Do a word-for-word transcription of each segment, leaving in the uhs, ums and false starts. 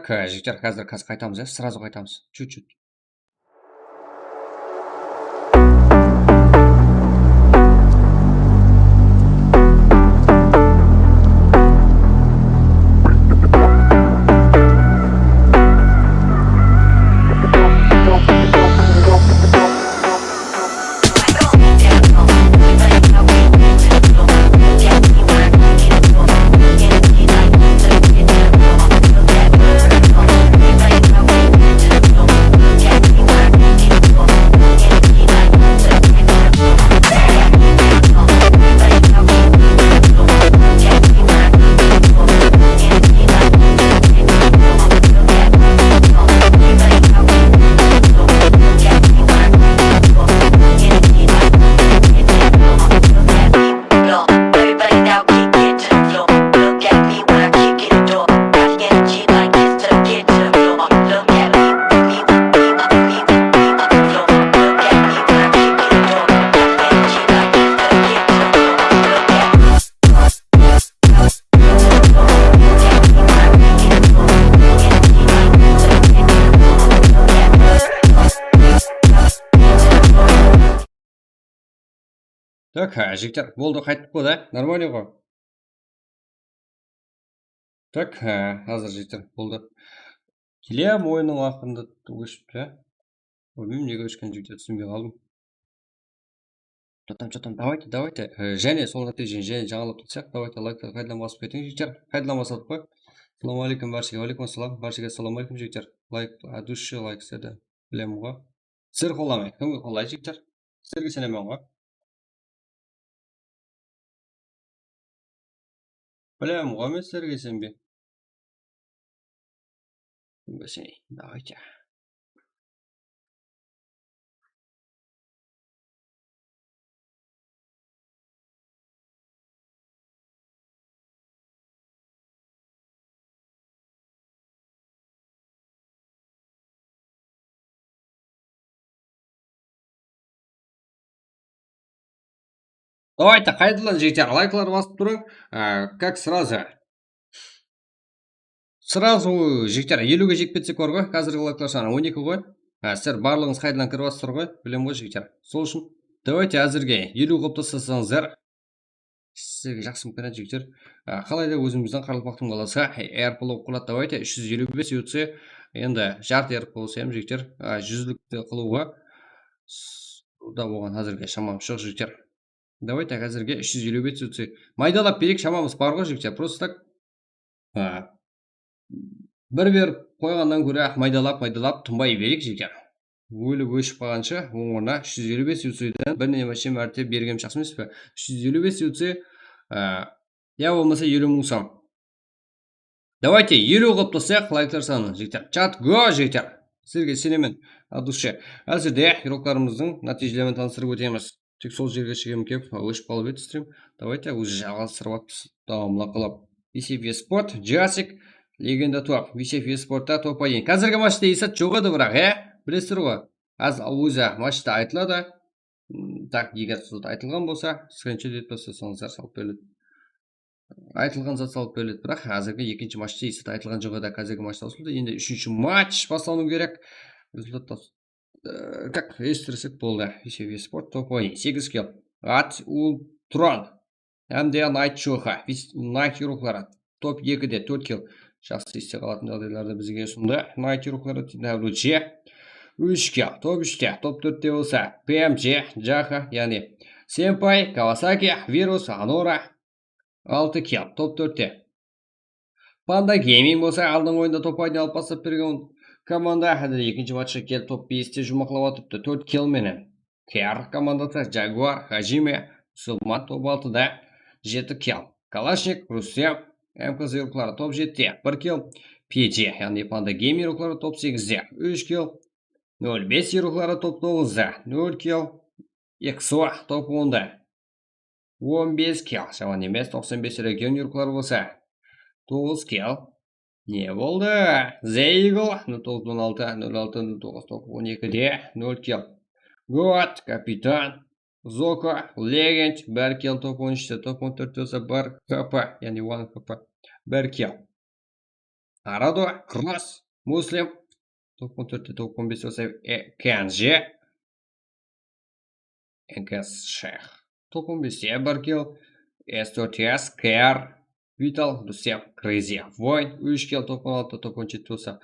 K, jigitler, házir, házir qaytamız, ya, srazu qaytamız. Чуть-чуть. Так, há, jigitler, boldı, qayttıq ǵoy da, нормально ǵoy. Так, há, házir, jigitler, boldı. Kelem, oyınnıń aqırında óshipti, há. Bilmeymen, nege óshken, jigitler, túsinbey qaldım. Чё там, чё там, давайте, давайте. E, jáne sol nátiyjeni jáne jańalap tursaq, давайте, layklar qaytadan basıp ketiń, jigitler. Qaytadan basadıq ǵoy. Assalawma áleykum bárshege. Wa áleykum assalam. Bárshege assalawma áleykum, jigitler. Layk, от души layk sizlerdi. Bilemen ǵoy. Sizler qollamayın. Kimge qollaydı, jigitler? Sizlerge isenemen ǵoy. Bilemen ǵoy men sizlerge isenbey. Kimge iseneyik? Давайте. Давайте, qaytadan, jigitler, layklar basıp turıń. Á, как сразу. Сразу, jigitler, eliwge jetip ketsek bar ǵoy, házirgi layklar sanı on eki ǵoy. Á, sizler barlıǵıńız qaytadan kirip atırsızlar ǵoy, bilem ǵoy, jigitler. Sol ushın, давайте, házirge eliw qılıp taslasańızlar. Sizlerge jaqsı imkaniyat, jigitler. Á, qalayda ózimizdiń qaraqalpaqtıń balası, á, R P L qurıladı, давайте, úsh júz eliw bes U C, endi jartı R P L bolsa hám, jigitler, á, júzlikti qılıwǵa s-, da bolǵan házirge shamamız joq, jigitler. Давайте, házirge úsh júz eliw bes U C. Maydalap bereyik, shamamız bar ǵoy, jigitler. Просто так, á, bir berip qoyǵannan góre maydalap, maydalap, tınbay bereyik, jigitler. Ólip óship qalǵansha, ońǵırına úsh júz eliw bes U Cden bir nemashe márte bergen jaqsı emes pe? Úsh júz eliw bes U C, á, ya bolmasa eliw mıń som. Давайте, eliw qılıp taslayıq, layklar sanın, jigitler. Chat go, jigitler. Sizlerge isenemen, от души. Házirde yurıqlarımızdıń nátiyjelerin tanıstırıp ótemiz. Tek sol jerge shekem kelip, óship qalıp edi stream. Давайте, ózi jalǵastırıp atırmız. Dawamlı qılıp. Visef Esport, Jasik, Legenda top. Visef Esportta top один. Házirgi matchta esap joq edi, biraq, e? Bilesizler ǵoy. Az ózi matchta aytıladı. M, так, eger sizde aytılǵan bolsa, скриншот etip taslasańızlar, salıp beriledi. Aytılǵan zat salıp beriledi, biraq házirgi ekinshi matchta esap aytılǵan joq edi, házirgi match usıldı. Endi úshinshi match baslanıw kerek. Rezultat tas-, e, как, estirsek boldı. Visef Esport, top один, segiz kill. At Ultron. Hám de Knight Chuha, Vis-, Knight yurıqları. Top ekide tórt kill. Jaqsı este qalatın jaǵdaylardı bizge usındı. Knight yurıqları, W C, úsh kill. Top úshte, top tórtte bolsa P M C, Jaha, yaǵnıy Senpai, Kawasaki, Virus, Anora, altı kill. Top tórtte Panda Gaming bolsa aldınǵı oyında top aytın alıp baslap bergen komanda, házir ekinshi matchqa kelip top beste juwmaqlap atırıptı, tórt kill menen. K R komandası, Jaguar, Hajime, Musulman top altıda, jeti kill. Kalashnik, Rustem, M K Z yurıqları top jetide, bir kill. P J, yaǵnıy Panda Gaming yurıqları top segizde, úsh kill. Nol bes yurıqları top toǵızda, nol kill. X O top onda, on bes kill, jaman emes, toqsan bes region yurıqları bolsa, toǵız kill. Ne boldı? The Eagle, nol toǵız on altı, nol altı, nol toǵız, top on ekide, nol kill. God, Kapitan, Zoko, Legend, bir kill, top on úshte, top on tórtte bolsa bir H P, yaǵnıy one H P, bir kill. Arado, Kroos, Muslim. Top on tórtte, top on beste bolsa, e, Kenji. N K S Sheyx. Top on beste bir kill. S tórt S, K R, Vital, Rustem, Crazy, Voyn. Úsh kill, top on altı, top on jeti bolsa,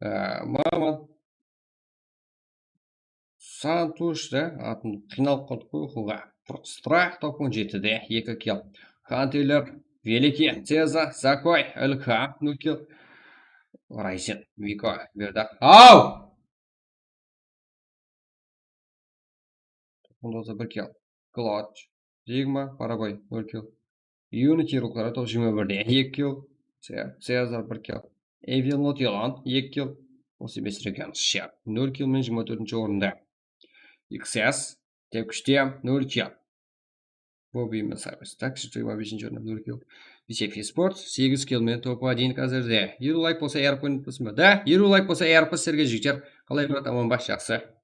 e, Maman. Santush da, atın qıynalıp qaldıq qoy oqıwǵa. Strah, top on jetide eki kill. Xanteler, Veliki, Ceza, Zakoy, Ilham, nol kill. Rayzen, Viko, Berda. Au! Onda da bir kill. Clutch, Sigma, Paraboy, nol kill. Unity ruqları top jigirma birde eki kill. Ce-, Cezar bir kill. Evil Not Yalan eki kill. Osibes Regan Shep nol kill menen jigirma tórtinshi orında. X S, Tepkishte, nol kill. Bobby Masabes, Taxi jigirma besinshi orında, nol kill. Bisef Esports segiz kill menen top один házirde. Eliw layk bolsa, R P unutpasın ba? Da, eliw layk bolsa, R P sizlerge jigitler. Qalay, brat, aman ba? Jaqsı.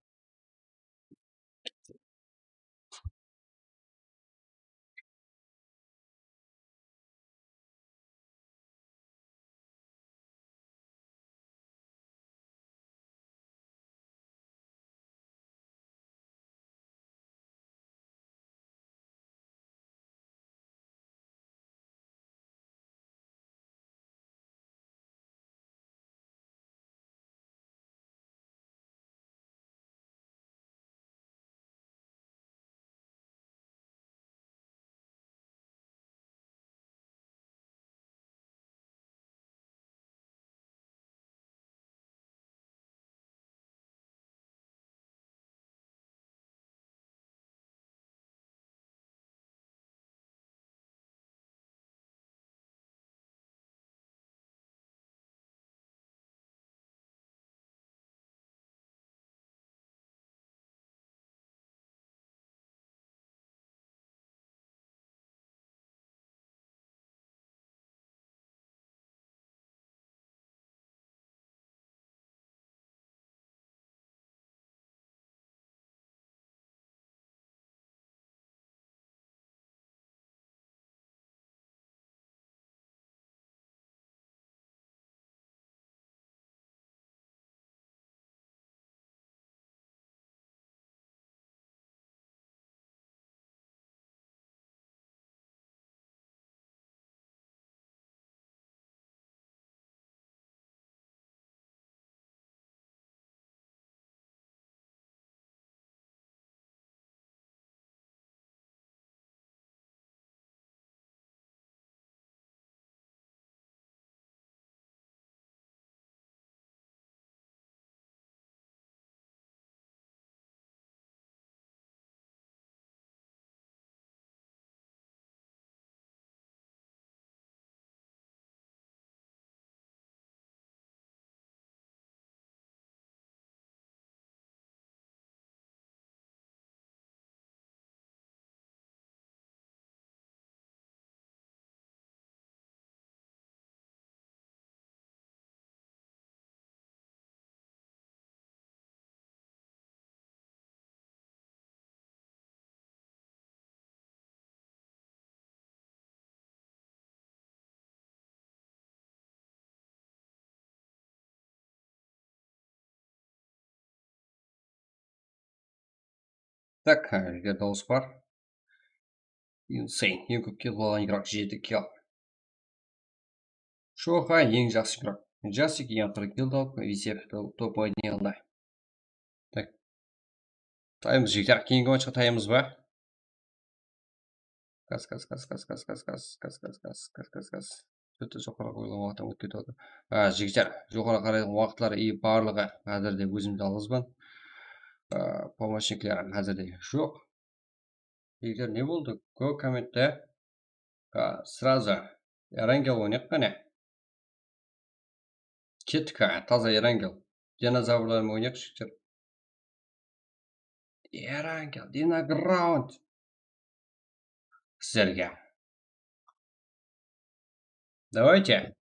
Tak, házirge dawıs bar. Insane, eń kóp kill alǵan igrok, jeti kill. Shoxa, eń jaqsı igrok. Jasik, eń qırq kill alıp, Visep top один aldı. Tak. Taymız jigitler, keyingi matchqa taymız ba? Kas, kas, kas, kas. Bitta joqarı qoyılǵan waqıt ótip ketip atır. A, jigitler, joqarı qaraytuǵın waqıtları i barlıǵı házirde ózim jalǵızban. A, pomochniklerim házirde joq. Jigitler, ne boldı? Go kommentte. A, srazu Erangel oynayıq qáne. Kettik, ha, taza Erangel. Dinozavrlar menen oynayıq, jigitler. Erangel, Dinoground. Sizlerge. Давайте.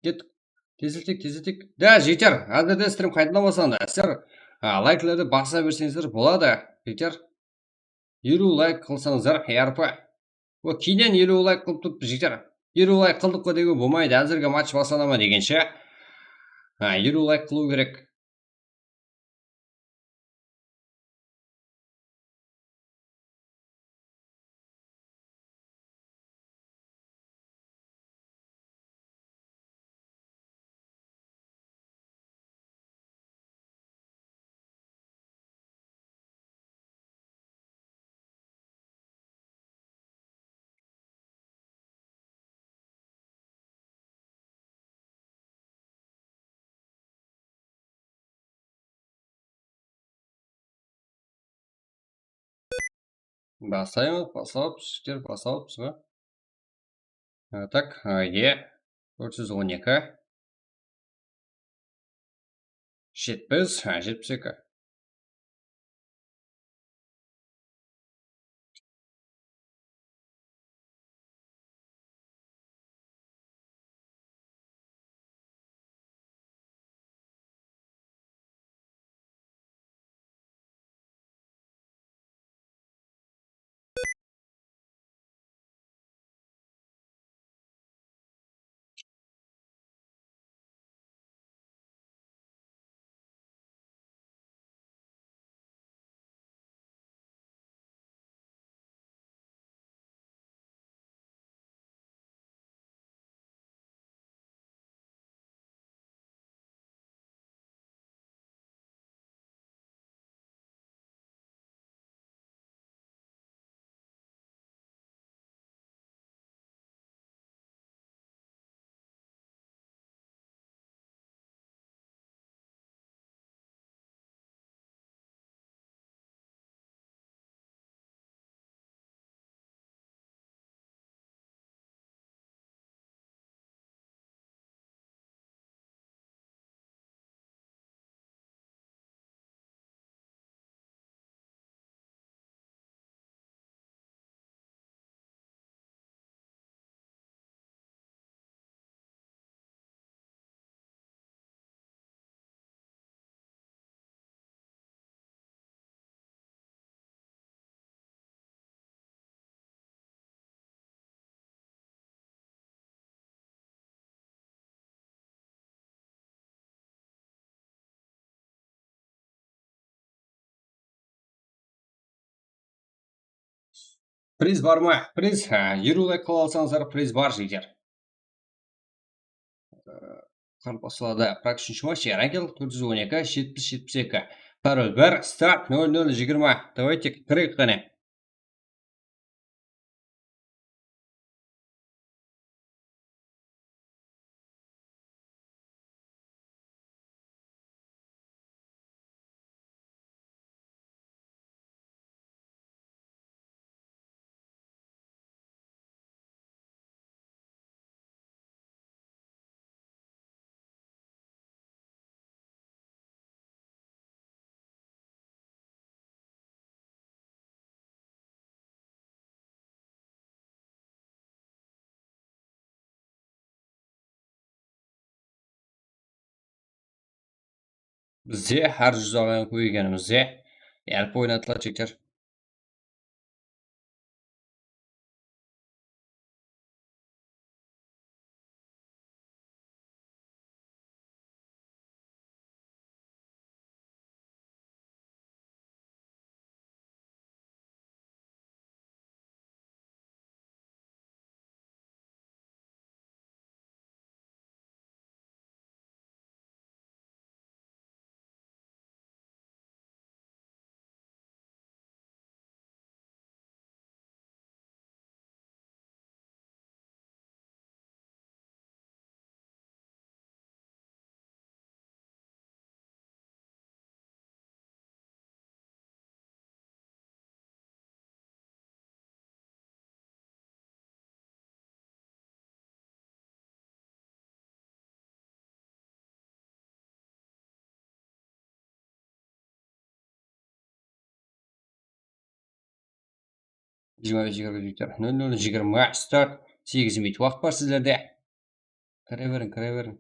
Kettik. Tezletik, tezletik. Da, jigitler, házirde strim qaytadan baslandı. Sizler, a, layklardı basa berseńizler boladı, jigitler. Eliw layk qılsańızlar, R P. O, keyninen eliw layk qılıp turıptı, jigitler. Eliw layk qıldıq ǵo dewge bolmaydı. Házirgi match baslana ma degenshe, ha, eliw layk qılıw kerek. Baslaymız, baslap, jigitler, baslap, ha. Ha, tak, ha, e, tórt júz on eki. Jetpis, ha, jetpis eki. Priz bar ma? Priz, ha, eliw layk qıla alsańızlar, priz bar, jigitler. Qarpaslarda, prak úshinshi match, Erangel, tórt júz on eki, jetpis, jetpis eki. Parol bir, start, nol nol jigirma. Давайте, kireyik qáne. Bizde hár júz alǵan kóbeygenimizde, erp oynatıladı, jigitler. Jigirma bes, jigirma bes, nol nol jigirma start. Segiz minut waqıt bar sizlerde. Kire beriń, kire beriń.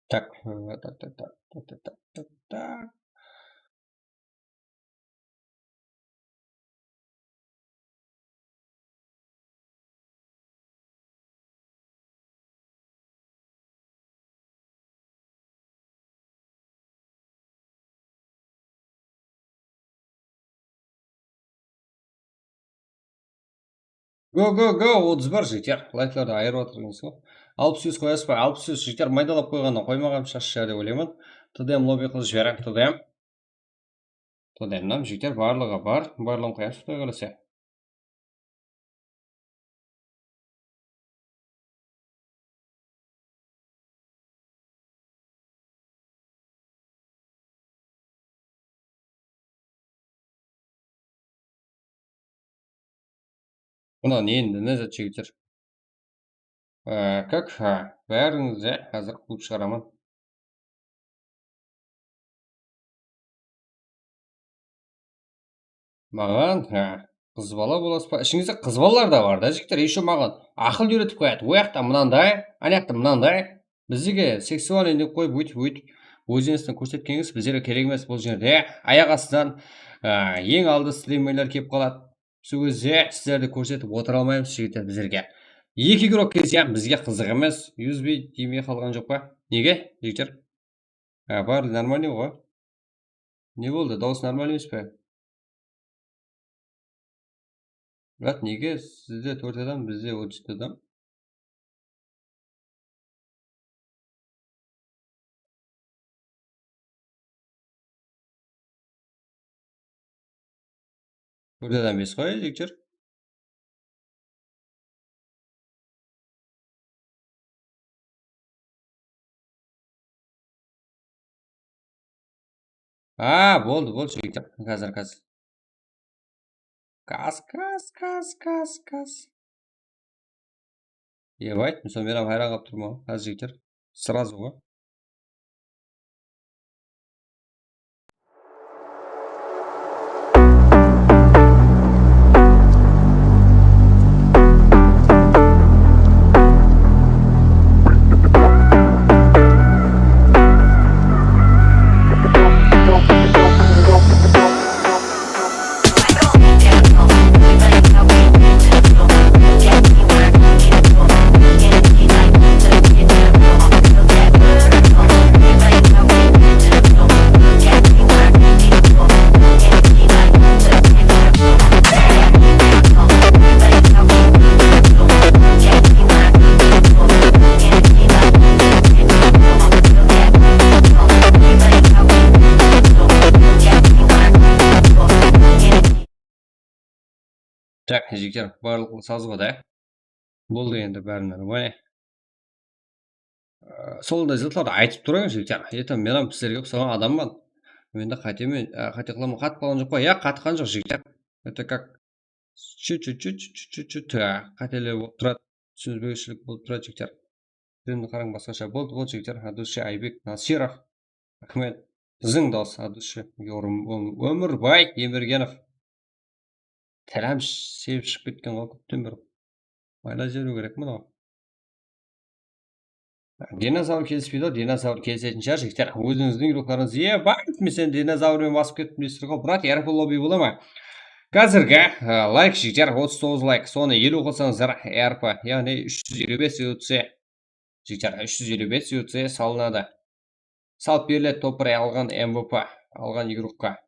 Tak, e, tak, tak, tak, tak, tak, tak, tak. Go, go, go, otız bir, jigitler. Layklardı ayırıp atırmız ǵo. Alpıs úsh qoyasız ba? Alpıs úsh, jigitler, maydalap qoyǵannan qoymaǵan shashı dep oylayman. T D M lobby qılıp jiberiń, T D M. T D M-nan, jigitler, barlıǵı bar. Barlıǵın qoyamız, Quday qálese. Mına ne endi, ne zat, jigitler? Ee, kak, ha, bárińizdi házir quvıp shıǵaraman. Maǵan, ha, qız bala bolasız ba? Ishińizde qız balalar da bar da, jigitler. Ещё maǵan aqıl úyretip qoyadı. O jaqta mınanday, ana jaqta mınanday. Bizlerge seksualnıy dep qoyıp, óytip, óytip, ózińizdi kórsetkenińiz bizlerge kerek emes bul jerde. Ayaq astınan, a, eń aldı streamerler kelip qaladı. Sol gezde sizlerdi kórsetip otıra almaymız, jigitler, bizlerge. Eki igrok kelse hám bizge qızıq emes. U S B tiymey qalǵan joq pa? Nege, jigitler? Ha, barlıǵı нормальный ǵoy. Ne boldı? Dawıs нормальный emes pe? Brat, nege sizde tórt adam, bizde otız jeti adam? Tórt adam bes qoy, jigitler. A, boldı, boldı, jigitler. Házir, házir. Kas, kas, kas, kas, kas. Ебать, men sonı men hám hayran qalıp turman. Házir, jigitler. Сразу ǵoy. Tak, jigitler, barlıqlı saz ǵo da. Boldı endi bári nármálnıy. Ee, sonday zatlardı aytıp turıń, jigitler. Endi men hám sizlerge uqsaǵan adamman. Men de qátemen, e, qáte qılaman, qatıp qalǵan joq pa? Ya, qatıp qalǵan joq, jigitler. Это как чуть-чуть, чуть-чуть, чуть-чуть, e, qáteler bolıp turadı. Túsinbewshilik bolıp turadı, jigitler. Filmdi qarań, basqasha. Boldı, boldı, jigitler. От души, Aybek Nasirov. Raxmet. Biziń dawıs, от души. Ómirbay Emirgenov. Tilam sh-, sebip shıǵıp ketken ǵoy, kópten beri. Maylap jiberiw kerek mınaw. Dinozavr kelispeydi ǵoy, dinozavr kelisetin shıǵar, jigitler. Ózińizdiń ruxlarıńız, ебать, men seni dinozavr menen basıp kettim deysizler ǵoy. Brat, R P lobby bola ma? Házirgi, e, layk, jigitler, otız toǵız layk. Sonı eliw qılsańızlar, R P, yaǵnıy úsh júz eliw bes U T C. Jigitler, úsh júz eliw bes U T C salınadı. Salıp beriledi, topıray alǵan M V P, alǵan igrokqa.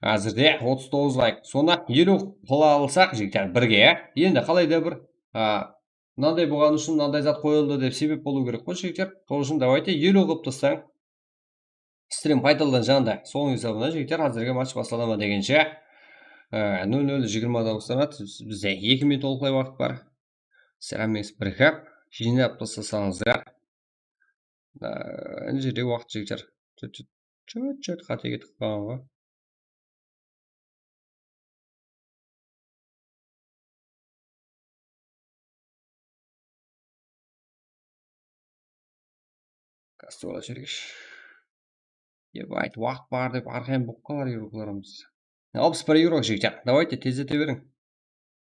Házirde otız toǵız layk. Sonı eliw qıla alsaq, jigitler, birge, ya. Endi qalay da bir, a, mınanday bolǵanı ushın mınanday zat qoyıldı dep sebep bolıw kerek ǵoy, jigitler. Sol ushın давайте eliw qılıp taslań. Strim qaytadan janında. Sonıń esabına, jigitler, házirgi match baslana ma degenshe, e, nol nol jigirma da baslanadı. Bizde eki minut tolıq waqıt bar. Siramiz bir gáp jıynap taslasańızlar. Aa, mına jerde waqıt, jigitler. Чуть-чуть, чуть-чуть qáte ketip qalǵan ǵoy. Kastola jerge. Ебать, waqıt bar dep, arqayın bolıp qalar igroklarımız. Alpıs bir igrok, jigitler. Давайте, tezlete beriń.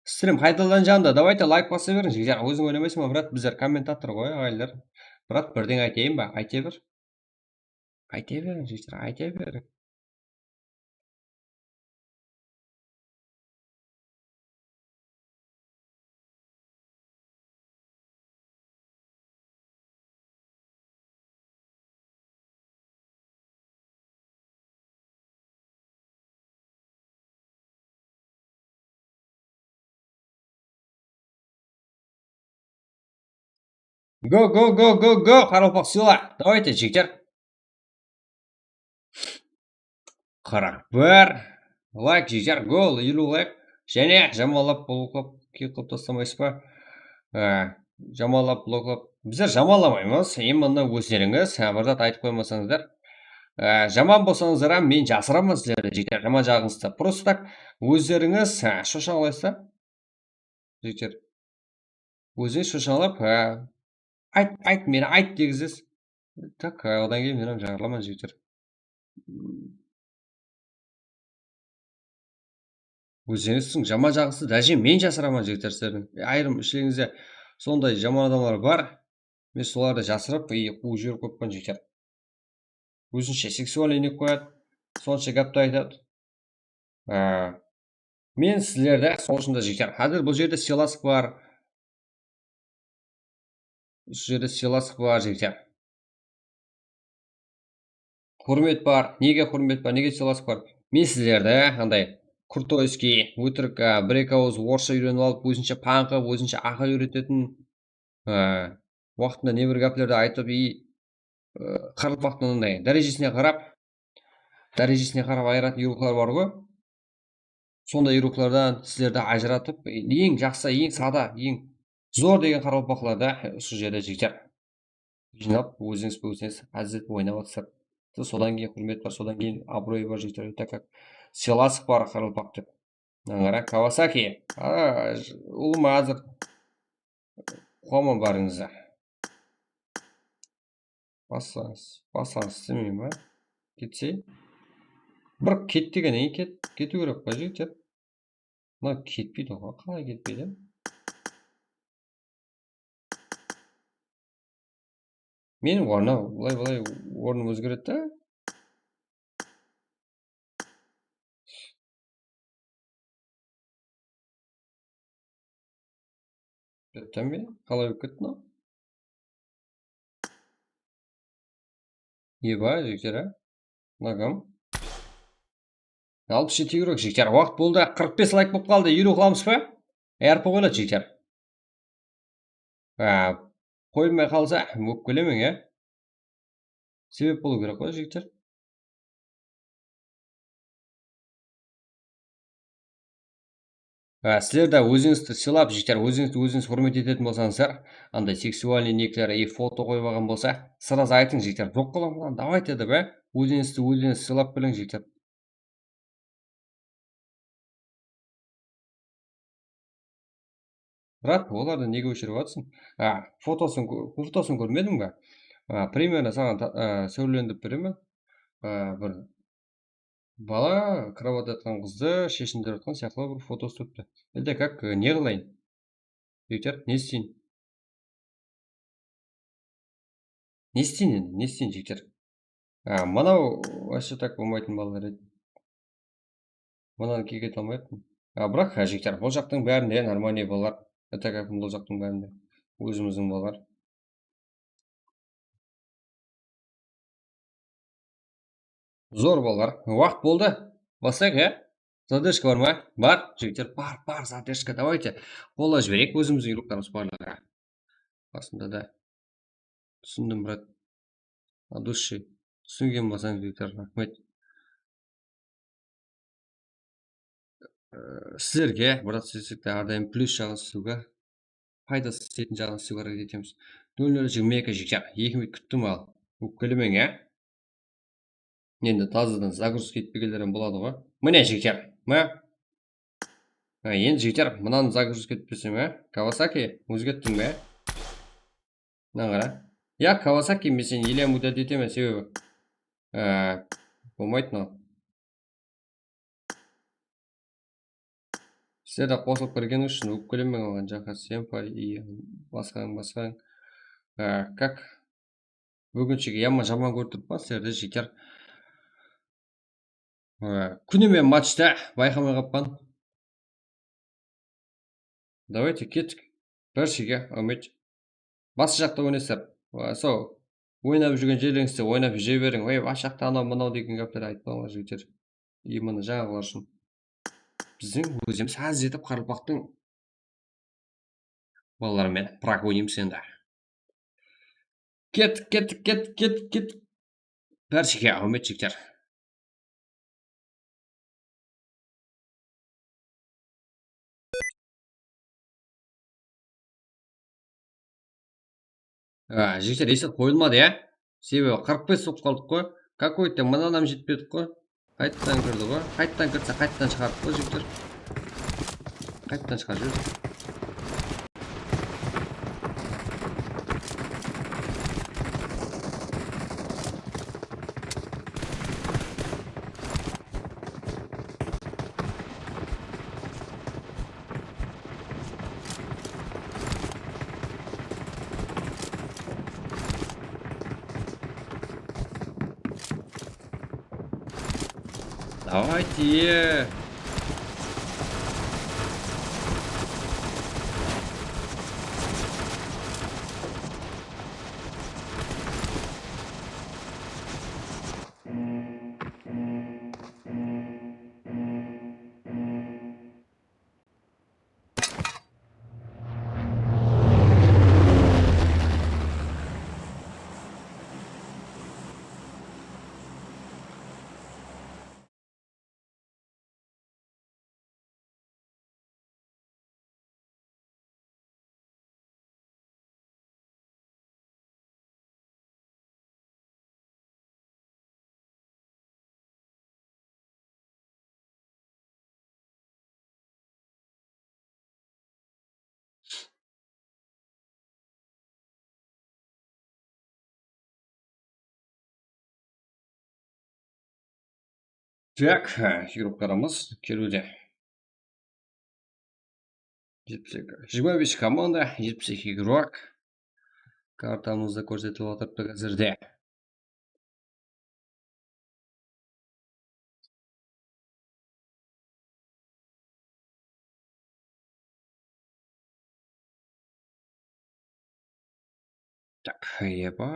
Strim qaytadan janında. Давайте, layk basa beriń, jigitler. Óziń oylamaysań ba, brat? Bizler kommentator ǵoy, aǵayinler. Brat, birden aytayın ba? Ayta ber. Ayta beriń, jigitler, ayta beriń. Go, go, go, go, go, qaraqalpaq sıyla. Давайте, jigitler. Qırq bir layk, jigitler, gol, eliw layk. Jáne jamanlap, bloklap, kiyik qılıp taslamaysız ba? Á, jamanlap, bloklap. Bizler jamanlamaymız. Endi mına ózlerińiz, á, bir zat aytıp qoymasańızlar. Á, jaman bolsańızlar hám men jasıraman sizlerdi, jigitler, jaman jaǵıńızdı. Просто так, ózlerińiz, á, shoshańlaysızlar. Jigitler. Ózińiz shoshańlap, á, ayt, ayt, meni ayt degizesiz. Так, odan keyin men hám jarılaman, jigitler. Ózlerińizdiń jaman jaǵıńızdı, dáje men jasıraman, jigitler, sizlerdiń. Ayırım ishilerińizde sonday jaman adamlar bar. Men solardı jasırıp, и quwıp jiberip qoyıppan, jigitler. Ózinshe seksualnıy ne qoyadı, sonsha gápti aytadı. Á, men sizlerdi, sol ushın da, jigitler, házir bul jerde sıylaslıq bar. Usı jerde sıylaslıq bar, jigitler. Húrmet bar. Nege húrmet bar? Nege sıylaslıq bar? Men sizlerdi anday krutoyskiy, ótirik, á, bir-eki awız orıssha úyrenip alıp, ózinshe pańqı, ózinshe aqıl úyretetin, á, waqtında ne bir gáplerdi aytıp, и, á, qaraqalpaqtıń anday dárejesine qarap, dárejesine qarap ayıratın yurıqlar bar ǵoy. Sonday yurıqlardan sizlerdi ajıratıp, eń jaqsı, eń sada, eń zor degen qaraqalpaqlarda usı jerde, jigitler, jıynap, ózińiz ózińiz házzet oynap atırsız. Siz sodan keyin húrmet bar, sodan keyin abıroy bar, jigitler, так как sıylaslıq bar qaraqalpaq dep. Mına qara, Kawasaki. A, j-, ulıwma házir quwaman barıńızdı. Bassańız, bassańız istemeymen ba? Ketsey. Bir ket degen, ey, ket, ketiw kerek pa, jigitler? Mına ketpeydi ǵoy, qalay ketpeydi? Meniń ornım, bılay, bılay ornım ózgeredi da. Bitti me? Qalay bolıp ketti mınaw? Eba, jigitler, a? Nogam. Alpıs jeti yuro, jigitler. Waqıt boldı. Qırq bes layk bolıp qaldı. Eliw qılamız ba? Yarpı qoyıladı, jigitler. Á, qoyılmay qalsa, ópkelemeń, ya. Sebep bolıw kerek ǵoy, jigitler. Á, sizler de ózińizdi sıylap, jigitler, ózińizdi ózińiz húrmet etetin bolsańızlar, anday seksualnıy nekler, e, foto qoyıp alǵan bolsa, srazı aytıń, jigitler, joq qılaman, давайте dep, á. Ózińizdi ózińiz sıylap biliń, jigitler. Brat, olardı nege óshirip atırsıń? A, fotosın kó-, fotosın kórmediń be? A, примерно saǵan ta-, a, sáwlelendirip beremen. A, bir bala krovatti yatqan qızdı sheshindirip atqan sıyaqlı bir foto uslaptı. Elde как, e, ne qılayın? Jigitler, ne isteyin? Ne isteyin endi? Ne isteyin, jigitler? A, mınaw вообще так bolmaytın balalar edi. Mınanı keke almayıptım. A, biraq, ha, jigitler, bul jaqtıń bárinde нормальный balalar. Это как bul jaqtıń bárinde. Ózimizdiń balalar. Zor balalar. Waqıt boldı. Baslayıq, ya? Задержка bar ma? Bar, jigitler, bar, bar, задержка. Давайте. Qollap jibereyik ózimizdiń yurıqlarımız barlıǵı. Basında da. Túsindim, brat. От души. Túsingen bolsań, jigitler, raxmet. Ee, sizlerge, brat, sizlerge árdayım plyus jaǵın islewge, paydası tiyetın jaǵın islewge háreket etemiz. Nol nol jigirma eki, jigitler, eki minut kúttim al. Ópkelemeń, ya. Endi tazadan загрузка etpegenler hám boladı ǵoy. Mine, jigitler, mine. Ha, endi, jigitler, mınanı загрузка etpesem, ha? Kawasaki, ózgerttiń be? Mına qara. Ya, Kawasaki, men seni еле мудят etemen, sebebi, e, bolmaydı mınaw. Sizler de qosılıp kirgenińiz ushın ópkelemeń, alǵan jaqqa, senpai, и basqań, basqań. E, как Búginshege yaman jaman kórip turıppan sizlerdi, jigitler. Á, kúnime matchta bayqamay qappan. Давайте, kettik. Bárshege áwmet. Basqa jaqta oynaysızlar. Á, sol oynap júrgen jerlerińizde oynap júre beriń. Ey, basqa jaqta anaw mınaw degen gápler aytpańlar, jigitler. Именно jańaǵılar ushın. Biziń ózimiz házir jetip qaraqalpaqtıń balaları menen prak oynaymız endi. Kettik, kettik, kettik, kettik, kettik. Bárshege áwmet, jigitler. Á, jigitler, eset qoyılmadı, ya? Sebebi qırq bes bolıp qaldıq ǵoy. Какой-то mınadan jetpedik ǵoy. Qayttan kirdi ǵoy. Qayttan kirse, qayttan shıǵardıq ǵoy, jigitler. Qayttan shıǵarıp jiberdik. Давайте. Так, игрoklarımız keliwde. Jetpis eki, jigirma bes komanda, jetpis eki игрок. Kartamızda kórsetip atırıptı házirde. Так, epa.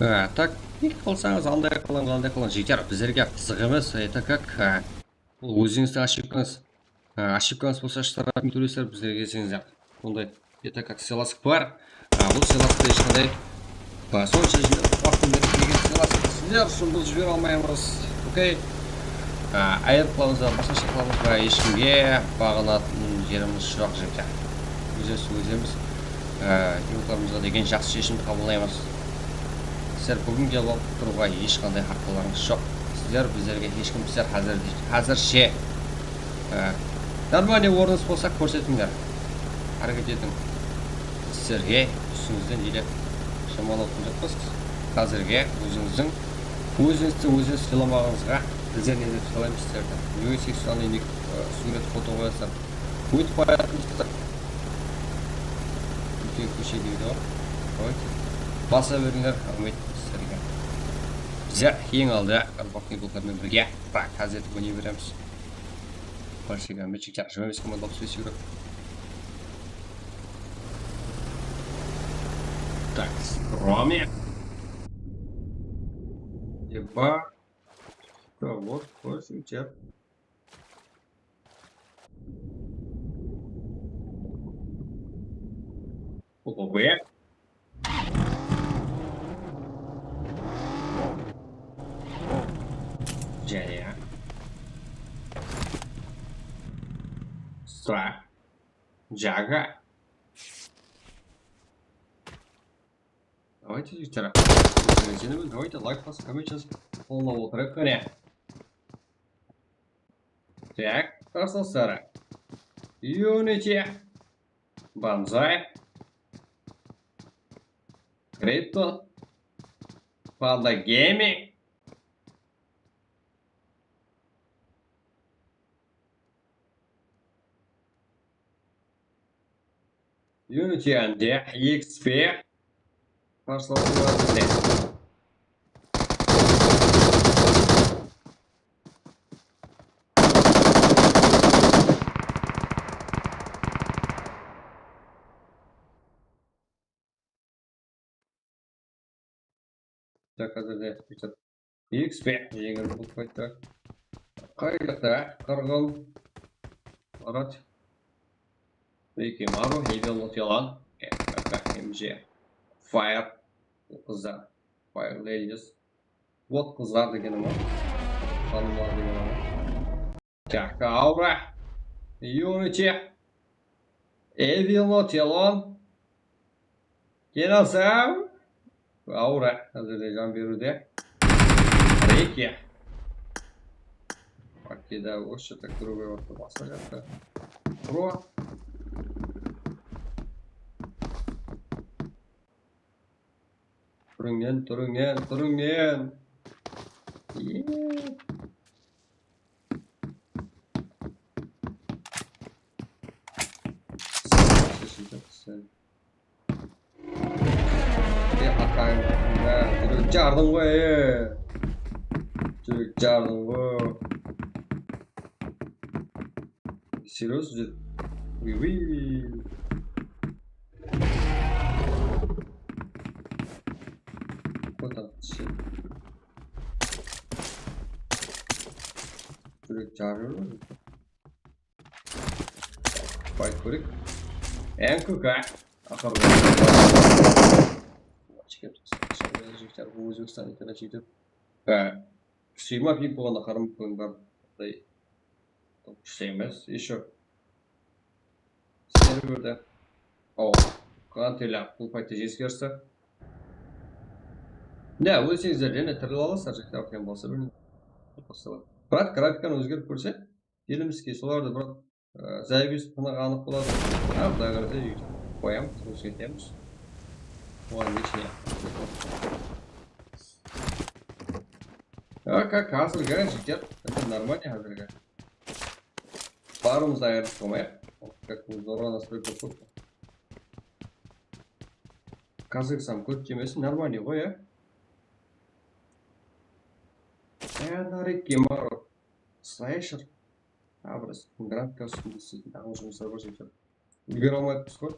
Á, так, ne qılsańız, anday qılıń, anday qılıń, jigitler, bizlerge qızıq emes, это как, á, bul ózińizdiń oshibkańız. Á, oshibkańız bolsa, shtarafın tóleysiz, bizlerge kelseńizler. Bunday, это как сыйластıq bar. Á, bul сыйластыqtı hesh qanday, á, sonsha jıl waqtın berip kelgen сыйластыqtı sizler ushın bul jibere almaymız. Okey. Á, ayırıp qalamız ba, basqasha qılamız ba, eshkimge baǵınatın jerimiz joq, jigitler. Ózimiz ózimiz, á, igillarımızǵa degen jaqsı sheshimdi qabıllaymız. Sizler búgin kelip alıp turıwǵa hesh qanday haqqılarıńız joq. Sizler bizlerge hesh kimsizler házirshe. Á, нормальный ornıńız bolsa, kórsetińler. Háreket etiń. Sizlerge ústińizden ele jamanlawtın joqpız. Házirge ózińizdiń, ózińizdi ózińiz sıylamaǵanıńızǵa bizler ne dep sılaymız sizlerdi? Nege seksualnıy nik, ı, súwret, foto qoyasızlar? Ótip barayatırmız. Úlken kóshe deydi ǵoy. Давайте. Basa berińler, raxmet sizlerge. Bizler eń aldı, Rock'nıń qulları menen birge, Rock házir oynay beremiz. Barshege raxmet, jigitler, jigirma bes komanda alpıs bes yevro. Так, Роме. Еба. Да, вот, вот, сейчас. Opa, bu ya. Jáne ya. Stra. Jaga. Давайте, jigitler. Давайте, лайк basıp, komment jazıp, qollap otırayıq, qáne. Так, qarasızlar. Unity. Banzai. Crypto. Panda Gaming. Unity and X P. Qarshılaw. Так, házirde X P jeńil bolıp qayttı. Qaylıqta qırǵın. Marat. Riki Maru, Evil Not Yalan. M J. Fire. Qızlar. Fire Ladies. Ot qızlar degeni ma? Xanımlar degeni ma? Так, Aura. Unity. Evil Not Yalan. Kenasaw. Aura házirde jan beriwde. Riki. Bakida вообще так другой orta basqa jaqta. Pro. Turıńnen, turıńnen, turıńnen. Iye. Sen, sen. E, atań, ya, júrek jardıń ǵoy, e. Júrek jardıń ǵoy. Серьёзно, júrek? Uy, uy. Kota, shit. Júrek jarıp júr. Fight kóreyik. N Q K. Aqırı. Jigitler, bul Ózbekstan ekeni, jigitler. Há, jigirma ping bolǵanda qarama qoyıń bar. Bunday kúshli emes, ещё. Serverde. Aw, Qanat ele bul paytta eskeristi. Ne, ólseńizler jáne tirilip alasızlar, jigitler, qıyın bolsa, bilmeymen. Brat, grafikanı ózgertip kórse, elimizge solardı, brat, e, zábis tınıǵı anıq boladı. A, Quday qálese, qoyamız, ózgertemiz. Oǵan heshne. A, как házirgi, jigitler, это нормально házirgi. Barımızdı ayırıp qoymayıq. Как бы здорово настройка kóp. Kazık sam kóp demesi, нормальный ǵoy, ya. Энрике Маро. Слэшер. A, biraz grafikası jumıslar bar, jigitler. Úlgere almayapız ǵoy.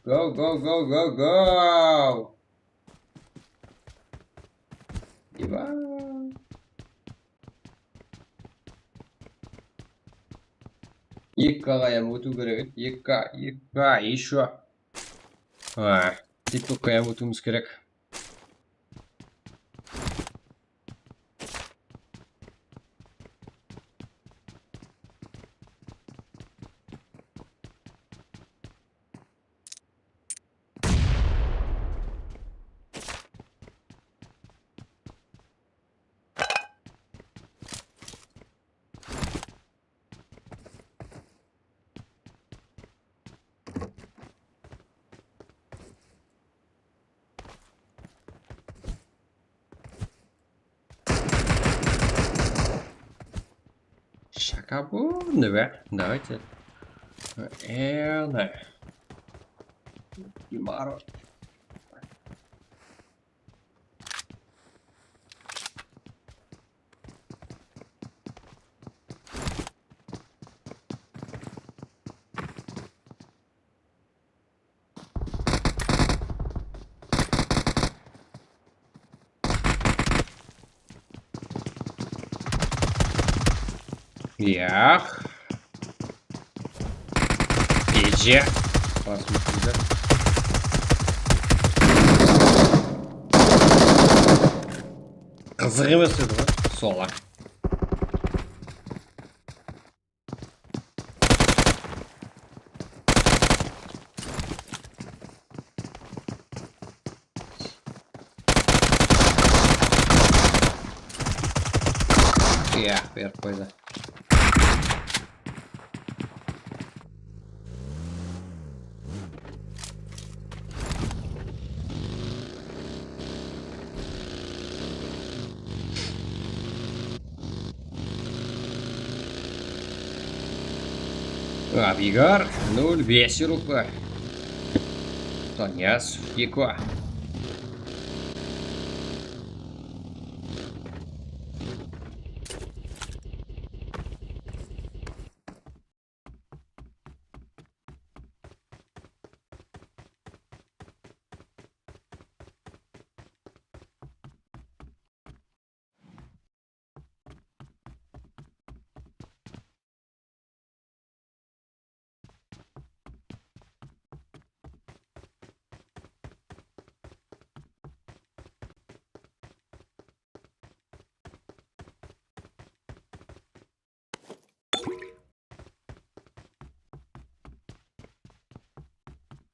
Go, go, go, go, go! Eba. Eki K ǵa hám ótiw kerek edi. Eki K, eki K, ещё. A, TikTokqa hám ótiwimiz kerek. Как будто бы. Давайте. Наверное. Юмор. Yaq. Gece. Basıp ketiyor. Qızıq emes edi ǵoy, solar. Iya, berip qoydı. Abigor, nol bes yurıqlı. Tanyas, Eko.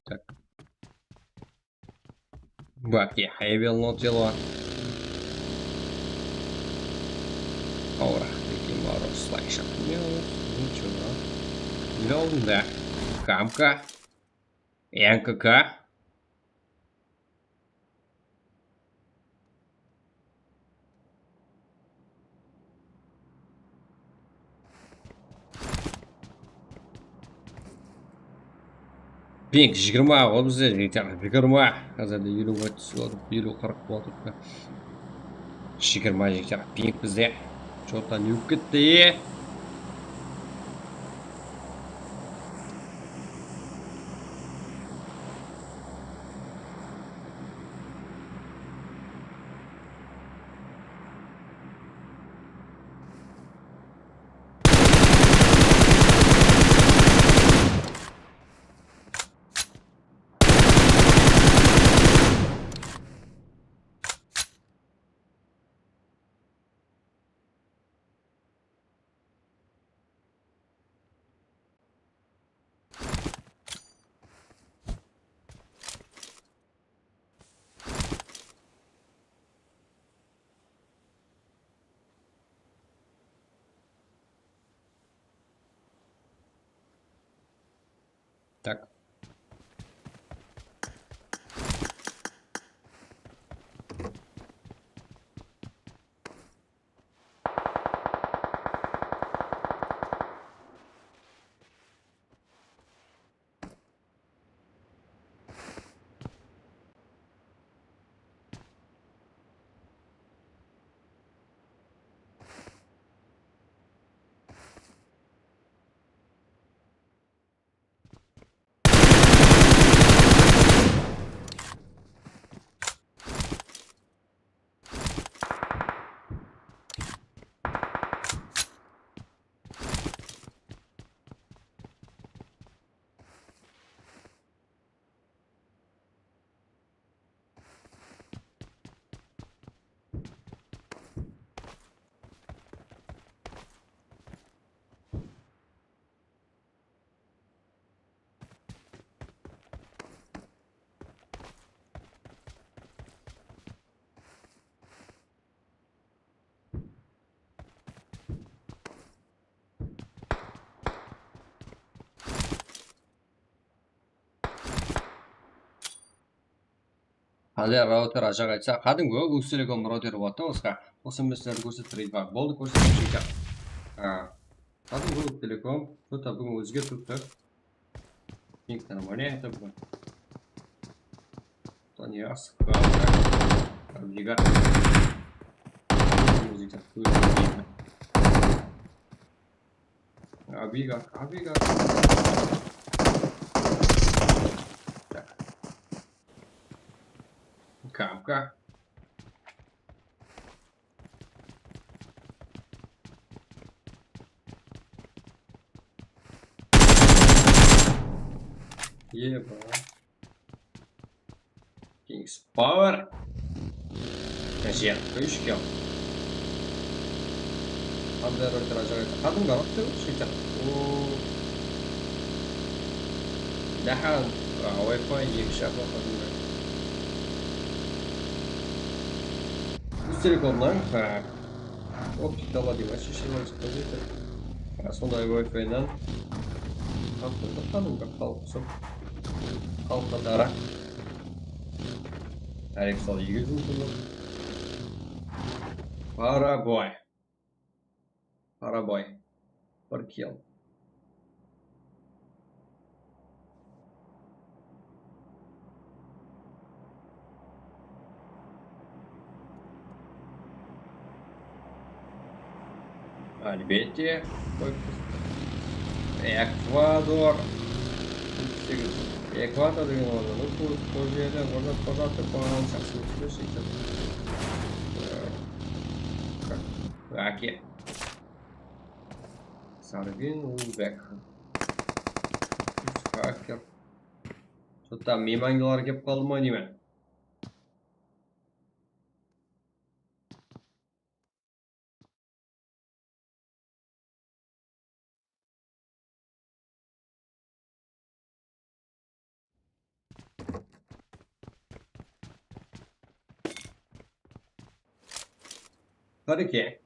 Так. Бабки, I will not yellow. Аура, такие мороз слайшер. Минус, ничего. Миллион, да. Камка. Н К К. Ping jigirma ǵoy bizde, jigirma. Házirde eliwge túsip atır, eliw, qırq bolıp atır. Jigirma jigirma ping bizde. Chottan yurip ketti. Так. Házir router ajaq aytsa, qádimgi Luxtelecom router boladı da, basqa. Usı meselelerdi kórsettireyik pa? Boldı, kórsettireyik. Ha. Qadımǵı Telekom, что-то búgin ózgerip turıptı. Nik normalnıy aytıp. Tanya sıqqa. Abdiga. Abdiga, Abdiga. Tak. Kapka. Eba. Kings Power. Kajiyan, úsh kill. Qanday rol turajaǵı aytsa, qadımǵı rol turajaǵı aytsa. O. Daha, a, Wi-Fi eki shaqlı qadımǵı. Biz telekomnan, ha. Optik dala deymen, sheshirman shıqqan jerde. Ha, sonday Wi-Fi-nan. Qaptırdı qadımǵı xalıq uqsap. Xalıq qatarı. Alex al egi júz mıń. Paraboy. Paraboy. Bir kill. Álbette, qoyıppız. Ekvador. Ekvador degen ornı, bul, bul jerde ornı qojattı qoyǵan shaqsın kútpes eken. Ake. Sargin Uzbek. Hacker. Что-то miymanlar kelip qaldı ma deymen. Qáne ke.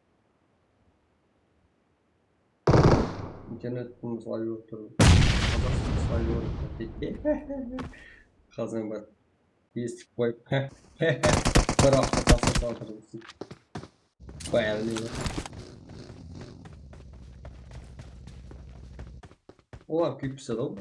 Internet qumsılay berip tur. Qazaqstan qısılay berip tur. Qazanbat. Esitip qoyıp. Bir waqıtta taslap atırmız. Bárin de. Olar kúyip pisedi ǵoy.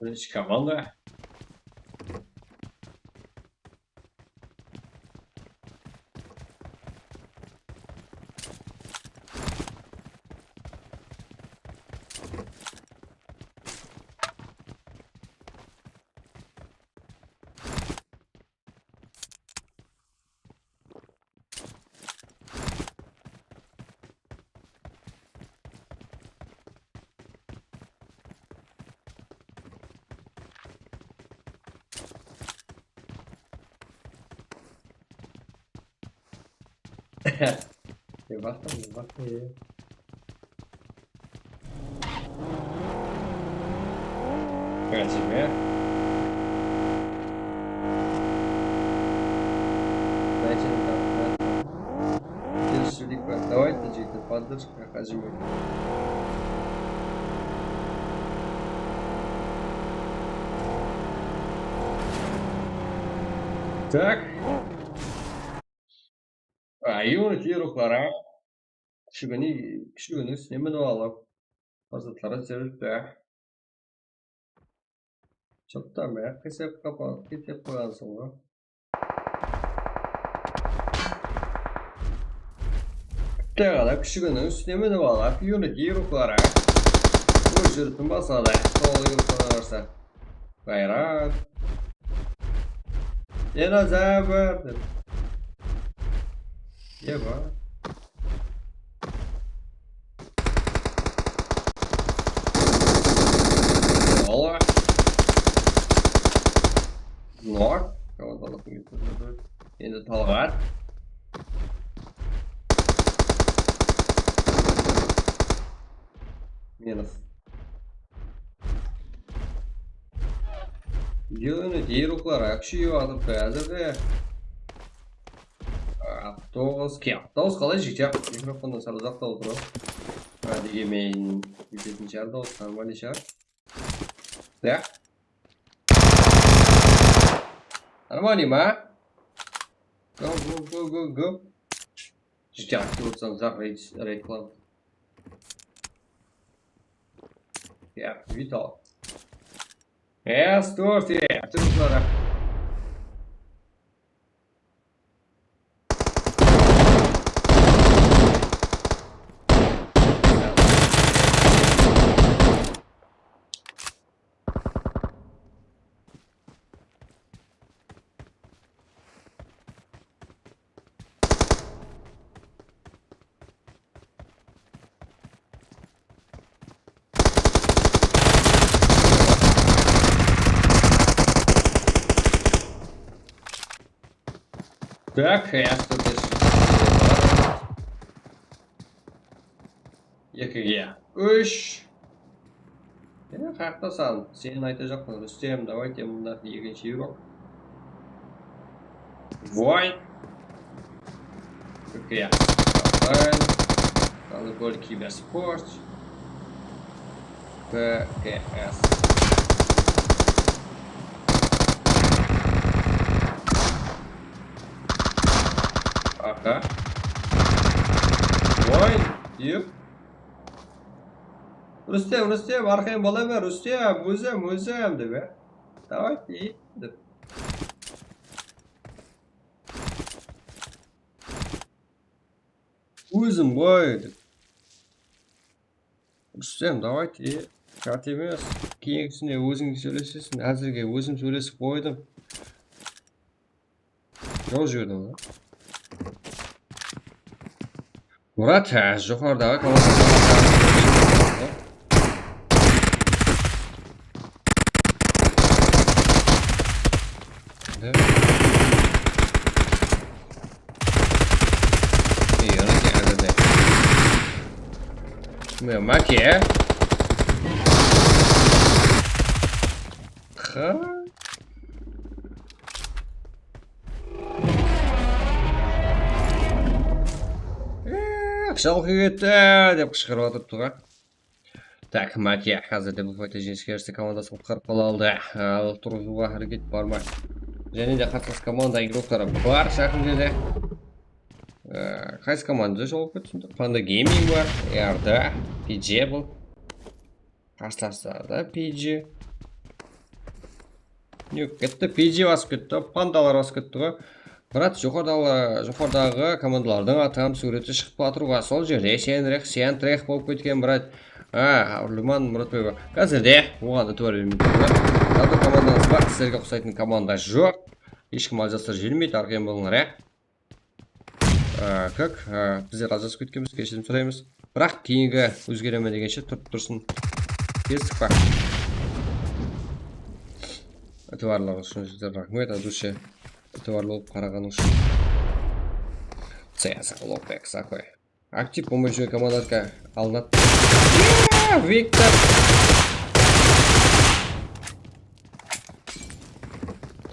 Birinshi komanda. Eyvah, eyvah. Красиво. Дайте мне там, да. Здесь великая. Давайте, джейка, поддержка, Хаджимы. Так. A, Unity ruxları. Kúshigini, kúshigini ústine minip alıp, bazatları izlep júripti. Chapta, mına qısap qapa, ketip qoyǵansań ǵoy. Bitta ǵana kúshigini ústine minip alıp, Unity ruxları óz júrisin basladı. Sol ruxları barsa. Ǵayrat. Dinozavr dep. Eba. Ola. Nok. Endi Talǵat. Minus. Yone, deyruqlar akshayıp atırıptı házirde. Avtobus, ke, avtobus qalay jete? Mikrofonnan sal uzaqta otır. Ha, degenmen, jetetin shar dawıs, normalnıy shar. Ya. Нормально ma? Go, go, go, go, go. Jete aktiv otsań, zaq reyd, reyd qılaman. Ya, Vital. Ya, Storti, aktivlar. Так, я что здесь? Ekige úsh. Ya, qayaqtasań? Seni aytajaqpan, Rustem, давайте mında ekinshi игрок. Voy. Okey. Qaldı gol kibersport. P K S. Aha. Voy. Yep. Rustem, Rustem, arqayın bola ber, Rustem, ózim, ózim, dep, ya. Давай, deydi. Ózim ǵoy, dep. Rustem, давай, kat emes. Keyingisine óziń sóylesesiń. Házirge ózim sóylesip qoydım. Jol júrdim ǵoy. Murat, há, joqarıdaǵı komanda. Ey, ona keldi. Mine, Make. Ha? Eee, aqsha alıp ketti dep qıshqırıp atırıptı ǵoy. Tak, Make házirde bul payda jeńiske erisse komandasın qutqarıp qala aldı. Al, turǵızıwǵa háreket bar ma? Jáne de qarsılas komanda igrokları bar jaqın jerde. Eee, qaysı komanda jol ketsin? Panda Gaming bar, Yarda, P J bul. Qarsılaslarda P J. Yoq, ketti, P J basıp ketti, pandalar basıp ketti ǵoy. Murat, joqarıdaǵı, joqarıdaǵı komandalardıń atı hám súwreti shıǵıp atır ǵoy sol jerde. Senrek, sentrek bolıp ketken, Murat. A, Urliman Muratbay. Házirde oǵan itibar bermeydi. Zato komandańız bar, sizlerge uqsaytın komanda joq. Hesh kim aljasır júrmeydi, arqayın bolıńlar, ya. Á, kak, á, bizler ajırasıp ketkenbiz, keshirim soraymız. Biraq keyingi ózgeremen degenshe turıp tursın. Kestik pa? Itibarlar ushın sizlerge raxmet, от души. Itibarlı bolıp qaraǵanıńız ushın. Це я заглох, як сахой. Aktiv bolmay júrgen komandalarǵa alınat. Ya, Viktor!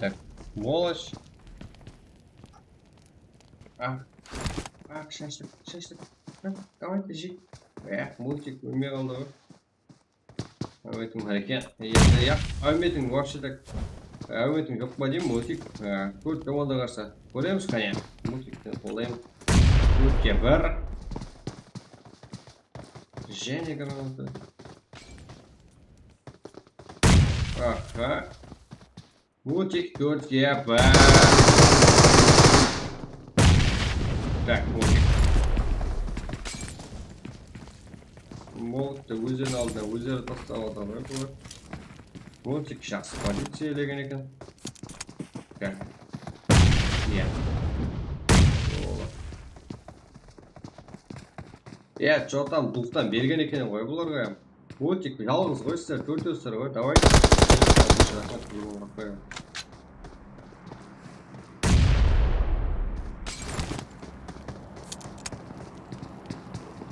Tak, сволочь. Aq, aq, shashtık, shashtık. Há, давайте, jey. Eh, Multik ólmey qaldı ǵoy. Áwmetim bar eken. Endi, ya, áwmetim вообще так. Áwmetim joq pa deyim, Multik. Á, tórt komanda qarsı. Kóremiz, qáne. Multikti qollayım. Tórtke bir. Jáne granata. Aha. Multik tórtke bir. Tak, Multik. Multikti ózleriniń aldına ózleri taslap atır ǵoy bular. Multik jaqsı poziciya iyelegen eken. Tak. Iya. Boldı. Iya, chё-то там duxtan bergen eken ǵoy bularǵa. Multik jalǵız ǵoy sizler, tórtewsizler ǵoy, давай. Raxmet,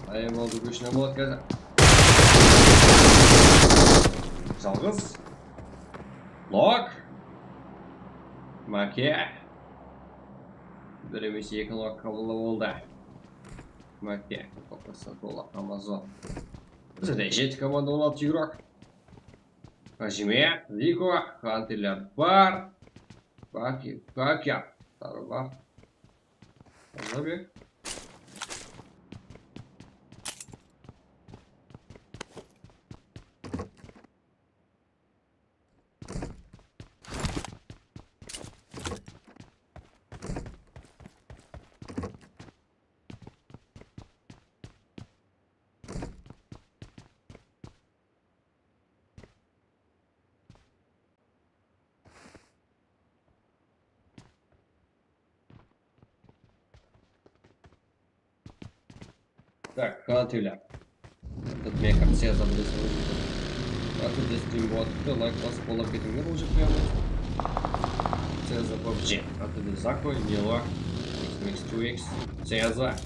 ayem oldı, gúshli boldı házir. Jalǵız. Lok. Make. Bir emes, eki lok qabılla boldı. Make, Coca-Cola, Amazon. Bizde jeti komanda, on altı igrok. Hajime, Liko, Hunterler bar. Baki, baki. Taraba. Taraba. Так, qanat ele. Тут мне как Цезарь. А тут здесь Steam вот, лайк басып, қолдап ketińler, ol jaqta. Цезарь пабджи. А тут здесь Зако, Нила, X Mix two X, Цезарь,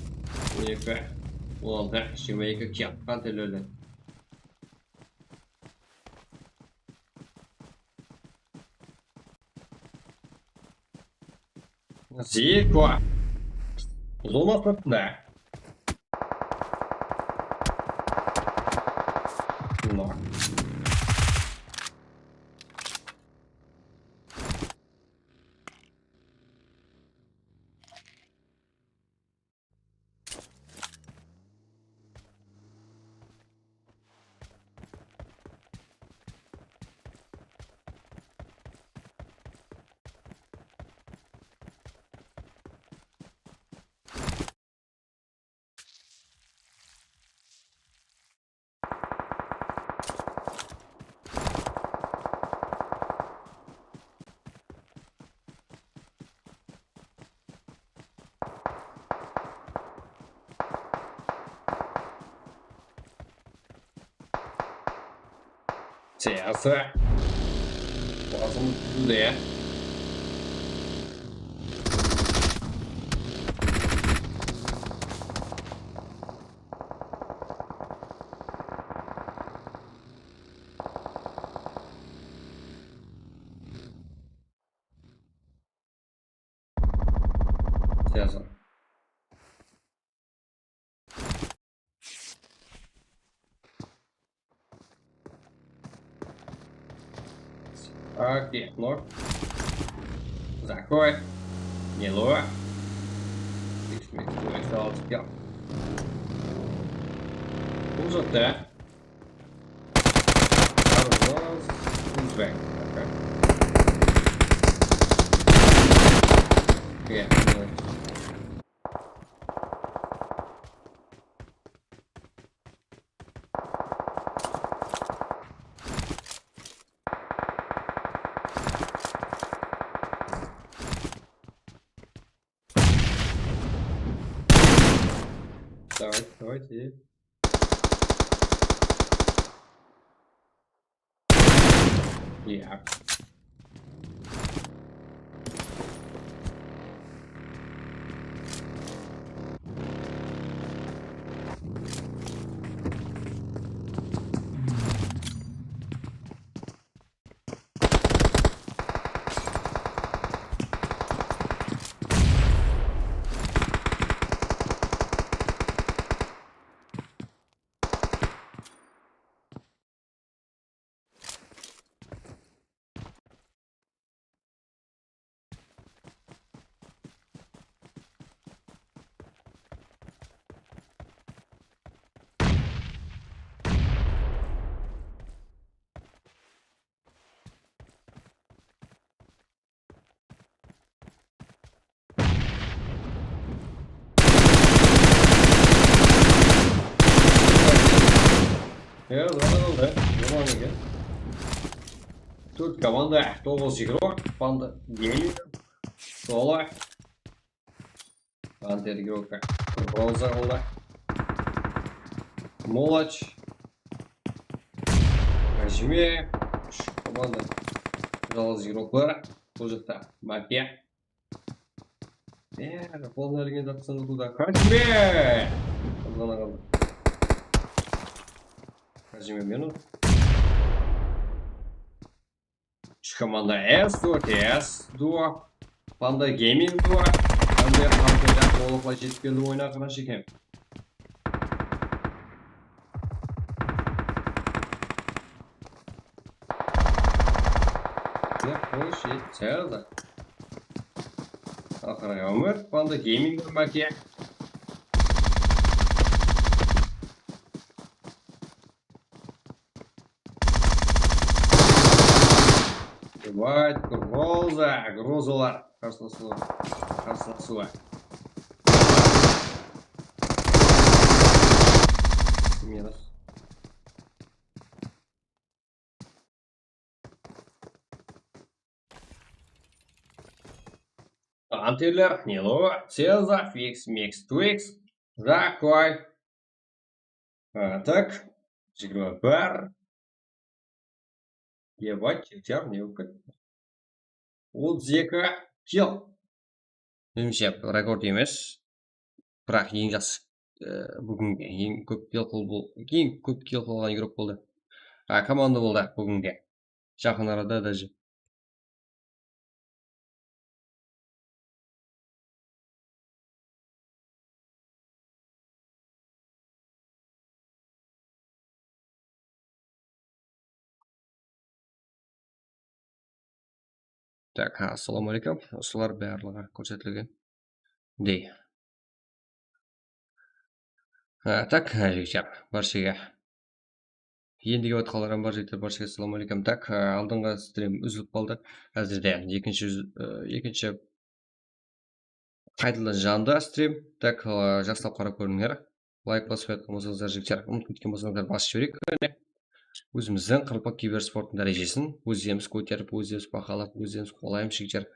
он eki, on altı, jigirma eki, kel, qanat ele. Ziko. Zona sırtında. Bunlar. Siyasi. Basım tuzdı ya. Siyasi. Окей, норм. Закрой. Не лови. Фикс, фикс, фикс, фикс, фикс. Уже, да? Раз, раз, уже. Так. Окей, ну. Давайте, давайте. Iya. Ya, zaten oldı. Zaman eken. Tórt komanda, toǵız igrok, Panda Gaming, Sola, Panter igrok, Roza oldı. Molaç, Hajime, úsh komanda, jalǵız igroklar, bul jaqta Mafiya. Eee, qolına ilgen zatsan da. Hajime! Qızǵana qaldı. Hajime minut. Úsh komanda S duo, T S duo, Panda Gaming duo. Hám de Panda Gaming jetip keldi oyına, qarash eken. Ya, qoysh, Cezar. Aqırǵı Umar, Panda Gaming, Make. Давай, Groza, Grozalar qarshılasıwa. Qarshılasıwa. Minus. Panterler, Nilo, Ceza, Fix, Mix, Twix, Zakoy. A, tak, jigirma bir. Ебать, jigitler, ne bolıp ketti? Otız eki kill. Menimshe, rekord emes. Biraq eń jaqsı, e, búginge eń kóp kill qıl-, bol-, eń kóp kill qılǵan igrok boldı. A, komanda boldı búginge. Jaqın arada даже. Tak, ha, assalawma aleykum. Usılar barlıǵı kórsetilgen. Dey. Ha, tak, ha, jigitler, bárshege. Endi kelip atqanlar hám bar, jigitler, bárshege assalawma aleykum. Tak, ha, aldınǵı strim úzilip qaldı. Házirde ekinshi úz-, e, ekinshi qaytadan jandı strim. Tak, e, jaqsılap qarap kórińler. Layk basıp atqan bolsańızlar, jigitler, umıtıp ketken bolsańızlar, basıp jibereyik. Ózimizdiń Qaraqalpaq kibersportıń dárejesin ózlerimiz kóterip, ózlerimiz bahalap, ózlerimiz qolaymız, jigitler.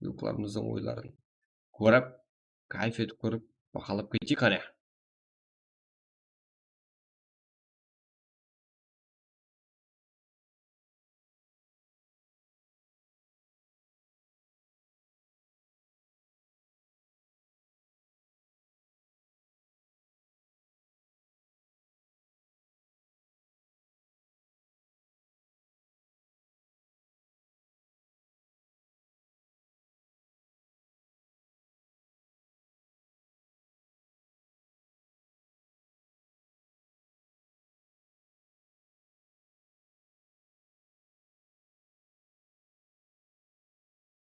Yuklarımızdıń oyların kórip, káyf etip kórip, bahalap keteyik qáne.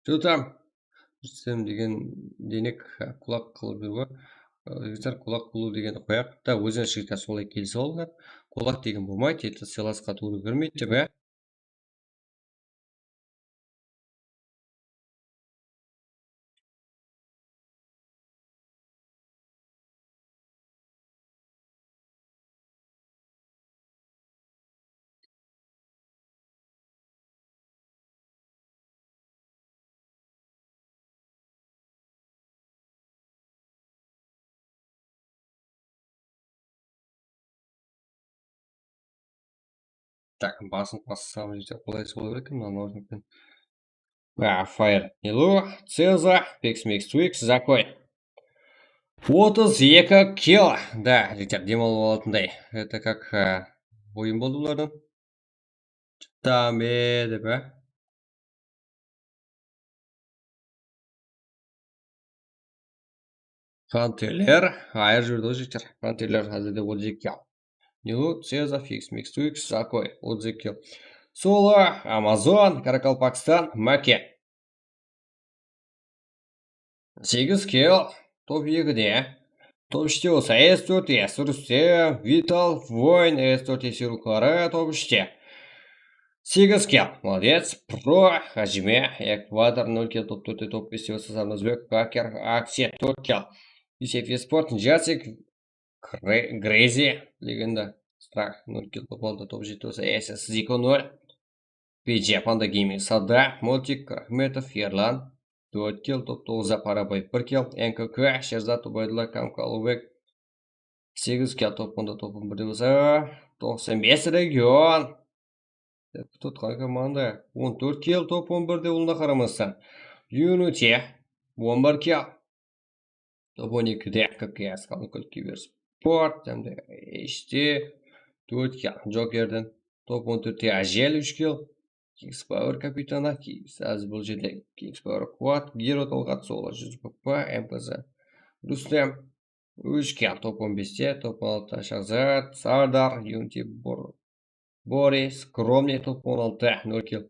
Что там? Rústem degen denek, ha, qulaq qılıp júr ǵoy. I, jigitler, qulaq qılıw degendi qoyaq. Da, ózine jigitler solay kelise alınır. Qulaq degen bolmaydı, это sıylasqa tuwrı kelmeydi, ya. Tak, basın bassam, jigitler, qolay sola beredi eken, mına, naушникten. A, Fire. Nilo, Ceza, Fix Mix Twix, Zakoy. Otız eki kill. Da, jigitler, dem alıp alatınday. Это как, a, oyın boldı bulardıń. Tambe dep, a? Panterler, ayır júrdi ǵoy, jigitler. Panterler házirde otız eki kill. Nilo, Ceza, Fix Mix Twix, Zakoy, otız eki kill. Solo, Amazon, Qaraqalpaqstan, Make. Segiz kill, top ekide. Top úshte bolsa S tórt S, Rústem, Vital, Voyn, S tórt S yurıqları top úshte. Segiz kill, молодец, Pro, Hájime, Ekvator, nol kill, top tórtte, top beste bolsa Sarnazbek, Kaker, Aksiya, tórt kill. Yusef Esport, Jasik, Gre-, Grezi, Legenda, Strah, nol kill, top altı, top jeti bolsa S S, Ziko, nol. Pidja, Panda Gaming, Sada, Motik, Raxmetov, Erlan, tórt kill, top toǵızda Paraboy, bir kill, N K K, Sherzat, Ubaydulla, Kamka, Ulubek, segiz kill, top onda, top on birde bolsa, toqsan bes Region. Dep tutqan komanda, on tórt kill, top on birde, Ulına Qaramastan. Unity, on bir kill. Top on ekide K K S, Qalın Kól, Kibersport, hám de H D, tórt kill, Jokerden. Top on tórtte Ajel, úsh kill, Kings Power, Kapitan Aki, Saz, bul jerde Kings Power, Quat, Gero, Talǵat, Solo, júz P P, M P Z, Rustem, úsh kill, top on beste, top on altıda Shahzad, Sardar, Unity, Bor-, Boris, Skromniy, top on altıda, nol kill.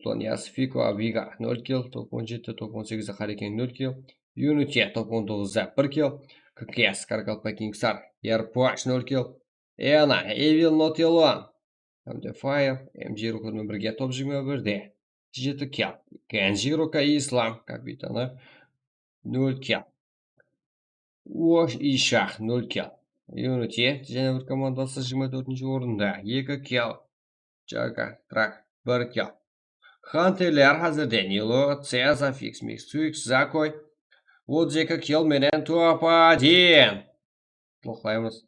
Tonyas Fiko Abiga, nol kill, top on jeti, top on segizde Qareken, nol kill. Unity, top on toǵızda bir kill. K K S, Karkalpa Kingstar, Erposh, nol kill. Ena, Evil Not Alone, Hamde Fire, M J Ruka nomer birge, top jigirma birde jeti kill. Kenji Ruka Islam, kapitanı, nol kill. Osh Ishah, nol kill. Unity, jáne bir komandası jigirma tórtinshi orında, eki kill. Jaga, Trak, bir kill. Hanterler házirde Nilo, Ceza, Fix Mix, Twix, Zakoy, otız eki kill menen top один. Toqtaymız.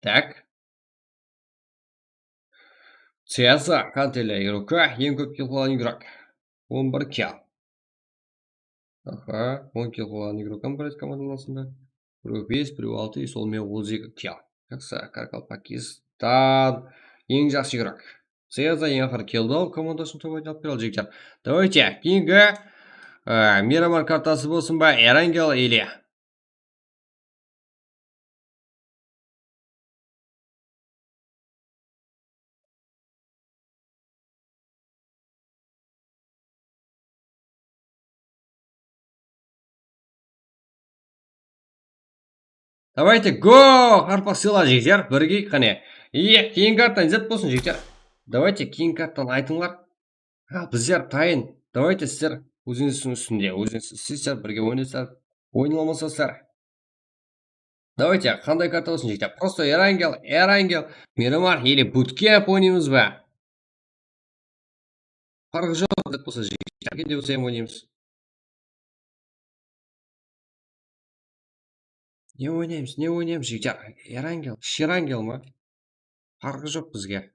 Tak. Ceza, Hanterler, игрока, eń kóp kill qılan игрок. On bir kill. Aha, on kill qılan игрокам bar edi komanda arasında. Birew bes, birew altı, sol men otız eki kill. Jaksı, Karkalpakistan. Eń jaqsı игрок. Ceza eń aqırı killdi alıp, komandasın top alıp bere aldı, jigitler. Давайте, keyingi, e, Miramar kartası bolsın ba, Erangel или Давайте, go! Qarpaq sıyla, jigitler, birigeyik qáne. Iye, keyingi karttan izlet bolsın, jigitler. Давайте, keyingi karttan aytıńlar. Ha, bizler tayın. Давайте, sizler ózińizdiń ústinde, ózińiz isteysizler, birge oynaysızlar. Oynalamasa, sizler. Давайте, qanday karta bolsın, jigitler? Просто Erangel, Erangel, Miramar или Bootcamp oynaymız ba? Farqı joq, izlet bolsa, jigitler. Kende bolsa hám oynaymız. Ne oynaymız, ne oynaymız, jigitler? Erangel, Shirangel ma? Farqı joq bizge.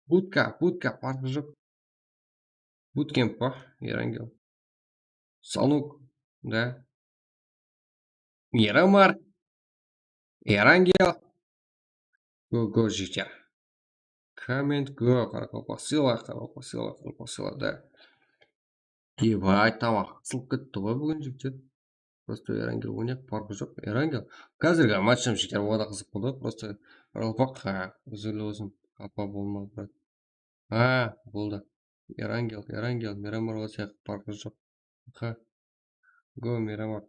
Bootcamp, Bootcamp, farqı joq. Bootcamp pa? Erangel. Sanuk, да. Miramar. Erangel. Go, go, jigitler. Comment, go, Qaraqalpaq sıyla, Qaraqalpaq sıyla, Qaraqalpaq sıyla, да. Ебать, tamam, qısılıp ketti ǵoy búgin, jigitler. Просто Erangel oynayıq, farqı joq. Erangel. Házirgi matchım, jigitler, oda qızıq boldı. Просто Qaraqalpaq, ha, uzrli bolsın, qapa bolma, brat. Ha, boldı. Erangel, Erangel, Miramar bolsayıq, farqı joq. Ha. Go, Miramar.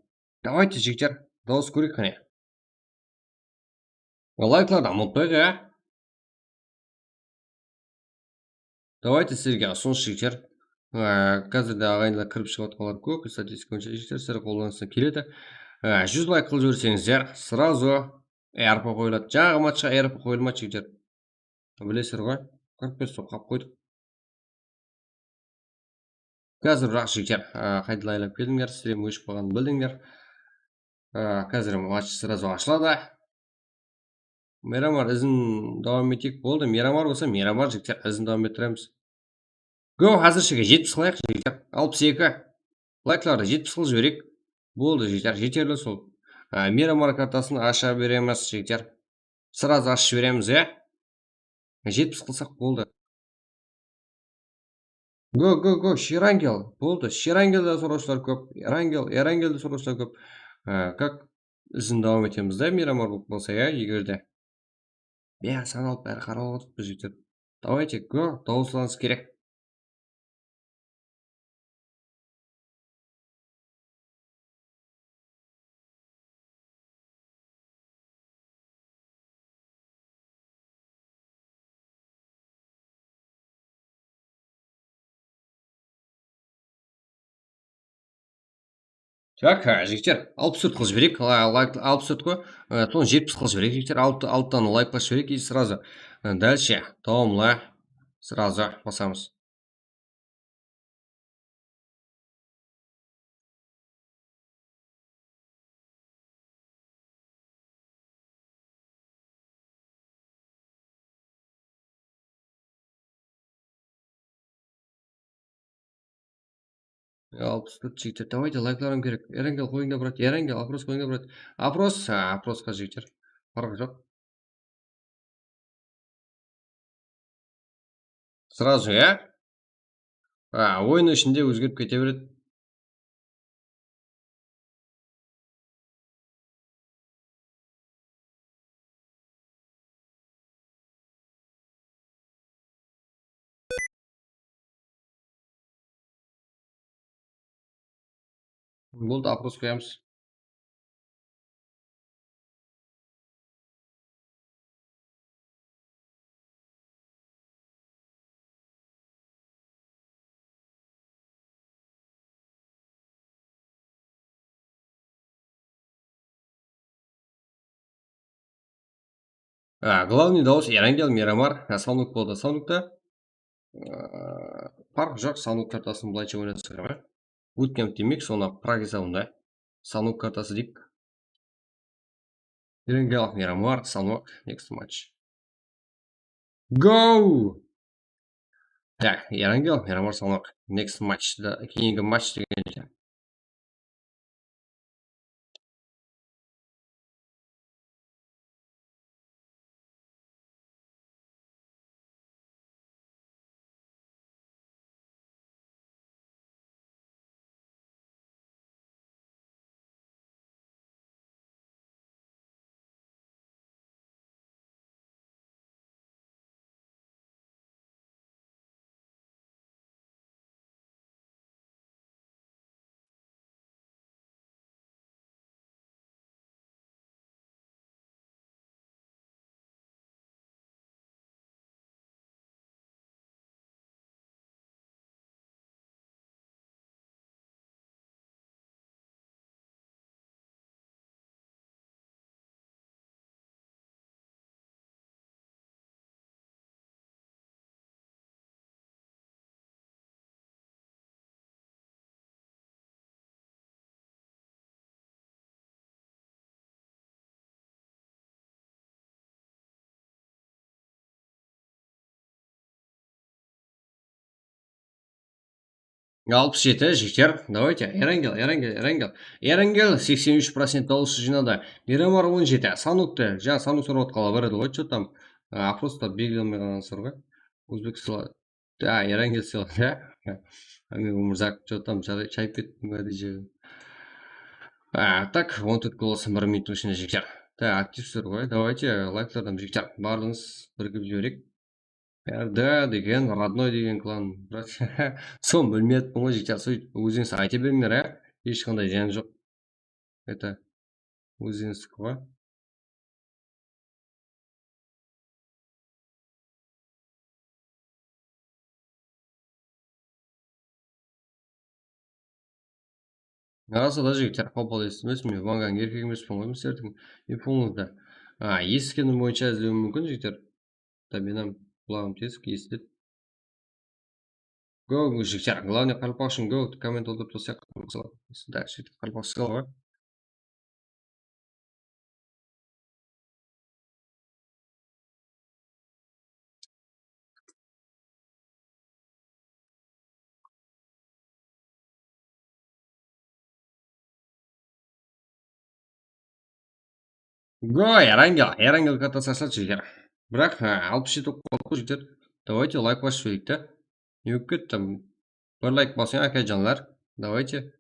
Давайте, jigitler, dawıs kóreyik qáne. Layklardı umıtpayıq, ya. Давайте, sizlerge usınıs, jigitler. Á, házirde aǵayinler kirip shıǵıp atqanlar kóp, statistika boyınsha, jigitler, sizler qollarıńızdan keledi. Á, júz layk qılıp jiberseńizler, сразу R P qoyıladı. Jańaǵı matchqa R P qoyılmadı, jigitler. Bilesizler ǵoy, qırq bes top qap qoydıq. Házir, biraq, jigitler, á, qaytadan aylap keldińler, stream óship qalǵanın bildińler. Á, házir match сразу ashıladı. Miramar izin dawam eteyik, boldı. Miramar bolsa, Miramar, jigitler, izin dawam ettiremiz. Go, házirshege jetpis qılayıq, jigitler. Alpıs eki. Layklardı jetpis qılıp jibereyik. Boldı, jigitler, jeterli sol. Á, Miramar kartasın asha beremiz, jigitler. Сразу ashıp jiberemiz, ya. Jetpis qılsaq boldı. Go, go, go, Shirangel. Boldı, Shirangelde sorawshılar kóp. Erangel, Erangelde sorawshılar kóp. Á, как, izin dawam etemiz da, Miramar bolıp qalsa, ya, eger de. Bári sanalıp, bári qarap atırıppız, jigitler. Давайте, go, dawıslanıs kerek. Так, á, jigitler, alpıs tórt qılıp jibereyik, la-, layk, alpıs tórt qoy, á, sonı jetpis qılıp jibereyik, jigitler, altı, altı dana layk basıp jibereyik, и сразу, á, дальше, tamamla, сразу basamız. Alpıs tórt jigitler, давайте, layklarım kerek. Erangel qoyıńda, brat, Erangel, опрос qoyıńda, brat. Опрос, ha, опросqa, jigitler. Farqı joq. Сразу, ya? A, oyın ishinde ózgerip kete beredi. Boldı, опрос qoyamız. A, главный dawıs Erangel, Miramar, a, Sanuk boldı. Sanukta, a, parq joq, Sanuk kartasın bılayınsha oynasaq, a? Bootcamp demeyik, sonı Prag esabında. Sanuk kartası deyik. Erangel, Miramar, Sanuk, next match. Go! Tak, Erangel, Miramar, Sanuk, next match da, keyingi match degenshe. Alpıs jeti, jigitler. Давайте, Erangel, Erangel, Erangel. Erangel seksen úsh procent dawıs jıynadı. Miramar on jeti, Sanukti. Jańa Sanuk sorap atqanlar bar edi ǵoy, что там, a, опроста belgilemey qalǵansızlar ǵoy. Ózbek sıyla-, a, Erangel sıyladı, ya. Ámigo Umrzak, что там, jay-, shayıp kettiń be, diyecek. A, tak, on tórt golos bir minut ishinde, jigitler. Tak, aktivsizler ǵoy. Давайте, layklardan, jigitler. Barlıǵıńız birge bilip jibereyik. Párda degen, Rodnoy degen klan. Sol bilmey atırman ǵoy, jigitler, sol ózińiz ayta berińler, á. Hesh qanday zıyan joq. Это, ózińizdiki ǵoy. Arasında jigitler, qapal esitmesiz, men Vangań erkegi emespen ǵoy, sizlerdiń infongızda. A, esitkenim boyınsha izlewiim múmkin, jigitler. Da, men hám qulaǵım tesk, esitedi. Go, go, jigitler, главный, qaraqalpaq ushın go, komment toldırıp taslayıq. Da, jigitler, qaraqalpaq ushın go. Goy, Erangel, Erangel kartası ashıladı, jigitler. Biraq, ha, alpıs jeti bolıp qaldı, jigitler. Давайте, layk basıp jibereyik te. Ne bolıp ketti? Bir layk basıń, akajanlar. Давайте.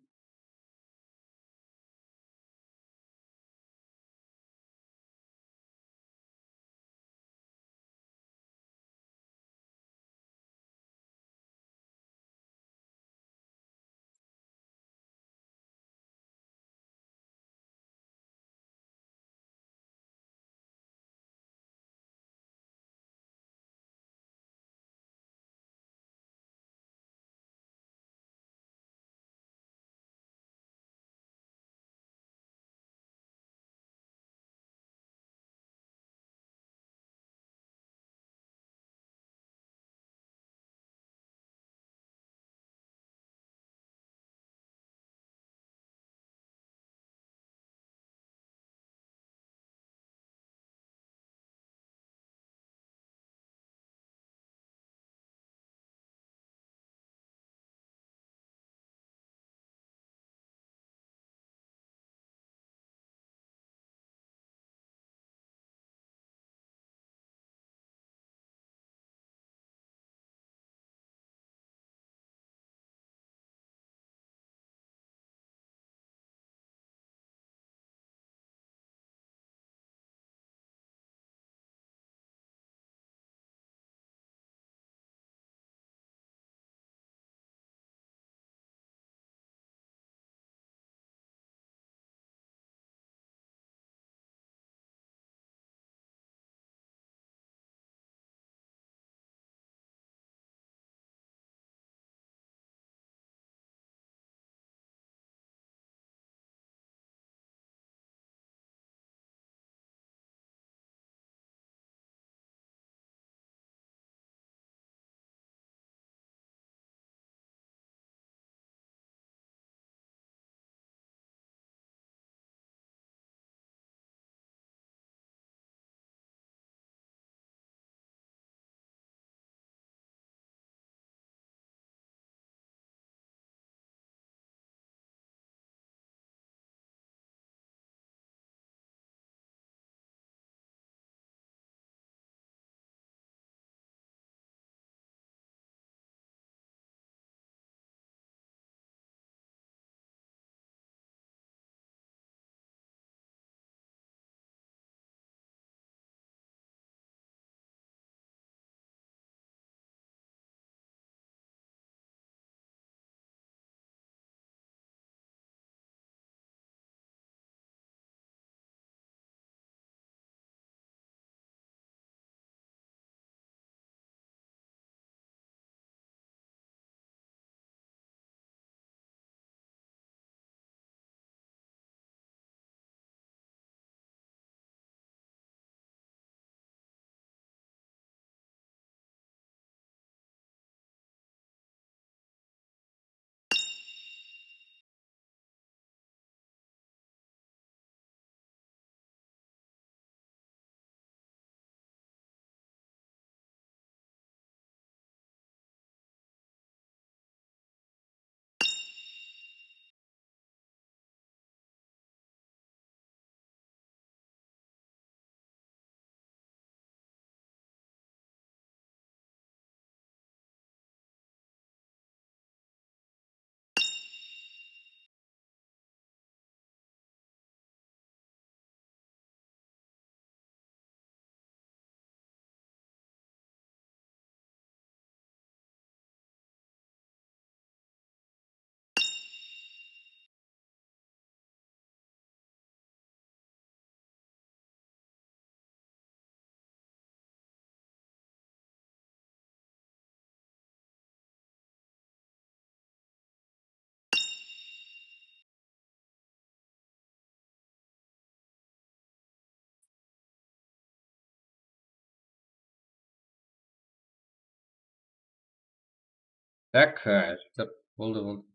Tak, ha, jigitler, boldı, boldı.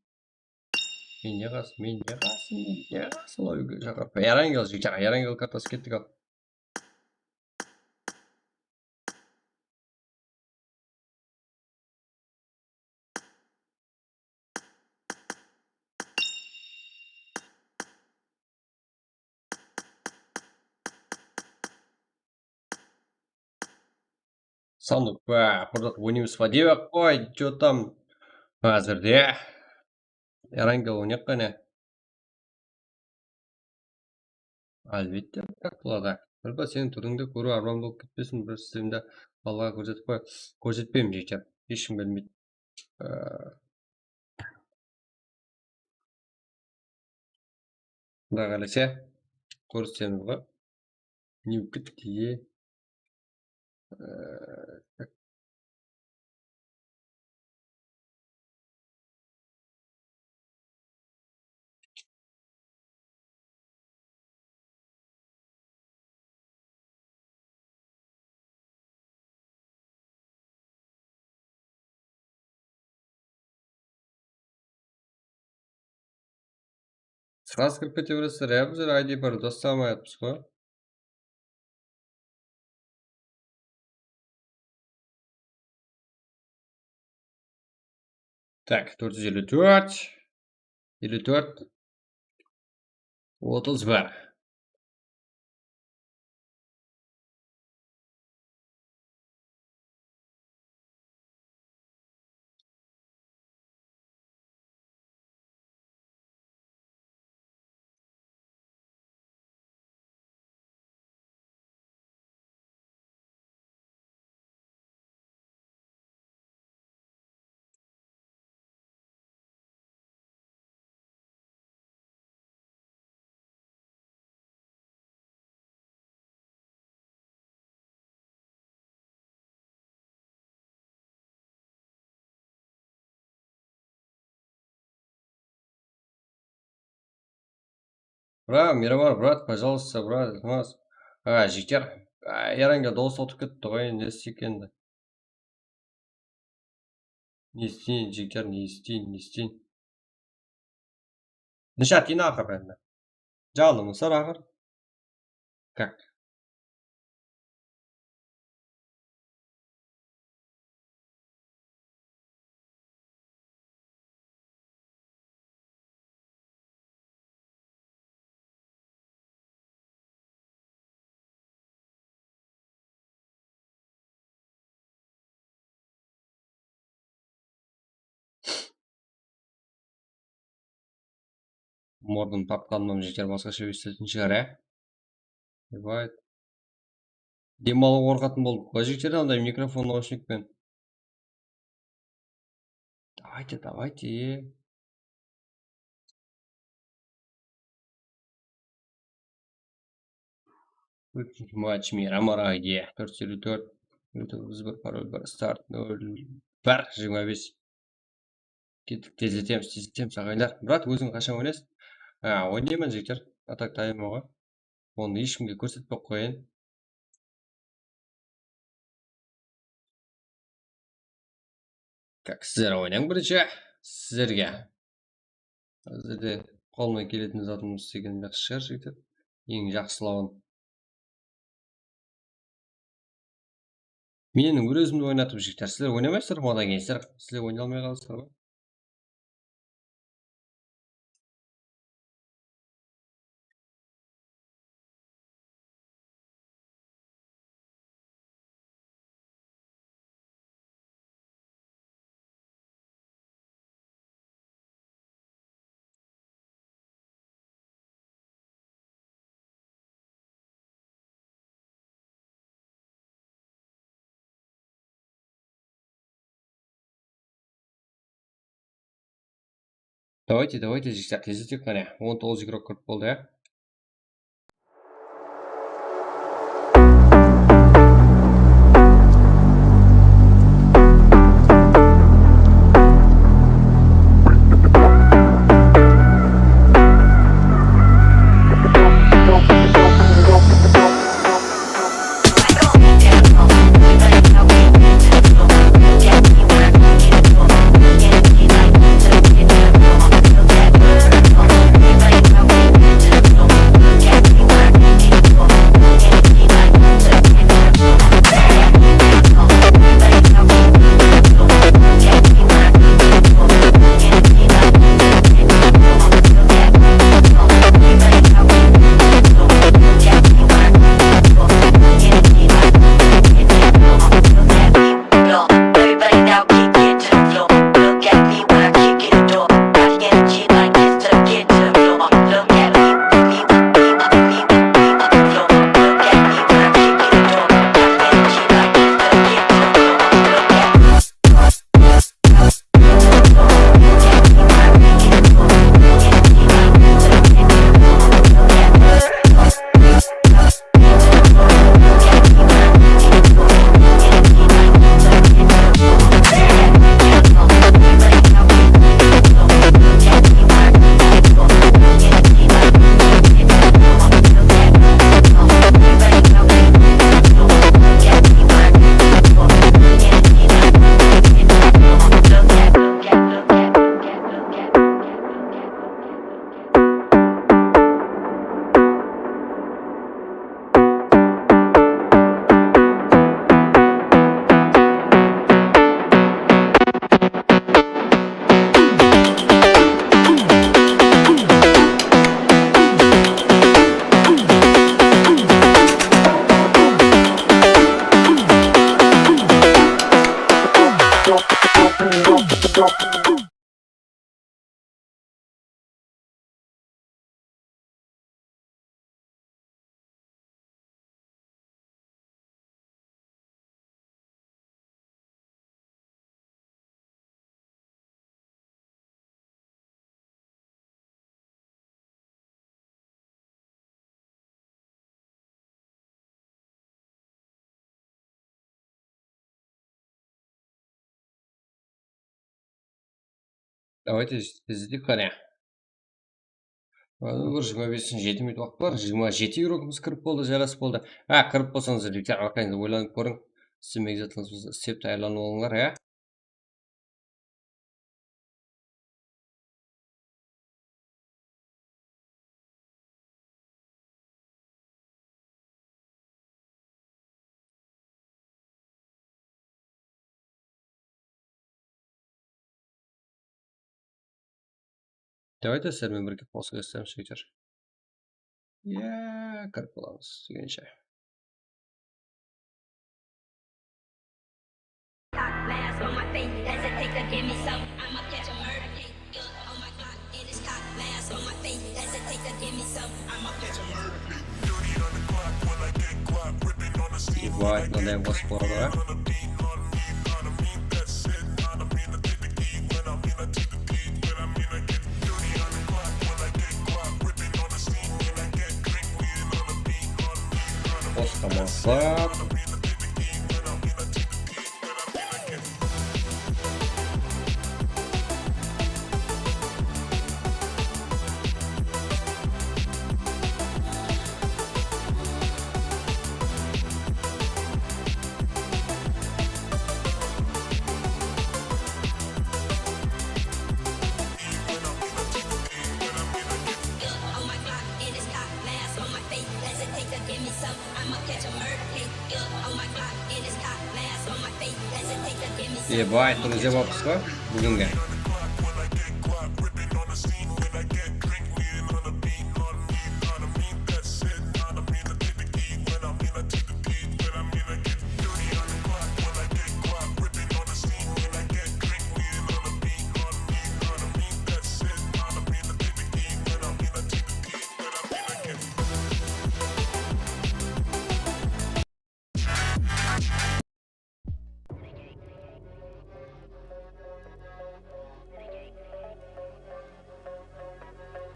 Men ne qalsın, men ne qalsın, men ne qalsın, logika shaqırıp. Erangel, jigitler, Erangel kartası kettik al. Sandık, ba, qurdat oynaymız ba dep-aq qoy, чё там, házirde. Erangel oynayıq qáne. Álbette, так boladı. Bir bala seniń túrińdi kóriw arman bolıp ketpesin, bir sizimdi balaǵa kórsetip qoy. Kórsetpeymen, jigitler. Hesh kim bilmeydi. Ee, Quday qálese, kórisemiz ǵoy. New kit, e, Sraz kirip kete beresizler, ya, bizler I D bar, dosta almay atırmız ǵoy. Tak, tórt júz elli tórt, elli tórt, otız bir. Brat, Miramar, brat, пожалуйста, brat, iltimas. A, jigitler, a, Erangel dawıs atıp ketti ǵoy, endi ne isteyik endi? Ne isteyin, jigitler, ne isteyin, ne isteyin? Neshe atayın aqır endi? Janımız sar aqır. Как? Mornın tapqanman, jigitler, basqasha estetin shıǵar, ya? Bıbayt. Dem alıwǵa qorqatın boldıq ǵoy, jigitler, anday mikrofon, naushnikpen. Давайте, давайте. Últinshe match, Miramar I D, tórt júz elli tórt, biz bir, parol bir, start nol bir, jigirma bes. Kettik, tezletemiz, tezletemiz, aǵaylar. Brat, óziń qashan oynaysıń? Ha, oynayman, jigitler. A так tayın bolǵan. Onı hesh kimge kórsetpey-aq qoyayın. Так, sizler oynań birinshi. Sizlerge. Bizlerde qolımnan keletin zatımdı islegen jaqsı shıǵar, jigitler. Eń jaqsılawın. Meniń ózimdi oynatıp, jigitler, sizler oynamaysızlar ma, odan keyin sizler, sizler oynay almay qalasızlar ǵoy. Давайте, давайте, jigitler, tezleteyik qáne. On toǵız igrok kirip boldı, ya. Давайте izleyik qáne. Bir jigirma bes, jeti minut waqıt bar. Jigirma jeti urokımız kirip boldı, jarasıp boldı. Ha, kirip bolsańız, jigitler, arqayınızda oylanıp kóriń. Islemek zatlarıńızdı islep tayarlanıp alıńlar, ya. Давайте sizler menen birge qosıp eshitsem, jigitler. Ya, kirip bolamız, degenshe. Ебать, мынандай қосып қойды, а? Қосты, қосты. Ебать, друзья, bapısqa búgingi.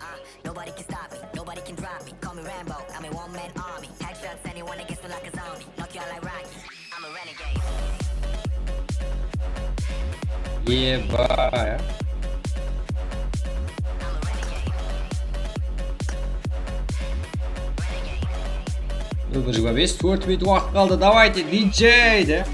Uh, nobody can stop me, nobody can drop me. Call me Rambo, I'm a one-man army. Headshots, anyone against me like a zombie. Knock you out like Rocky. I'm a renegade. Eba, ya. Bir jigirma bes, tórt minut waqıt qaldı. Давайте, D J de.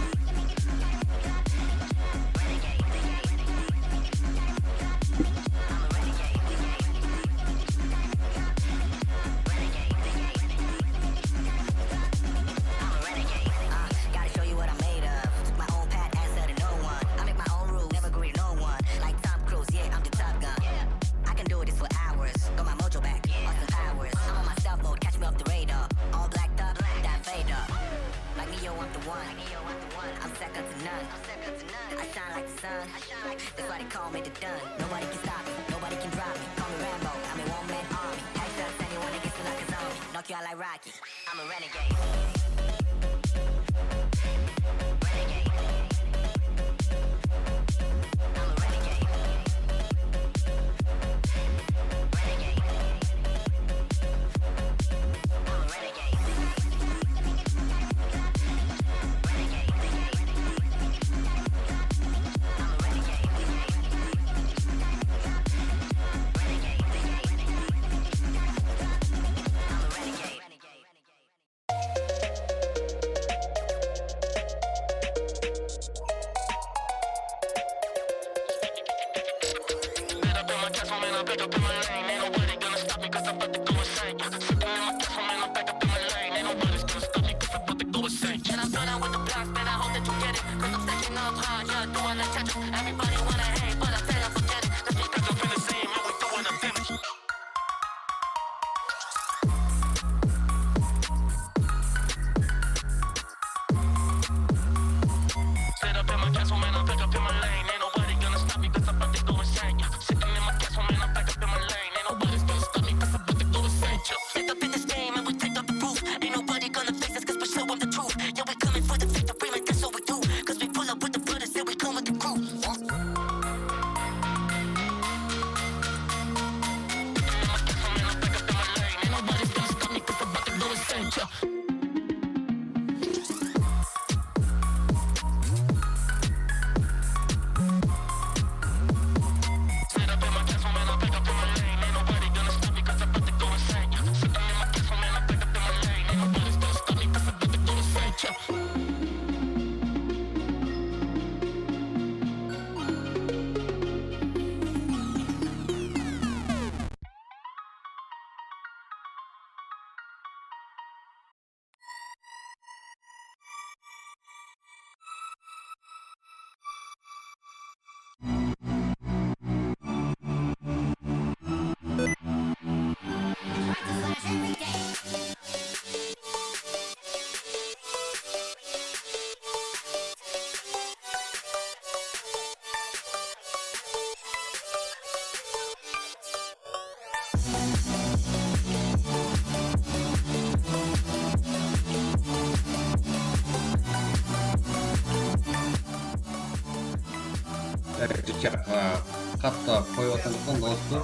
Qattı qoyıp atırmız dawıstı.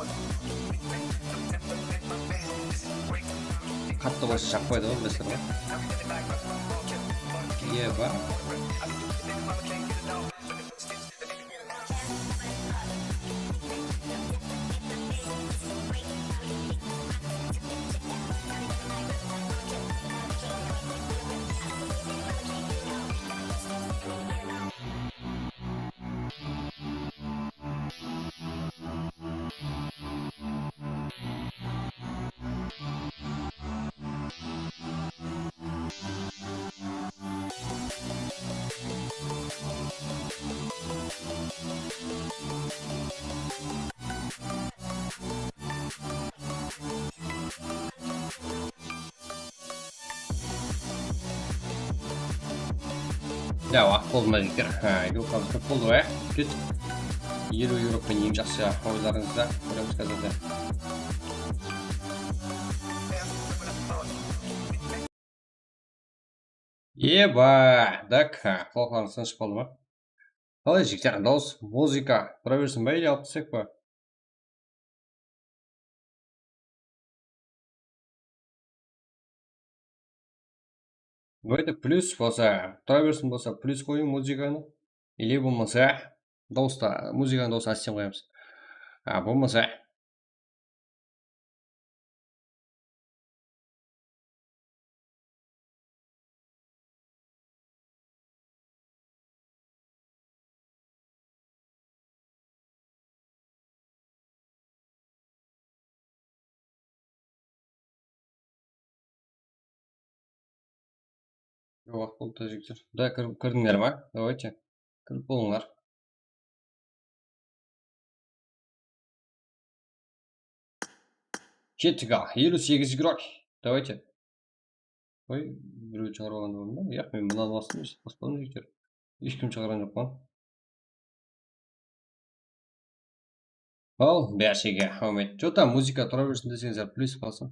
Qattı qoysa jaqpaydı ǵoy, bilesizler ǵoy. Eba. Ya, waqıt boldı ma, jigitler? Ha, grupamız kóp boldı ǵoy, ya. Ket. Eliw euro penen eń jaqsı oylarıńızdı kóremiz házirde. Eba, dak, ha, qulaqlarıńız tınısh boldı ma? Qalay, jigitler, dawıs, muzıka tura bersin ba, ele alıp taslaysaq pa? Давайте plyus bolsa, tura bersin, bolsa plyus qoyıń muzıkanı. Или bolmasa, dawısta, muzıkanıń dawısın ásten qoyamız. A, bolmasa. Joq, waqıt boldı, jigitler. Da, kir-, kirdińler ma? Давайте. Kirip bolıńlar. Kettik al. Eliw segiz igrok. Давайте. Oy, birew shıǵarıp alǵan boldı ma? Yaq, men mınanı bastım, baspadım, jigitler. Hesh kim shıǵarǵan joq pa? Al, bárshege áwmet. Что-то muzıka tura bersin deseńizler, plyus basıń.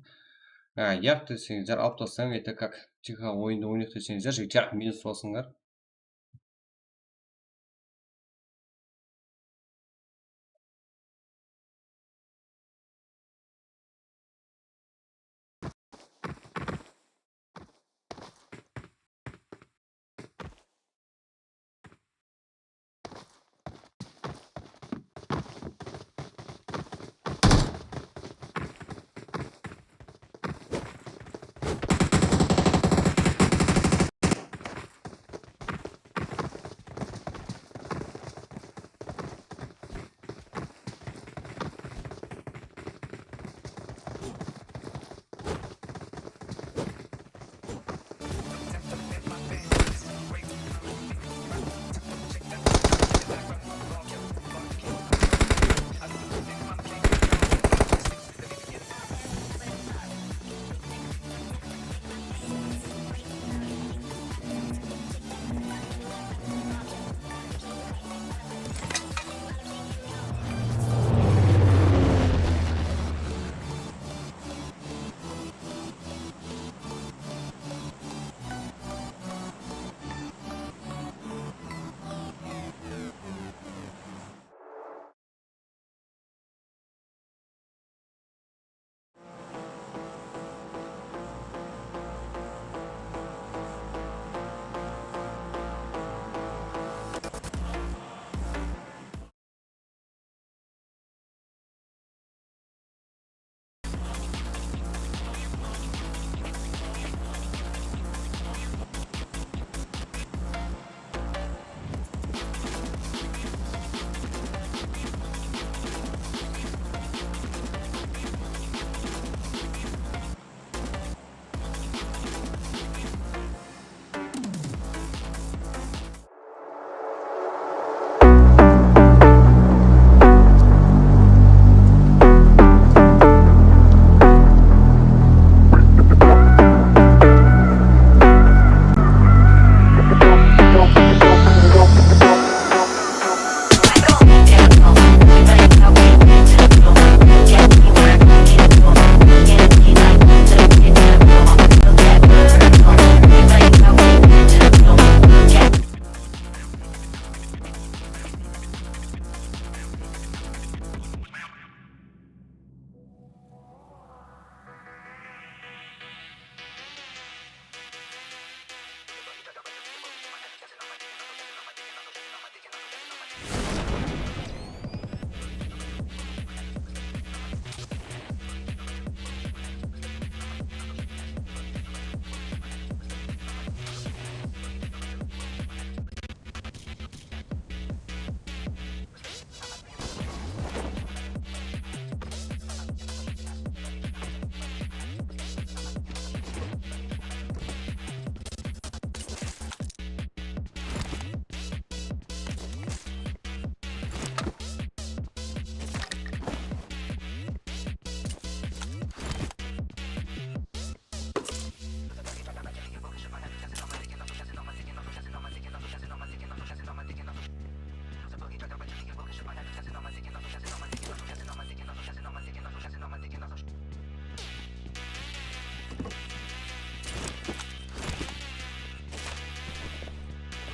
A, yaq deseńizler, alıp taslań, это как тихо oyındı oynayıq deseńizler, jigitler, minus basıńlar.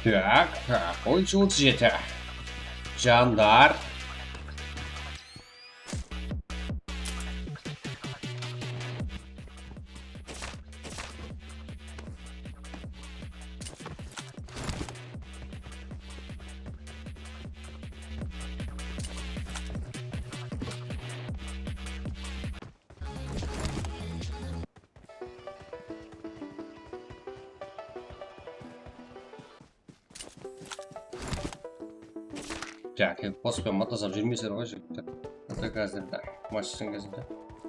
Tak, qoy, otız jeti. Jandar. Tak, endi pospıyan matlasap júrmesler ǵoy, jigitler. Ata házirde, matchtıń gezinde,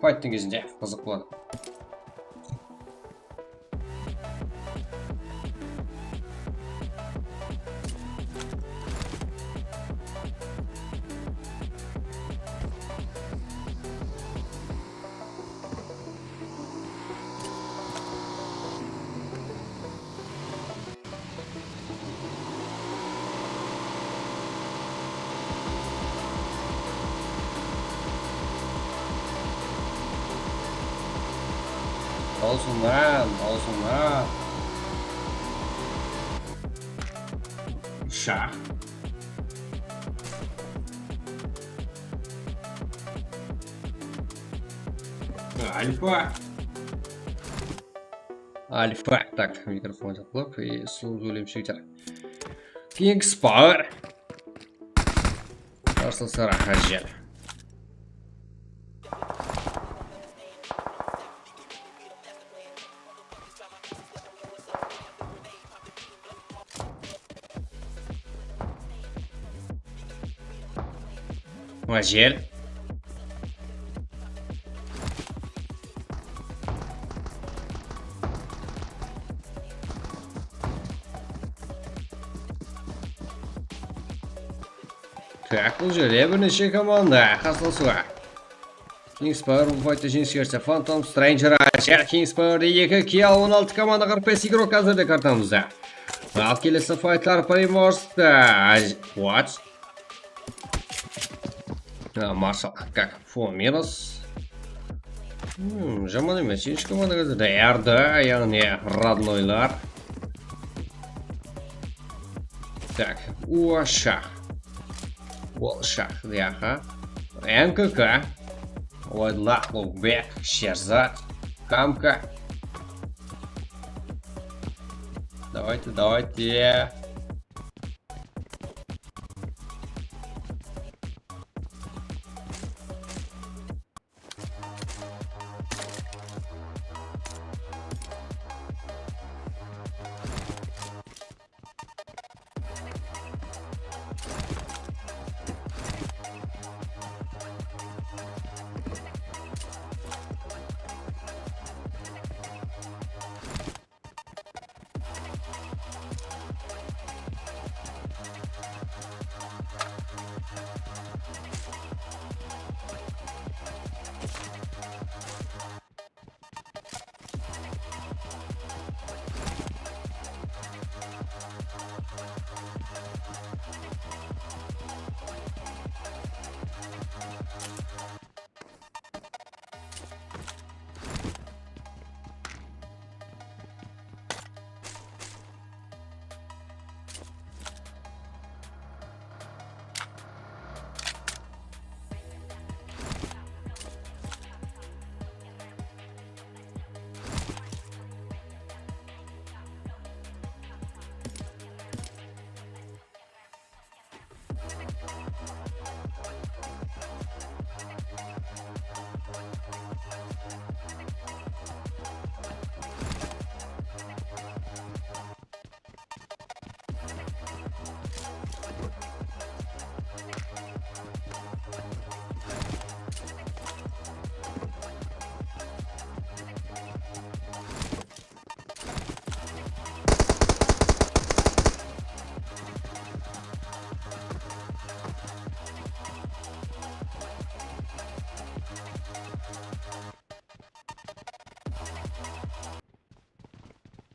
fayttıń gezinde qızıq boladı. Bolsın lan, bolsın lan. Shah. Alfa. Alfa. Tak, mikrofon jaqlap, e, sulıw sóylem shekter. Kings Power. Qarsı sıra hájel. Mına jer. Tak, bul jerde bir neshe komanda qarsalasıwǵa. Kings Power bul faytta jeńiske erisse Phantom Stranger, Ajar Kings Power de eki kill, on altı komanda, qırq bes igrok házirde kartamızda. Al kelesi faytlar Primorskta. Aj-, what? Ha, Marshall, как? Four minus. Hmm, jaman emes, jeńiske komanda házirde. Erdi, yaǵnıy rodnoylar. Так, Uasha. Uasha, yaha. N K K. Oydlaq, Lukbek, Sherzad, Kamka. Давайте, давайте.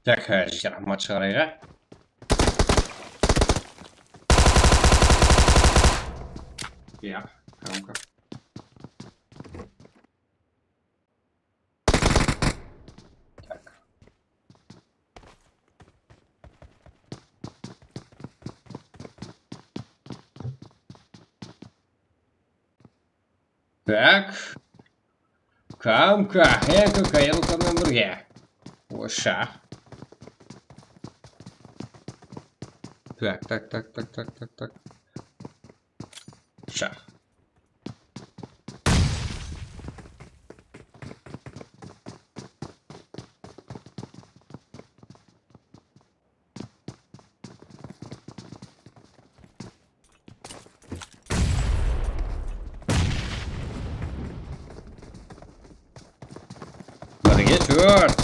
Так, e, jigitler, match shıǵarayıq, a? Ya, kamka. Tak. Tak. Kamka, Enko Kayılka menen birge. Oshaq. Tak, tak, tak. Oshaq. Birge tórt.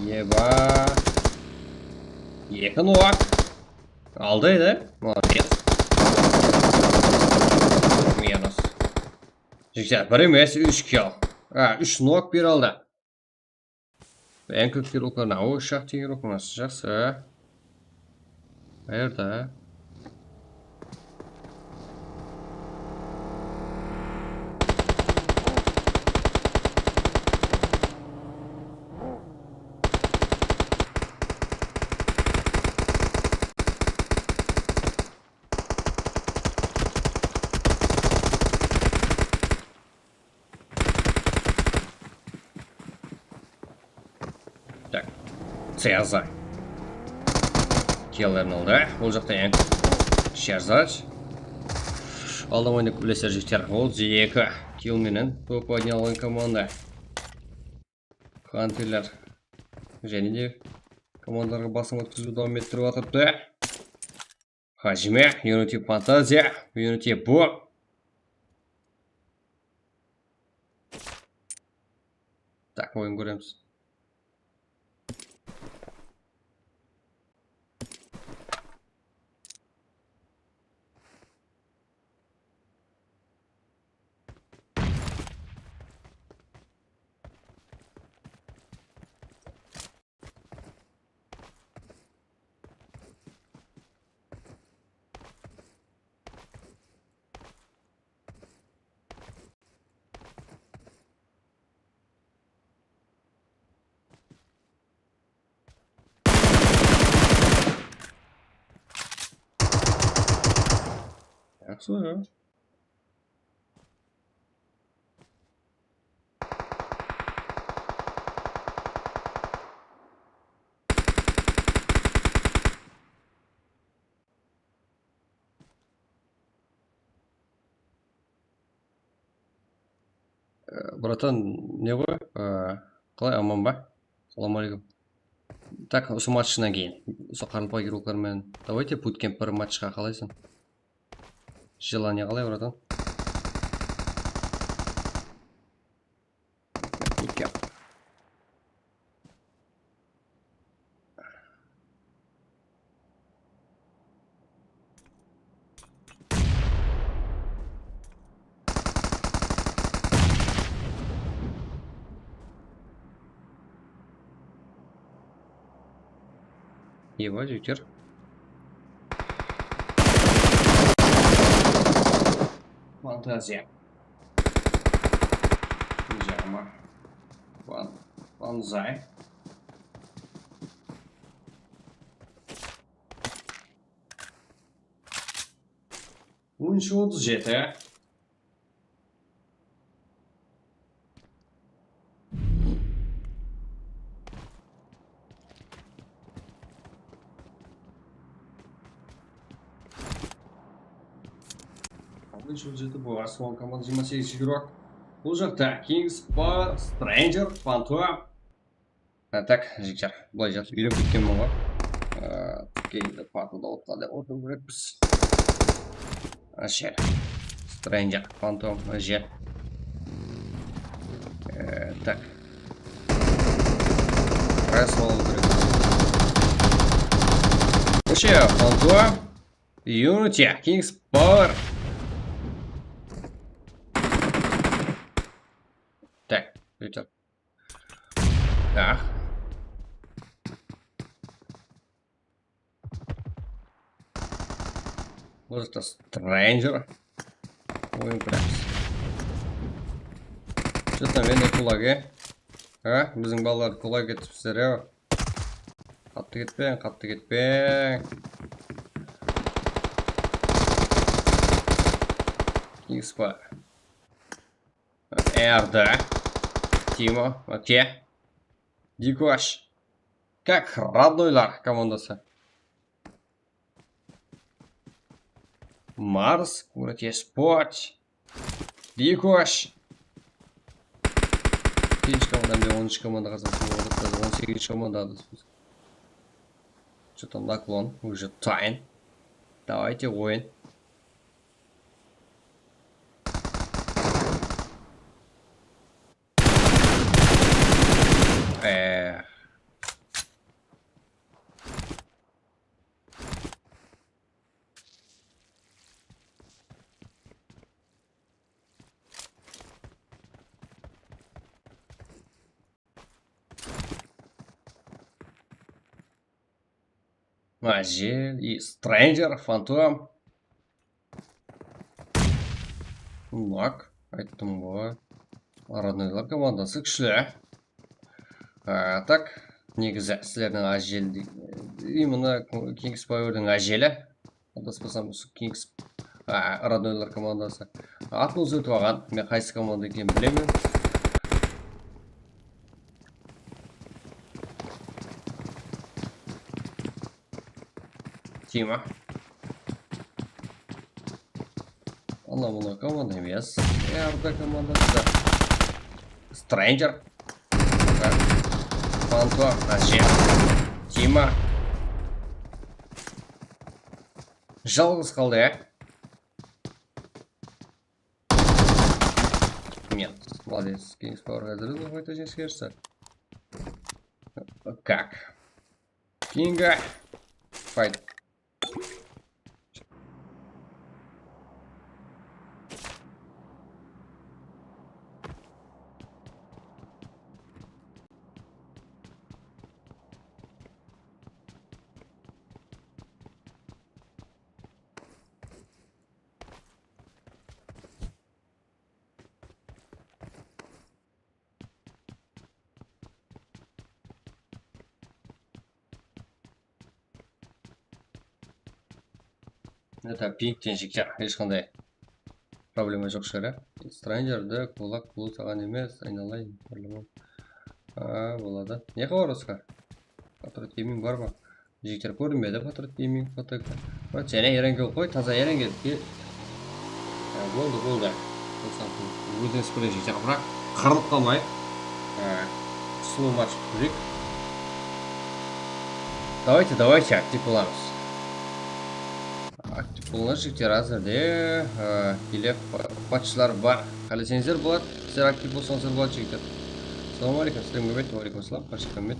Eba. Eki nok. Aldı edi. Molodec. Minus. Jigitler, bir emes, úsh kill. Ha, úsh nok bir aldı. Eń kóp kill uqlarına. O, ushaq tiyinroq mınası. Jaqsı. Qayerda? Tak. Sıyazı. Killer aldı. Bul jaqta eń. Sherzaj. Aldım oynap bilesizler, jigitler. Otız eki kill menen topa oynay alǵan komanda. Hunterler. Jáne de komandalarǵa basım ótkiziw dawam ettirip atırıptı. Hajime, Unity Fantaziya, Unity bu. Tak, oyın kóremiz. Jaqsı. Ee, bratan, ne ǵoy? Ee, qalay, aman ba? Assalawma aleykum. Tak, usı matchınan keyin, usı qarılpa giroklar menen. Давайте bootcamp bir matchqa, qalaysań? Желание qalay, bratan? Bootcamp. Eba, jigitler. Fantaziya. Pijama. Van-, Vanzay. On úsh otız jeti. Aldı, jıl jeti, bu Arslon komanda jigirma segiz jigirma. Bul jaqta Kings Power, Stranger, Panto. Ha, tak, jigitler, bılay jaqsı úyrenip ketkenmen ǵoy. Ee, keyin de Panto da otqa da otıw kerekpiz. Ashe. Stranger, Panto, ashe. Ee, tak. Раз болу керек. Вообще, Panto, Unity, Kings Power. Так, это. Так. Может, это Stranger? Oyun kuramız. Что-то mende kulag, e? Ha? Biziń balalar kulag etipsizler, e? Qattı ketpeń, qattı ketpeń. Kingspa. Erdi. Timo, okey. Dikosh. Kak, Rodnoylar komandası. Mars, Kuratesport. Dikosh. Birinshi komanda, mende onınshı komanda Qazaqstan boldı, házir on segizinshi komanda adasıpız. Что-то наклон, уже тайын. Давайте, oyın. Ee. Ájel, и Stranger, Fantom. Bak, ayttım ǵoy. Rodnoylar komandası kúshli. A, tak, negizi sizlerdiń Ájel, именно Kings Powerdiń Ájeli. Adaspasam, usı Kings, a, Rodnoylar komandası. Atın ózgertip alǵan. Men qaysı komanda ekenin bilemen. Tima. Ana, mına komanda emes. Erdi komandası da. Stranger. Fantom, Ájel. Tima. Jalǵız qaldı, ya. Нет, молодец. Kings Power házir de qayta jeńisке erishti. Как? Kinga. Fight. Это pingten jigitler, hesh qanday problema joq shıǵar, ya. Strangerdi kulak bulusaǵan emes, aynalayın, parlaman. A, boladı. Ne xabar, Oskar? Patriot Gaming bar ma? Jigitler, kórinbedi Patriot Gaming, Patriot. Brat, jáne erenge qoy, taza erenge. Ke-, ya, boldı, boldı. Óziniz bilen jigitler, biraq qırılıp qalmayıq. Slow match kútip. Давайте, давайте, aktiv bolamız. Aktiv bolıńlar, jigitler, házirde, e, kelip, e, patchlar bar. Qáleseńizler boladı, sizler aktiv bolsańızlar boladı, jigitler. Assalawma áleykum, sizlerge húrmet, wa áleykum assalam, Qashqanbet.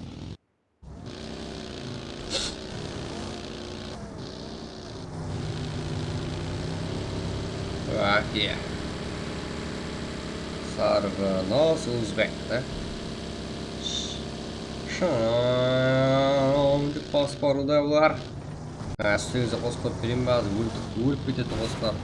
Ake. Sarǵınos Uzbek, da? Sh-, sham dep basıp barıwda bular. Ha, ústińizde qosıp qoyıp bereyin be, házir ólip, ólip ketedi qosıqlar.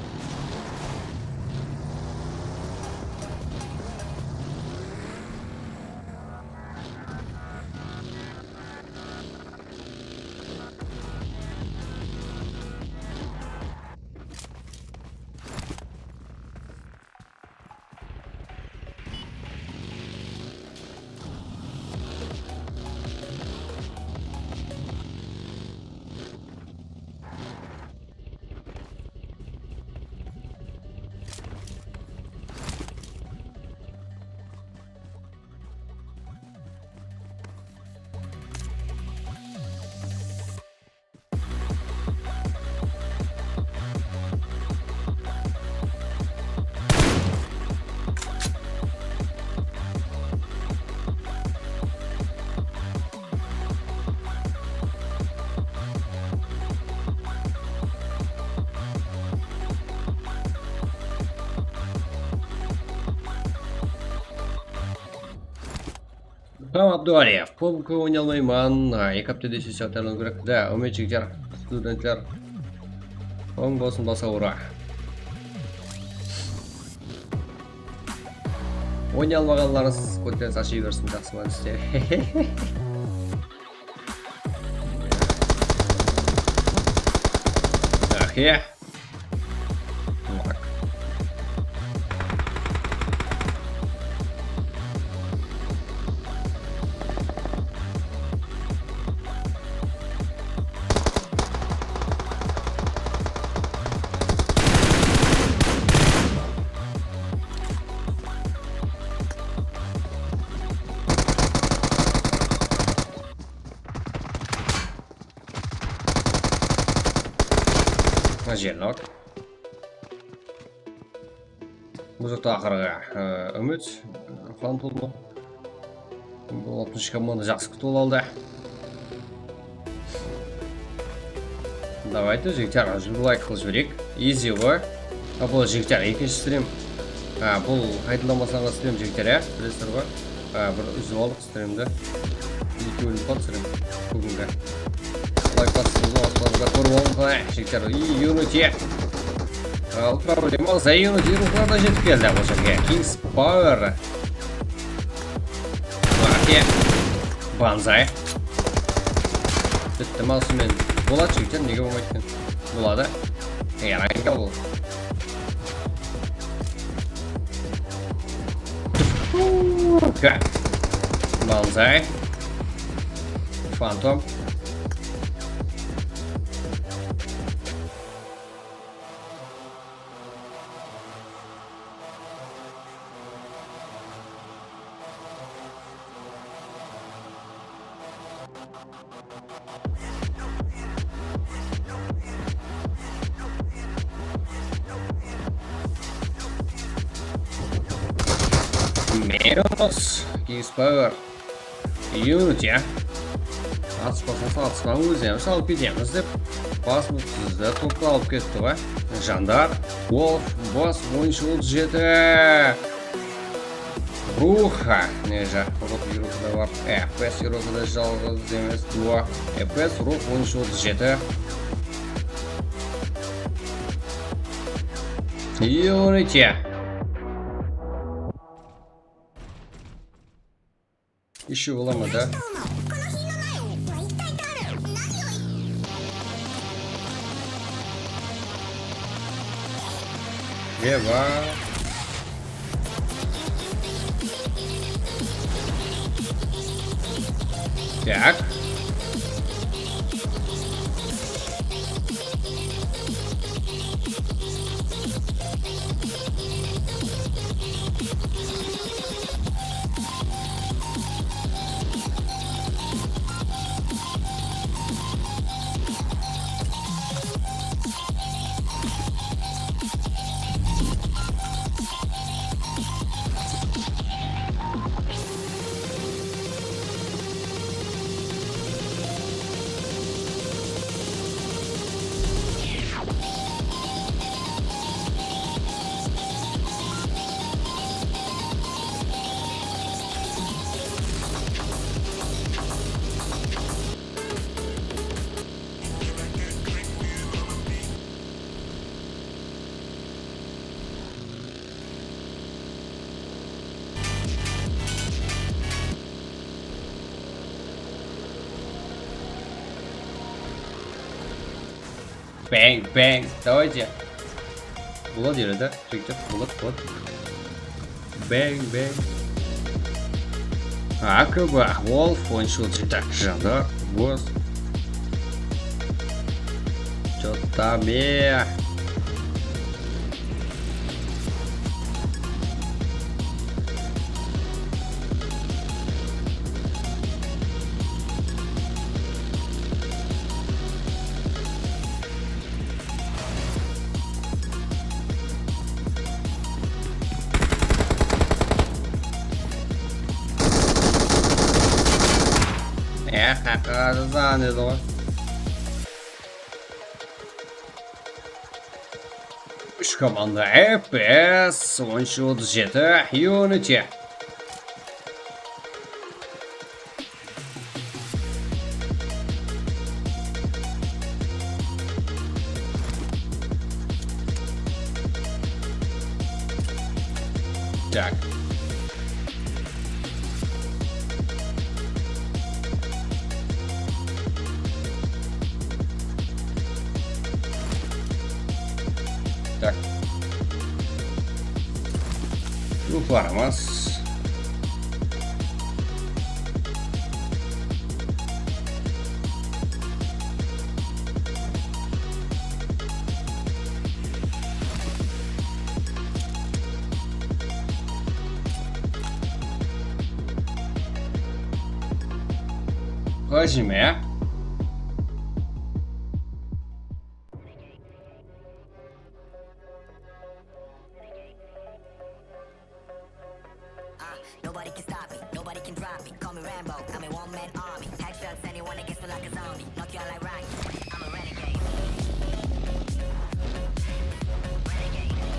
Tamam, Abdualiyev, PUBG oynay almayman. Ha, eki háptede sessiya tayarlanıw kerek. Da, Úmet jigitler, studentler. Oń bolsın, basa ura. Oynay almaǵanlarıńız kóterip ashıp jibersin, jaqsı, молодец. Ах, ya. Bak. Jelnok. Bul jaqta aqırǵı, e, úmit, Fantom. Bul altınshı komanda jaqsı kútip aldı. Давайте, jigitler, layk qılıp jibereyik. Easy ǵoy. A, bul, jigitler, ekinshi strim. A, bul qaytadan baslanǵan strim, jigitler, ya? Bilesizler ǵoy. A, bir úzip aldıq. Strimdi. Eki ólim qal strim. Búgingi. Layk basıp, aslarımızda kórip alıń, qalay, jigitler. Ii, Unity. Al, problema, za Unity ruxlar da jetip keldi bul jerge. Kings Power. Ake. Banzai. Bitti, máselen. Boladı, jigitler, nege bolmaydı eken? Boladı. Yaranǵa bul. Banzai. Fantom. Minus Kings Power. Unity, ya. Atıspasańız, atıspań, ózlerimiz alıp ketemiz dep, basımız tizdi, toptı alıp ketti ǵoy. Jandar, Wolf, Boss, on úsh otız jeti. Ruxa, ne ja, ruh yurıqda bar. F P S yurıqda jalǵız emes, duo. F P S, ruh on úsh otız jeti. Unity. Ещё bolamadı. Eva. Tak. Bang, bang, давайте. Boladı ele da, jigitler, boladı, boladı. Bang, bang. A K B, Wolf, on úsh otız jeti, Jandar, Boss. Чё там, e? Eh, haqıqatı san edi ǵoy. Úsh komanda F P S, on úsh otız jeti, Unity. Tak. Tak. Ruxlarımız. Hajime.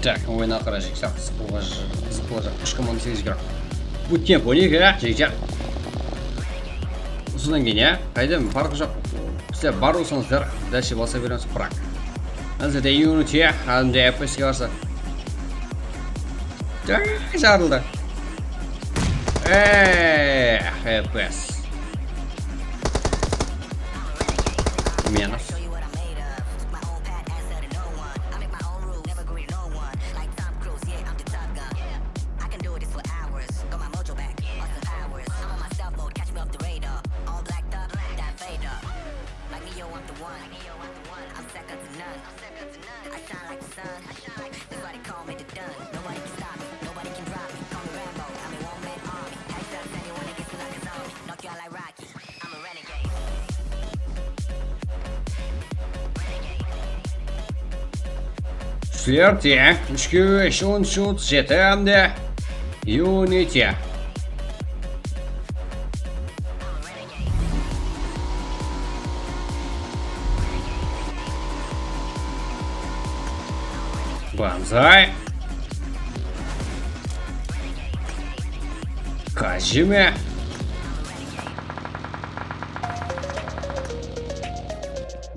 Tak, oyın aqırı jigitler, zıpılǵa, zıpılǵa jaq. Úsh komanda segiz kerek. Bu tempo ne kerek, jigitler? Usıdan keyin, ya, qayda, parqı joq. Sizler bar bolsańızlar, dálshe basa beremiz, brak. Házirde Unity, házirde F P S-ke qarsı. Tak, jarıldı. Eee, F P S. Minus. Flirty, úshke úsh, on úsh otız jeti hám de Unity. Banzai. Hajime.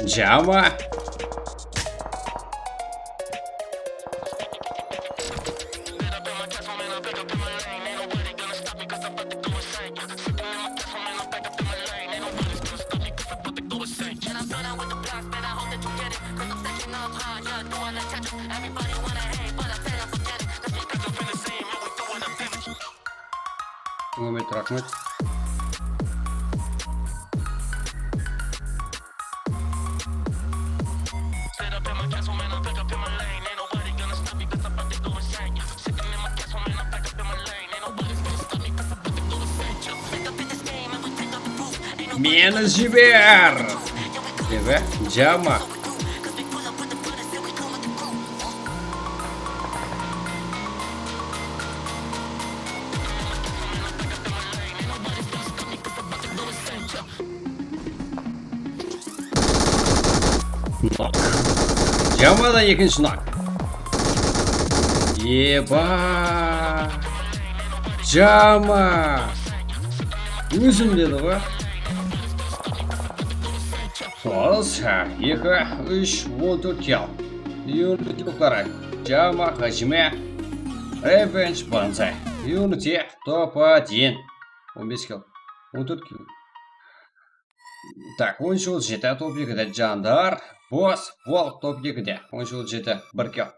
Jama. Ummet, raxmet. Meni jiber! Debe, Jama. Nok. Jamadan ekinshi nok. Eba. Jama. Ózim dedi ǵoy. Toǵız, eki, úsh, on tórt kill. Unity uqları. Jama, Hajime. Revenge, Banzai. Unity, top один. On bes kill. On tórt kill. Tak, on úsh otız jeti, top ekide Jandar. Boss, Volk, top ekide. On úsh otız jeti, bir kill.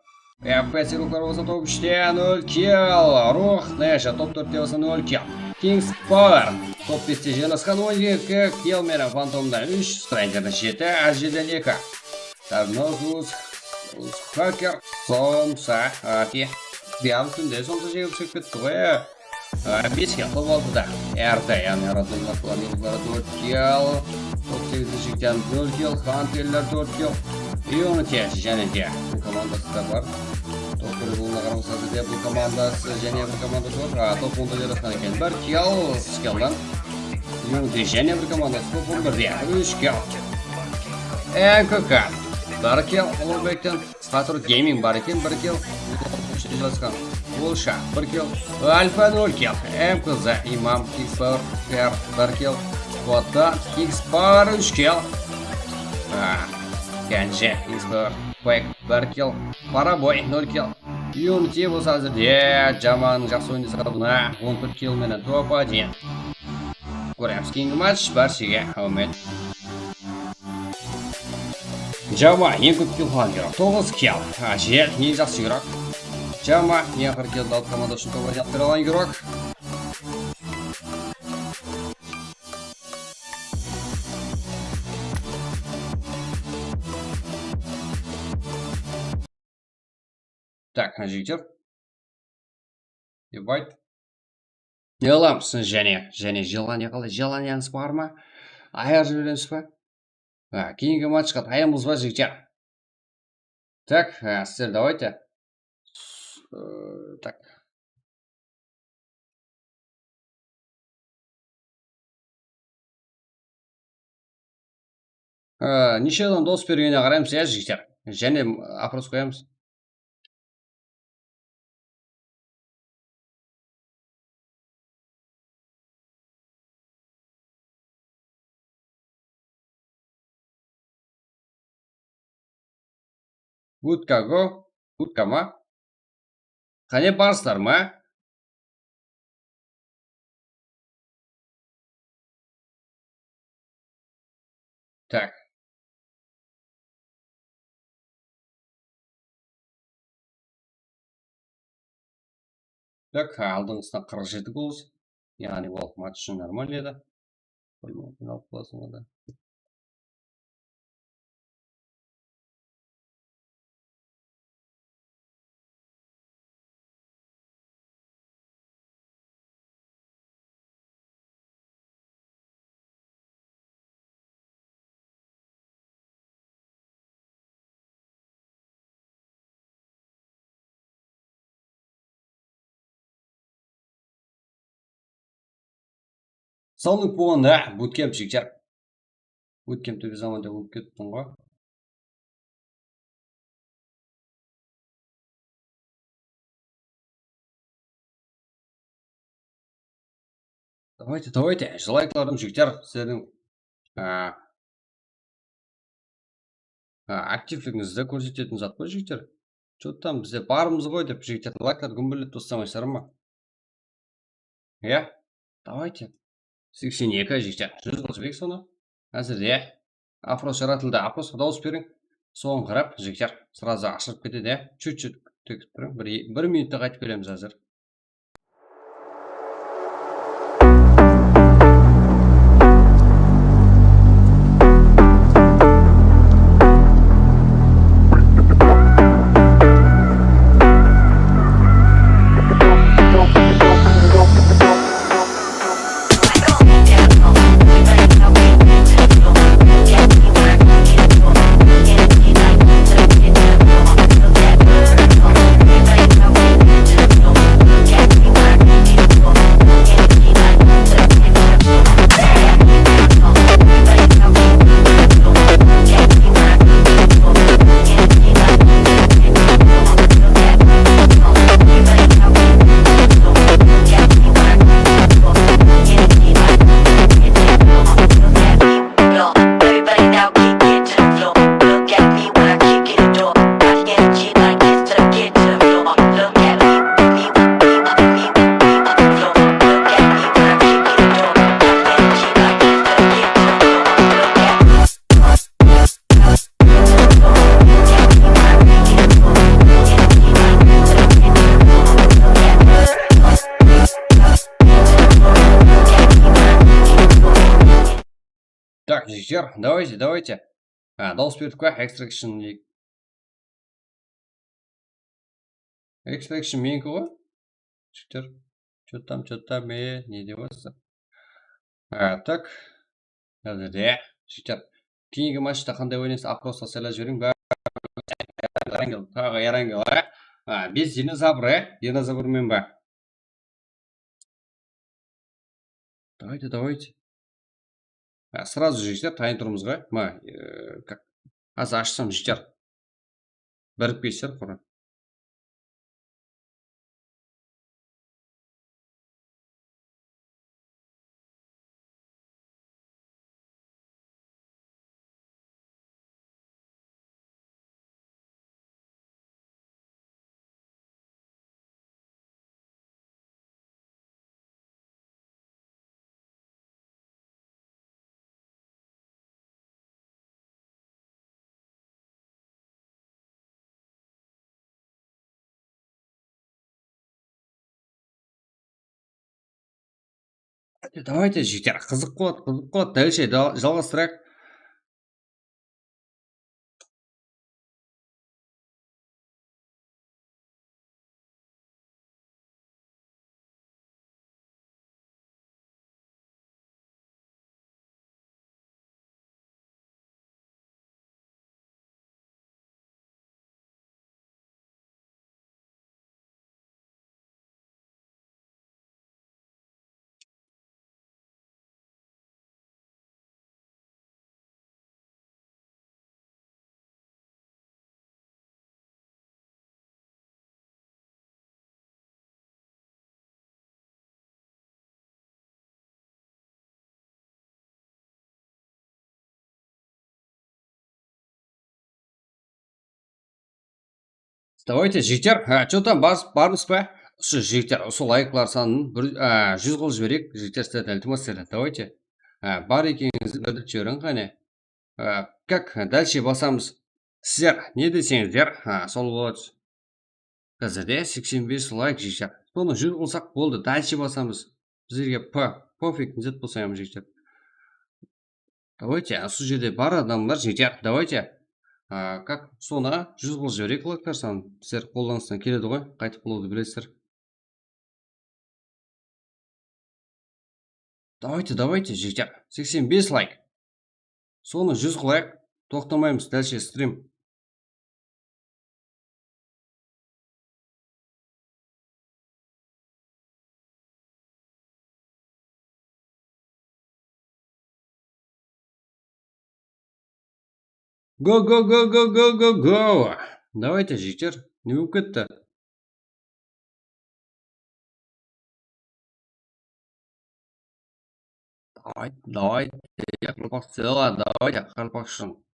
F P S uqları bolsa top úshte, nol kill. Ruh, Nesha, top tórtte bolsa nol kill. Kings Power, top beste jaylasqan, on eki kill menen Fantomda úsh, Strangerda jeti, Ajiden eki. Tarnozus, Hacker, Somsa, Ati. Diam túnde Somsa jegip shıǵıp ketti ǵoy. A, bes kill top altı da. Erda, yaǵnıy Radonlar, Flamingolar tórt kill. Top segizde jigitler nol kill, Hunterler tórt kill. Unity jáne de bul komandası da bar. Top bir bolına qaramasa de bul komandası jáne bir komandası bar. A, top onda jaylasqan eken. Bir kill, skilldan. Unity jáne bir komandası, top on birde. Úsh kill. N K K. Bir kill, Ullıbekten. Satur Gaming bar eken, bir kill. Basqan. Bolsha, bir kill. Alfa, nol kill. M K Z, Imam, Kings Power, Fer, bir kill. Botta, Kings Power, úsh kill. Ah, Kenji, Kings Power, Quake, bir kill. Paraboy, nol kill. Unity bolsa házirde Jamanıń jaqsı oynasadı mına on tórt kill menen top один. Kóremiz keyingi match, bárshege áwmet. Jama eń kóp kill qılǵan juwırıq, toǵız kill. Ájel eń jaqsı juwırıq. Jama eń aqırǵı killdi alıp komanda ushın top один alıp bere alǵan juwırıq. Tak, mına jigitler. Invite. Ne qılamız? Jáne, jáne желание qalay? Желаниеńiz bar ma? Ayar jiberemiz ba? Ha, keyingi matchqa tayınbız ba, jigitler? Tak, ha, sizler давайте. S-, ı, tak. Á, neshe adam dawıs bergenine qaraymız, ya, jigitler. Jáne oпрос qoyamız. Utka go, utka ma? Qáne, barsızlar ma? Tak. Tak, aldınǵısına qırq jeti gol. Yaǵnıy, ol match ushın normal edi. Qoyma, qıynalıq bolasıń onda. Sawlık bolǵanda, bootcamp jigitler. Bootcampte biz zamanda bolıp kettim ǵoy. Давайте, давайте, jılayıqlarım, jigitler, sizlerdiń, a, a, aktivligińizdi kórsetetin zat ǵoy, jigitler. Что там, bizde barmız ǵoy dep, jigitler, layklardı gúmbirlep taslamay, sırma. Ya, давайте. Seksen eki, jigitler, júz qılıp jibereyik sonı. Házir, ya. Oпрос jaratıldı, опросqa dawıs beriń. Soǵan qarap, jigitler, сразу ashılıp ketedi, ya. Чуть-чуть kútip turıń. Bir, bir minutta qaytıp kelemiz házir. Так, jigitler, давайте, давайте. A, dawıs berdik pa? Extraction. Extraction meniki ǵoy. Jigitler. Что там, что там, e, ne dep atırsań? A, tak. Házirde, jigitler. Keyingi matchta qanday oynaysız? Опросqa saylap jiberiń. Bári yarangel, taǵı yarangel, a? A, biz dinozavr, e? Dinozavr men ba? Давайте, давайте. Á, сразу jigitler, tayın turmız ǵoy. Ma, e, как? Házir ashsam jigitler. Birikpeysiz qurı. Давайте, jigitler, qızıq qıladı, qızıq qıladı. Дальше да-, jalǵastırayıq. Давайте, jigitler, ha, что там, bar, barmız ba? Usı jigitler, usı layklar sanın bir, a, júz qılıp jibereyik, jigitler, sizlerden iltimas edi. Давайте. Ha, bar ekenińizdi bildirip jiberiń, qáne. Ha, как дальше basamız? Sizler ne deseńizler, ha, sol boladı. Házirde seksen bes layk, jigitler. Sonı júz qılsaq boldı, дальше basamız. Bizlerge p-, pofig, ne zat bolsa ham, jigitler. Давайте, a, usı jerde bar adamlar, jigitler, давайте. A, как, sonı júz qılıp jibereyik, layklar sanın. Sizler qollarıńızdan keledi ǵoy, qaytıp qılıwdı bilesizler. Давайте, давайте, jigitler, seksen bes layk. Sonı júz qılayıq, toqtamaymız, дальше стрим. Go, go, go, go, go, go, go! Давайте, jigitler, ne bolıp ketti? Давай, давай, qaraqalpaq sela, давайте, qaraqalpaq ushın.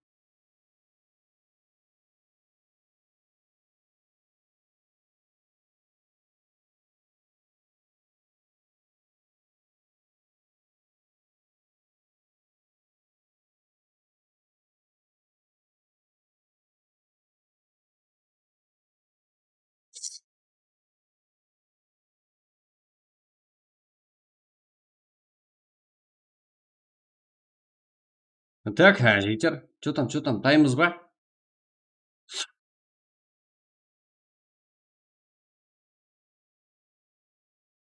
Так, há, jigitler, что там, что там, taymız ba?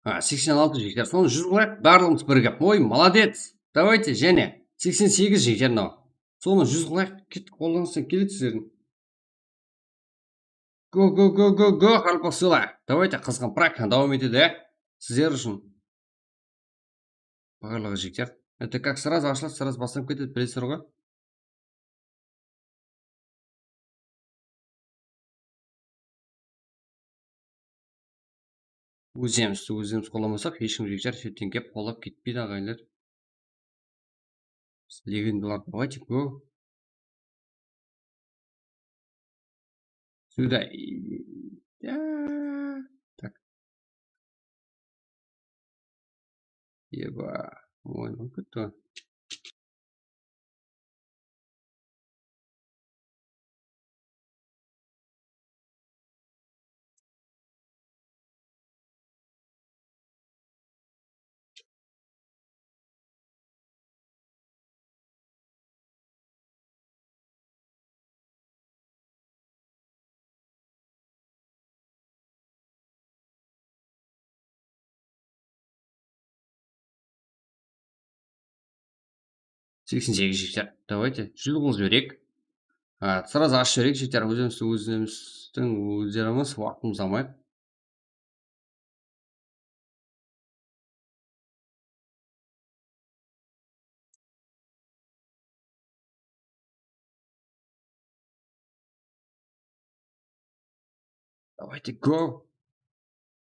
Ha, seksen altı jigitler, sonı júz qılayıq, barlıǵımız birigip. Oy, молодец! Давайте, jáne. Seksen segiz jigitler mınaw. Sonı júz qılayıq, kettik, qollarıńızdan keledi sizlerdiń. Go, go, go, go, go, qaraqalpaq sela. Давайте, qızǵın prak, dawam etedi, ya. Sizler ushın. Barlıǵı jigitler. Это как сразу ashıladı, сразу baslanıp ketedi, bilesizler ǵoy. Ózimizdi ózimiz qolamasaq, hesh kim jigitler shetten kelip qolap ketpeydi, aǵayinler. Biz legendalar, давайте, go. Сюда. И- я. Так. Eba. Oy, bolıp ketti ǵoy. Seksen segiz jigitler. Давайте, júz qılıp jibereyik. A, сразу ashıp jibereyik, jigitler. Ózimizdi ózimizdiń ózlerimiz, waqtımız almayıq. Давайте, go.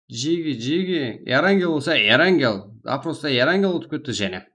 Jigi, jigi. Erangel bolsa, Erangel. Zaprosta Erangel ótip ketti jáne.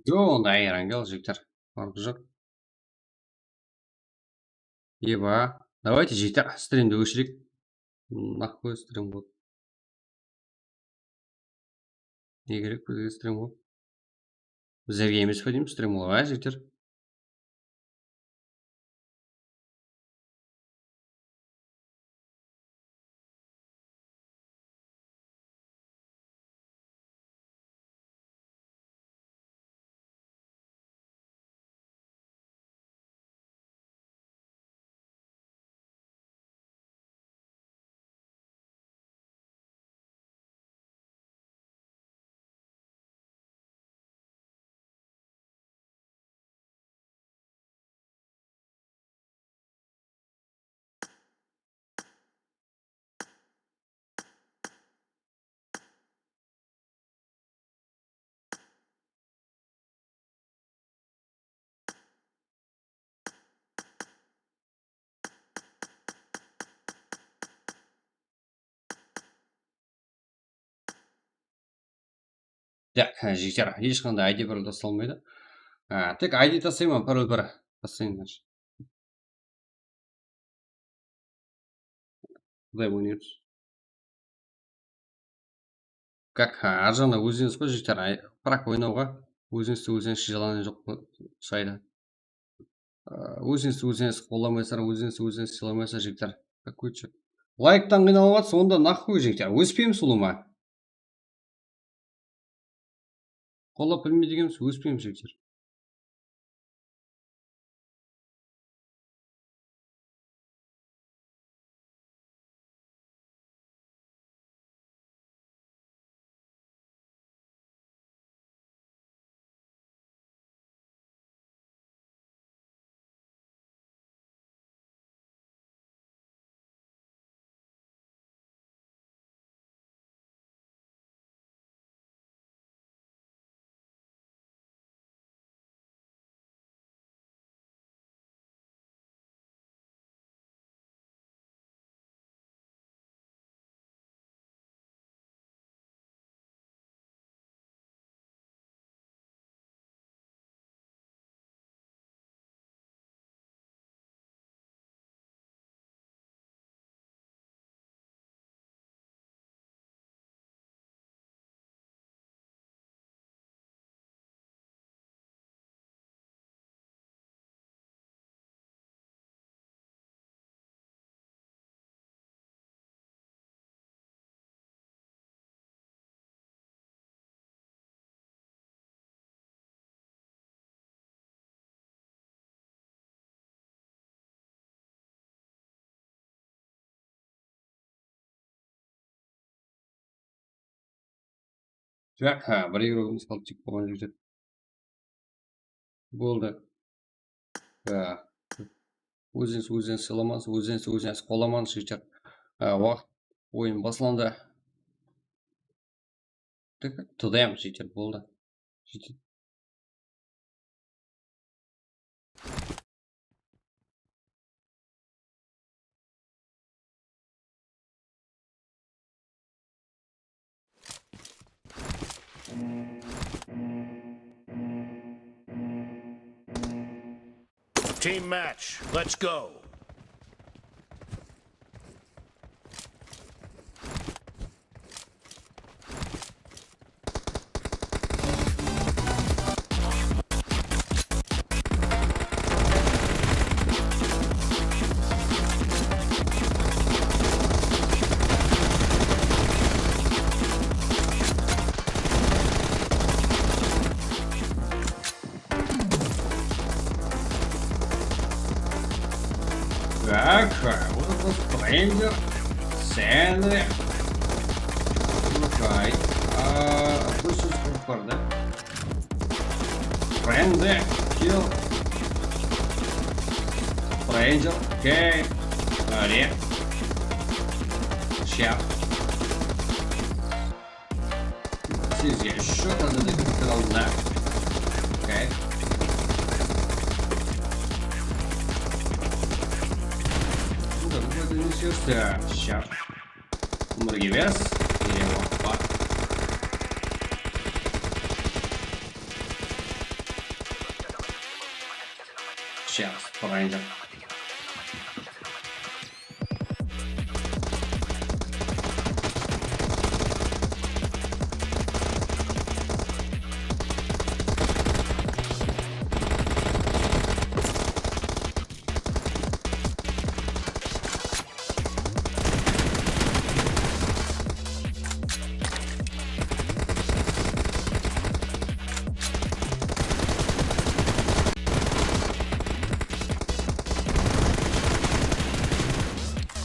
Joq, onda Erangel, jigitler. Farqı joq. Eba. Давайте, jigitler, strimdi óshireyik. Nahkoy strim boldı. Ne kerek bizge strim bolıp? Bizlerge emes pe deymiz strim bolıp, á, jigitler? Tak, jigitler, hesh qanday I D parol taslay almaydı. A, tek I D taslayman, parol bar. Taslayın, значит. Qıday oynayırız. Как, ha, arjaǵına ózińiz ǵoy, jigitler, ay, prak oynawǵa ózińizdi ózińiz jalanan joq qo-, saydı. A, ózińiz ózińiz qollamaysızlar, ózińiz ózińiz sıylamaysa, jigitler. Какой чё? Layktan qıynalıp atırsız, onda nahıy, jigitler, óspeymiz ulıwma. Qollap bilmeydi ekenbiz, óspeymiz, jigitler. Tak, ha, bir igrovimiz qaldı, tek bolǵan jigitler. Boldı. Ha. Ózińiz ózińiz sıylamanız, ózińiz ózińiz qollamańız, jigitler. Ha, waqıt, oyın baslandı. Tak, todayam jigitler, boldı. Jigitler. Team match, let's go. Так, вот это вот Stranger. Seni. Okey. А, bir sóz qurıp bar da. Stranger, kill. Stranger, okey. Али. Ща. Sizge ещё taza da kiritir aldında. Okey. Bunda bu kadar serse, ща. Umırge bes. Ele waqıt bar. Ща, Stranger.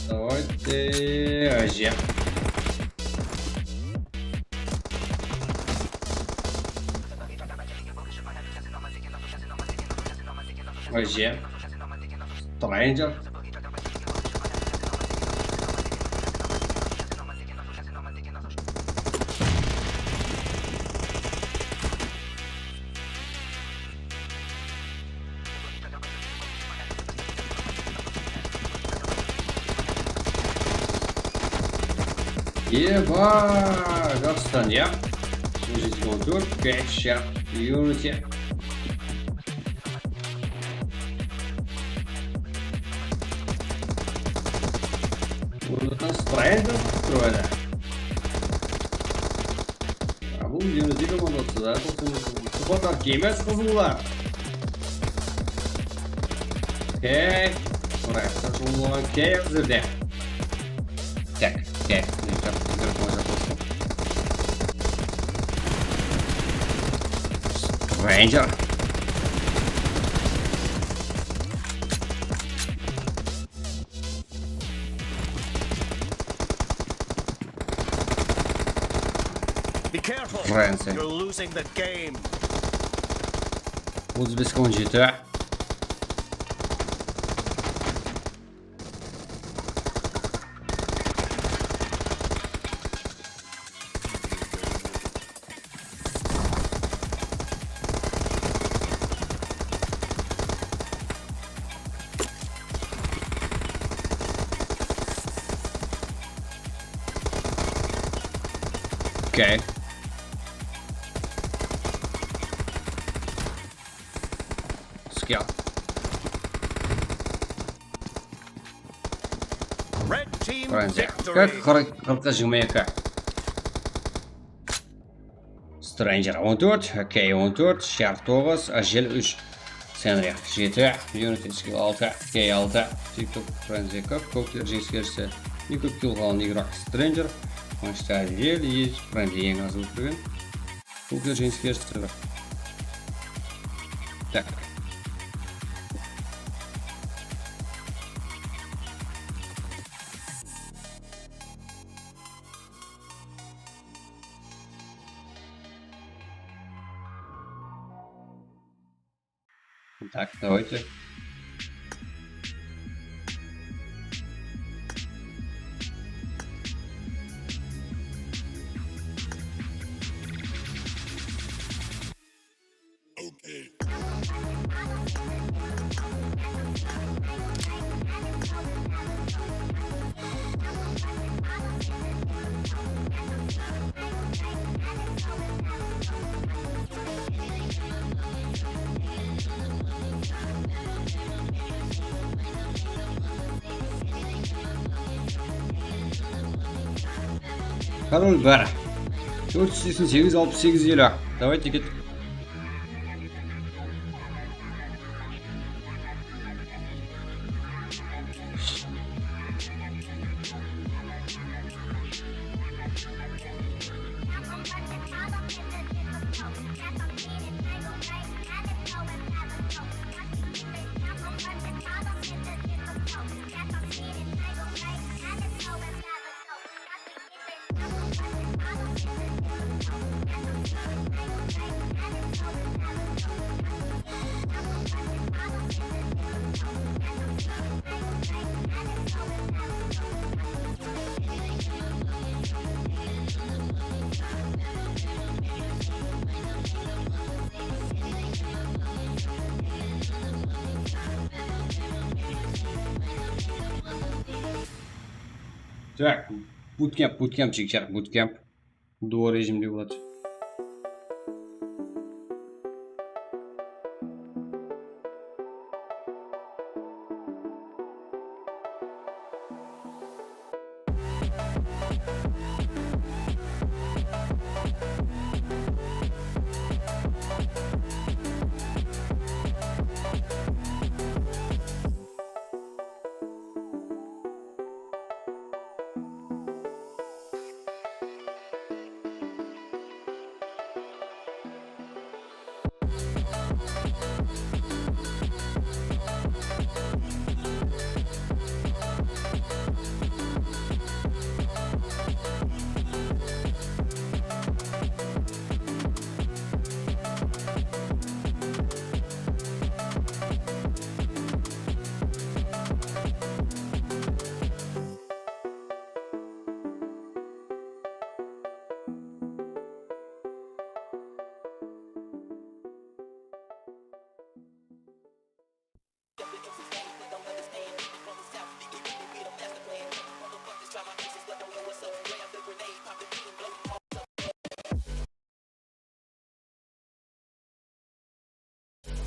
Давайте, әже. Әже. Stranger. Eba, Gafstan, ya. Jeti on tórt, Catch, Unity. Bunı Stranger tutırıp edi. Ya, bul Unity komandası da, toqsan toqsan. Sıpatlar kelmez, qızıllar. Okey. Orayaqta jumılǵan key házirde. Tak, tak. Mikrofon jabılsın. Stranger. Be careful. Frenzy. You're losing the game. Otız beske on jeti. Okey. Skill. Red team victory. Qırq, qırq, qırqqa jigirma eki. Stranger on tórt, Key on tórt, Shark toǵız, Ajel úsh, Senrix jeti, Unity skill altı, Key altı, TikTok Frenzy eki, Kókler jeńiskershisi, eń kóp kill alǵan igrok Stranger, Manchester Ajel, Frenzy eń az óltirgen. Kókler jeńiskershisi. Tak. Так, давайте. Korol bar. Tórt júz seksen segiz, alpıs segiz, eliw. Давайте ket. Так, bootcamp, bootcamp, jigitler, bootcamp. Duo rejimde boladı.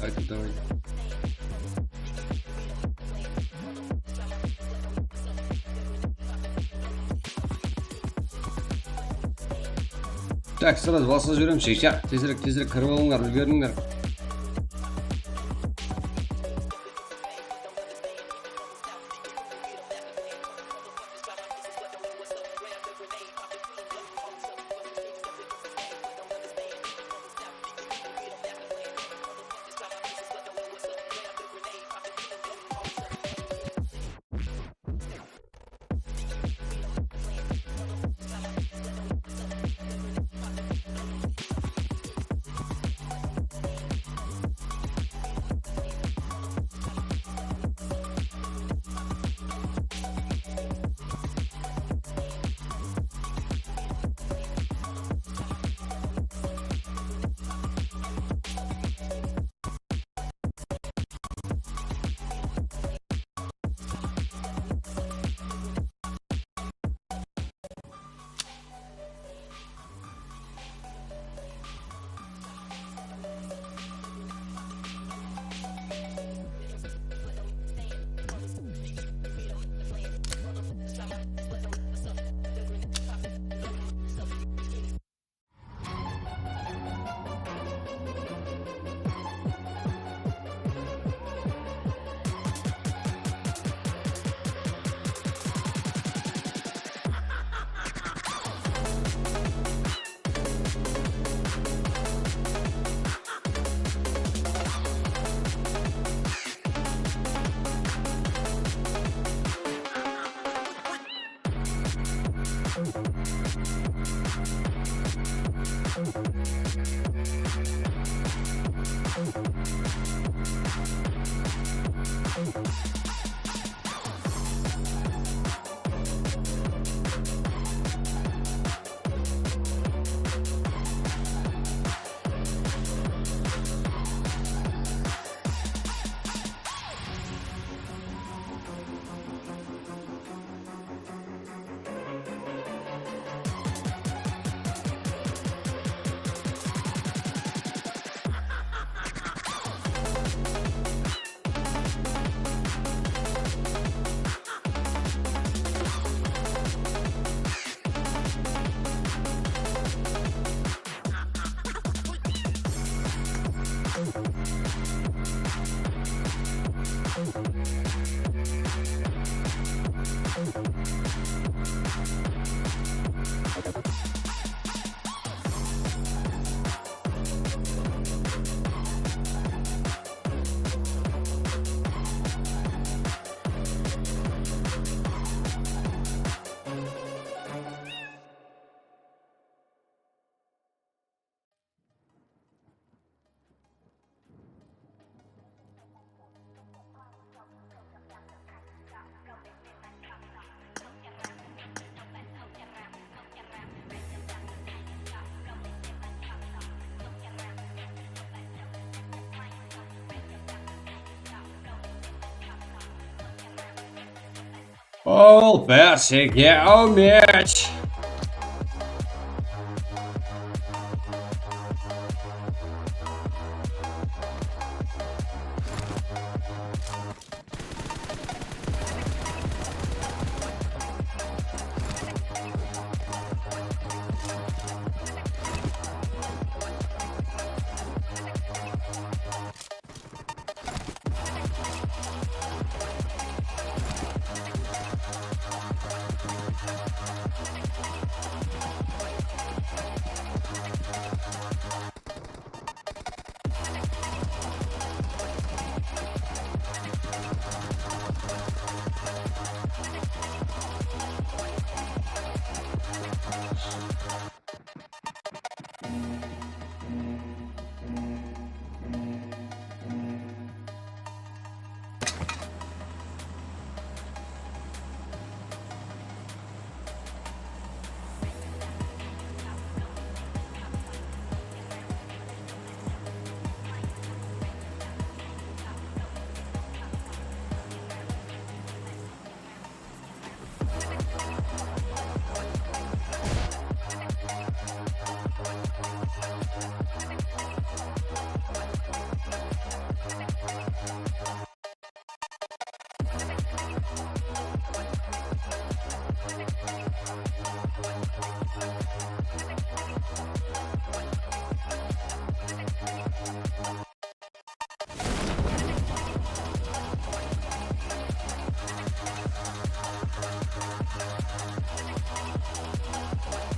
Aytıp, davay. Tak, sırası basqa jiberemiz, shekshaq. Tezirek, tezirek kirip alıńlar, úlgerińler. Ol bársege áwmet.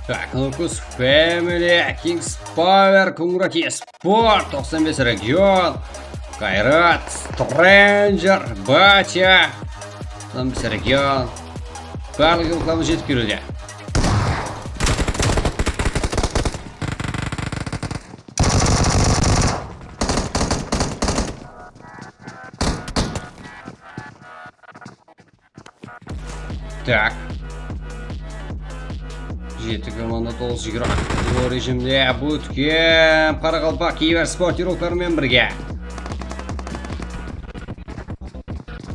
Tak, Lucas Family, Kings Power, Kungrat Esport, toqsan bes region, Kayrat, Stranger, Batya, toqsan bes region. Barlıq yurtlarımız jetip kelyapti. Tak. Jeti komanda, toǵız igrok. Bul rejimde Bootcamp, Qaraqalpaq Kibersport yurtları menen birge.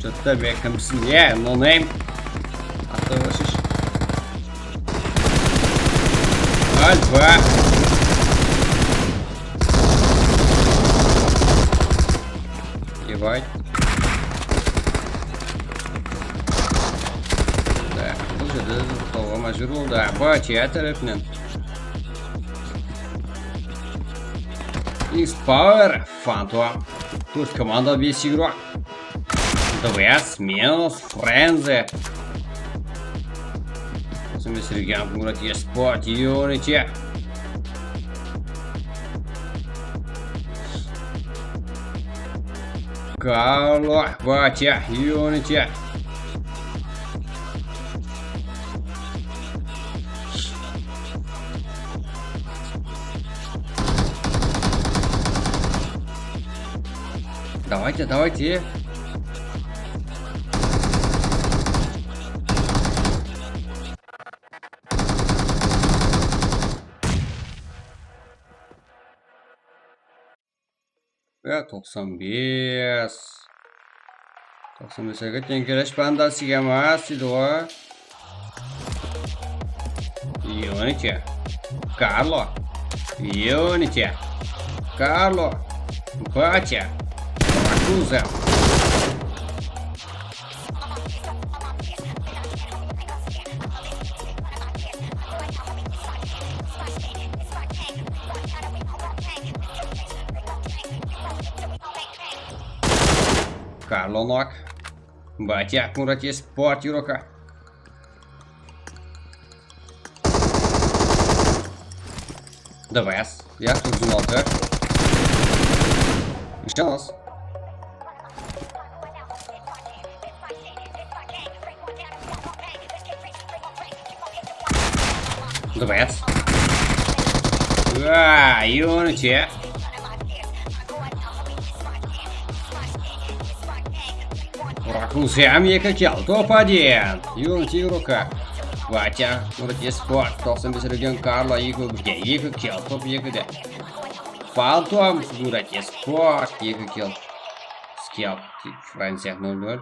Jotta, men kimsin? Ya, no name. Atı basısh. Alfa. Ебать. Da, bul jerde toqtawǵa májbúr boldı. Batya tárepinen. X Power, Phantom. Tórt komanda, bes igrok. D V S, Minus, Frenzy. Toqsan bes region, Murat Esport, Unity. Karlo, Batya, Unity. Давайте, давайте. Ya, toqsan bes. Toqsan bes aka, teń kelesh bandası emas, deydi ǵoy. Unity. Karlo. Unity. Karlo. Batya. Rakuza. Karlo nok. Batya, Murat Esport, Yuroka. D V S. Ya, toqsan altı. Nishtamas. D V S. Ua, Unity. Rakuza hám eki kill, top один. Unity, Yuroka. Batya, Murat Esport, toqsan bes region, Karlo, eki birge, eki kill, top ekide. Phantom, Murat Esport, eki kill. Skell, Franciya, nol nol.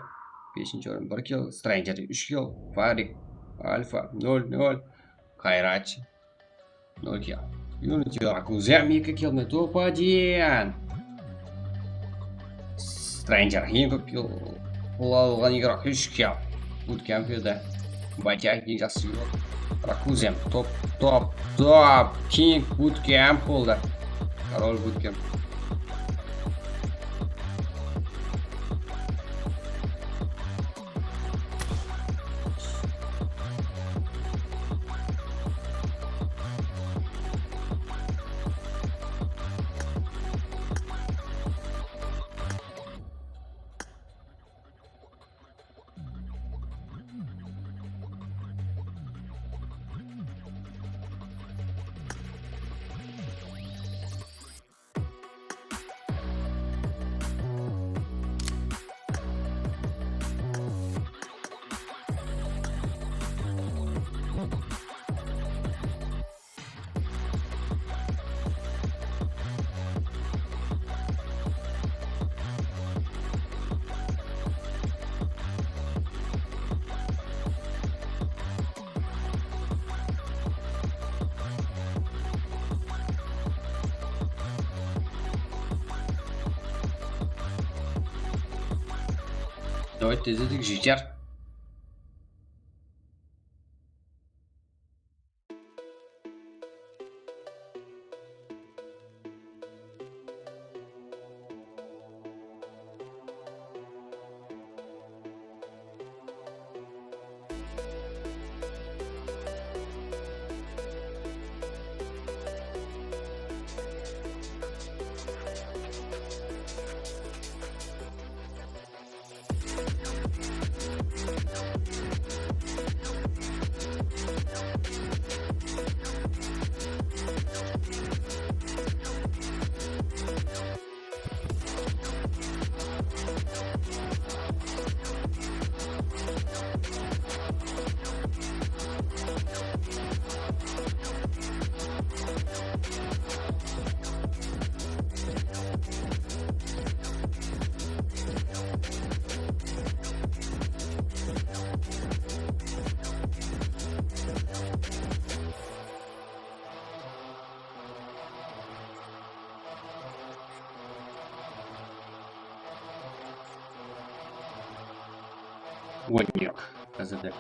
Beshinshi orın, bir kill. Stranger, úsh kill. Farik, Alfa, nol nol. Kayrat, nol kill. Unity, Rakuza hám eki kill, top один. Stranger, eń kóp kill alǵan igrok, úsh kill. Bootcamp edi. Batya, eń jaqsı igrok. Rakuza, top, top, top. King Bootcamp boldı. Король Bootcamp. Давайте, tezledik, jigitler. Oynayıq házirde.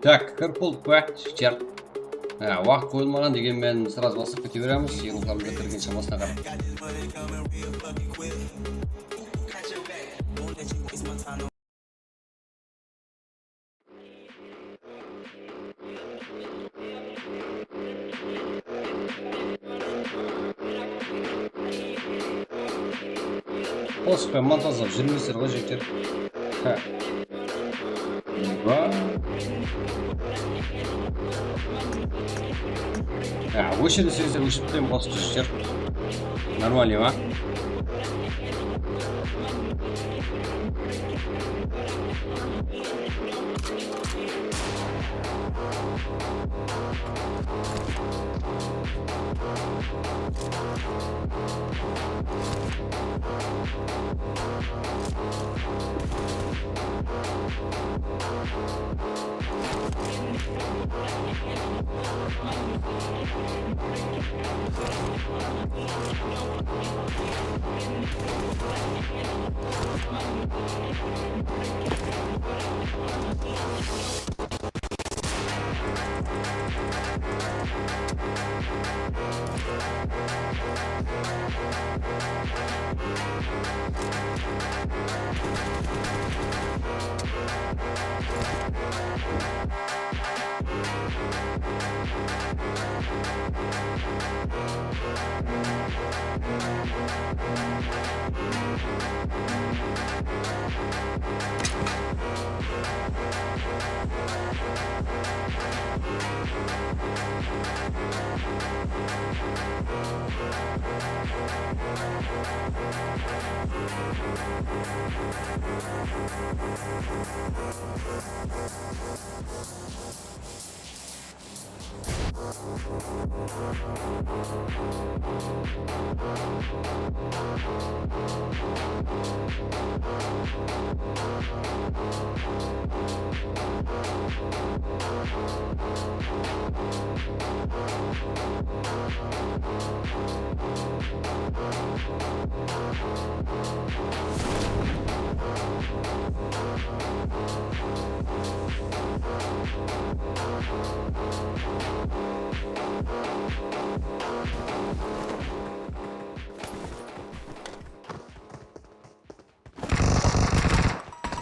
Tak, kirip boldıq pa, jigitler? Há, waqıt qoyılmaǵan, degenmen, srazı baslap kete beremiz, yıǵıntılarımızdı bitirgen shamasına qarap. Qosıq penen montazlap júrmesler ǵoy, jigitler. Há. Ba. Há, óshirdi, sensor óshirip qoyayın, qosıq, jigitler. Нормально ma?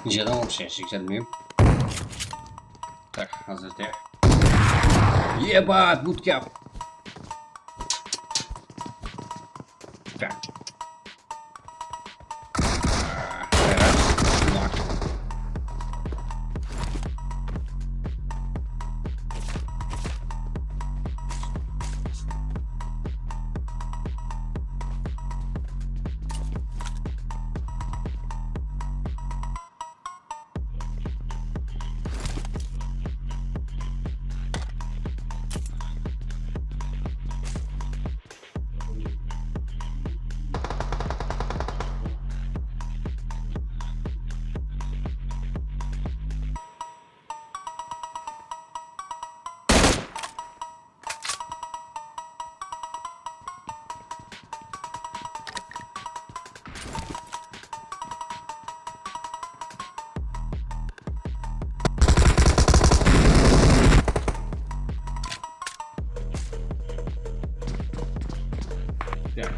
Nece adam olmuş ya, seksen miyim? Tak, házir de. Ebat, bootcamp. Tak.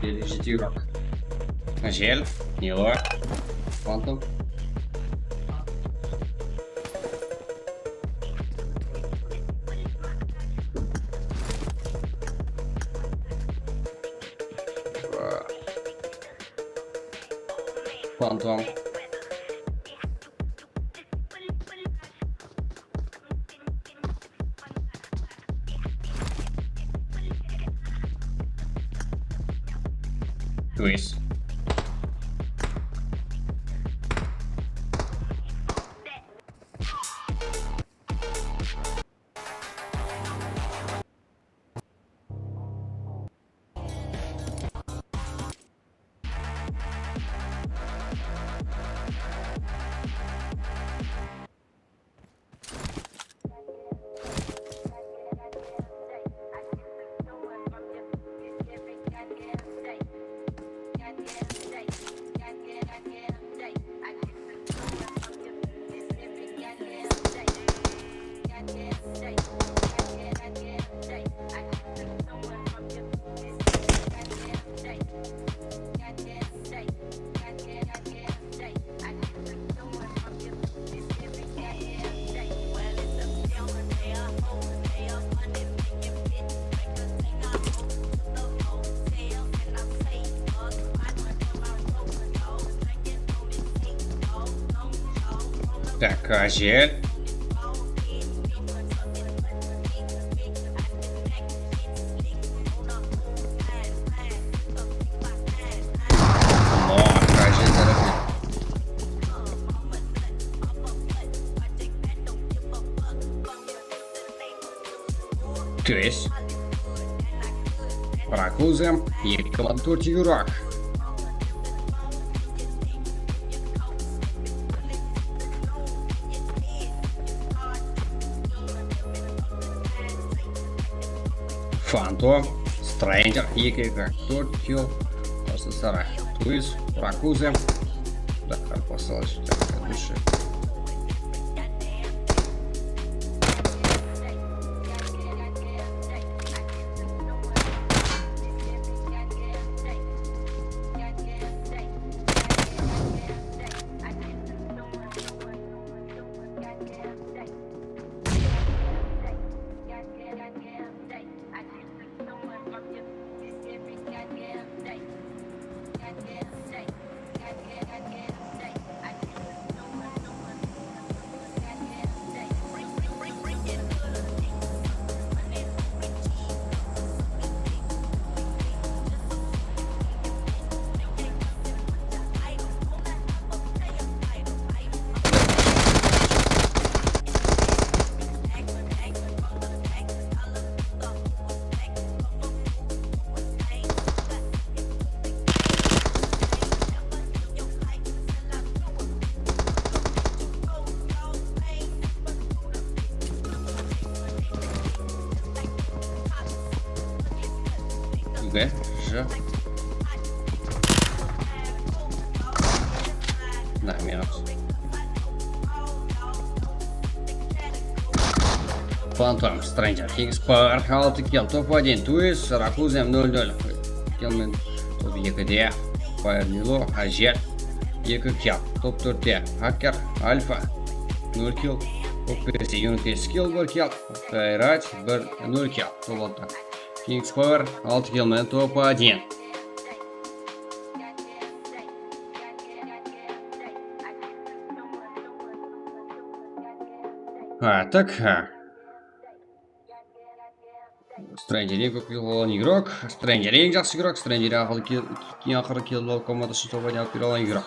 Jeti yuraq. Jel, Nilo, Phantom. Phantom. Twist. Так, Азель. Twist. Rakuza, eki komanda tórt yuraq. Phantom, Stranger, eki eki, tórt kill. Qarsı sarı. Twist, Rakuza. Daqar pasalashı. G, J. Namyoq. Phantom, Stranger, Kings Power, altı kill, top один, Twist, Rakuzem, nol nol. Kill men top ekide, Fire Nilo, Azet, eki kill, top tórtte, Hacker, Alfa, nol kill, top beste, Unity, Skill, bir kill, Kayrat, bir, nol kill, top altıda. Kings Power, altı kill men top один. Ha, tak, ha. Stranger eń kóp kill alan igrok. Stranger eń jaqsı igrok. Stranger eń aqırǵı kill, eń aqırǵı kill alıp komandasın top один alıp bere alan igrok.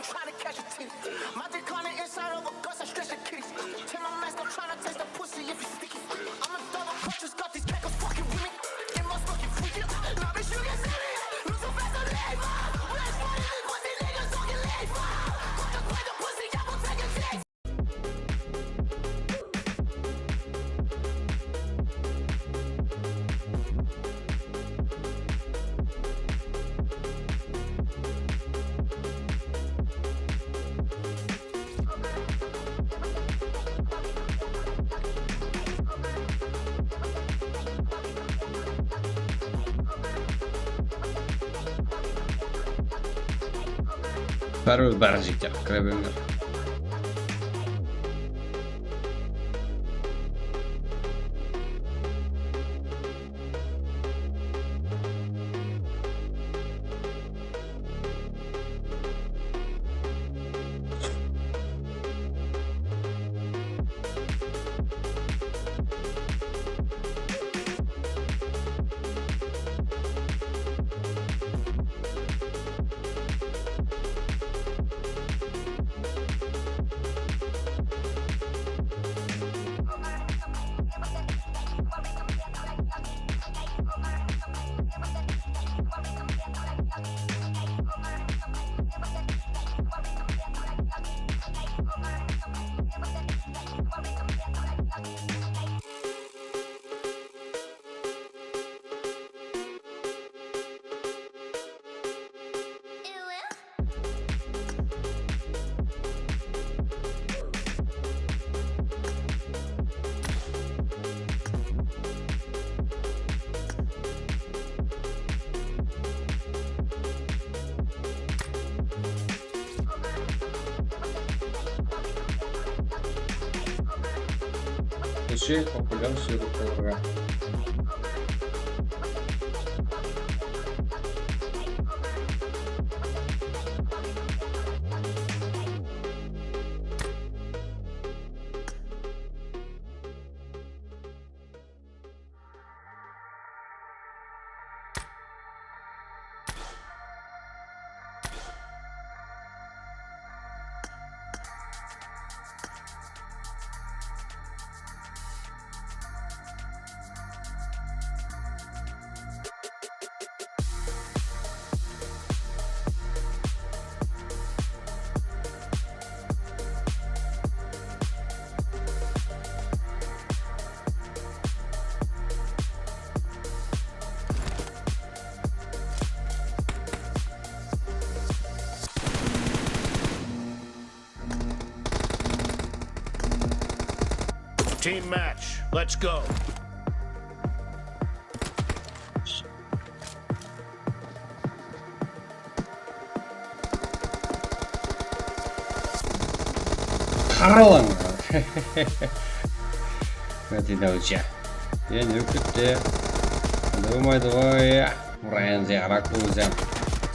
Tryna catch a tease. Take my mask off, tryna taste the pussy if you sticky. I'm a double cross, just got these cackles fucking with me. It must fucking freaky. Nah, bitch, you get serious. Look so fast, I'm late, man. Rich money, these pussy niggas don't get laid, man. Go just play the pussy. Báribir, bárin jigitler, kire berińler. Еще популярный сервер. Team match, let's go. Qarań. Mine, deydi, úshe. Endi ókipti. Endi bolmaydı ǵoy. Frenzy, Rakuzan,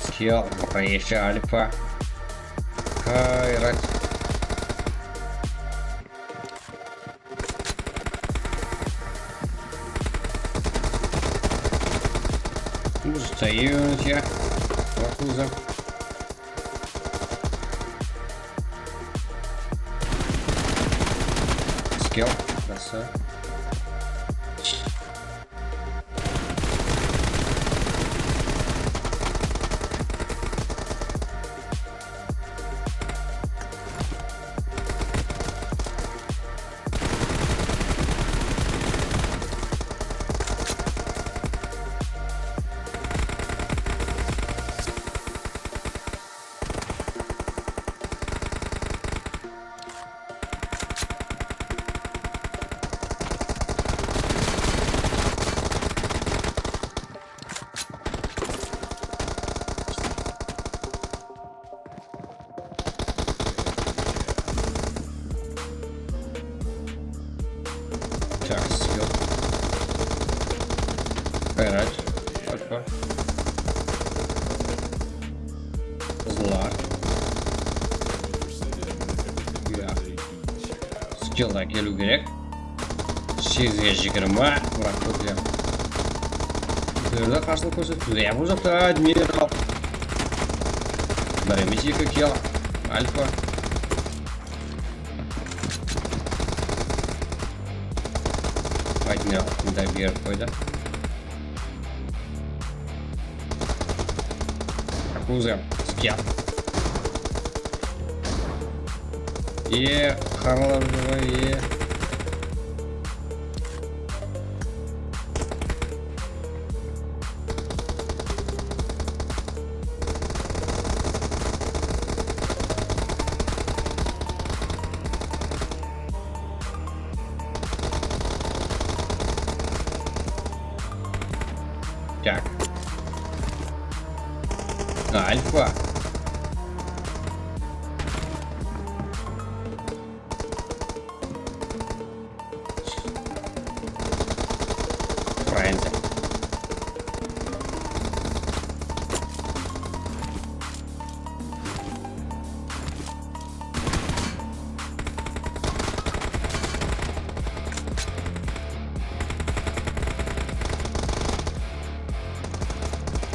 Skill, Resha, Alfa. Kayrat. Стоим, Rakuzan. Skill, красава. Так, skill. Kayrat. Alfa. Qızıllar. Ya. Skilldan keliw kerek. Segizge jigirma, Murat, kóplem. Bul jerde qarsılıq kórsetip, ya, bul jaqta Admiral. Bir emes, eki kill. Alfa. Admiral, mında berip qoydı. Rakuzan, Skill. Е, qaralap júr ǵoy, е. Так. А, Alfa.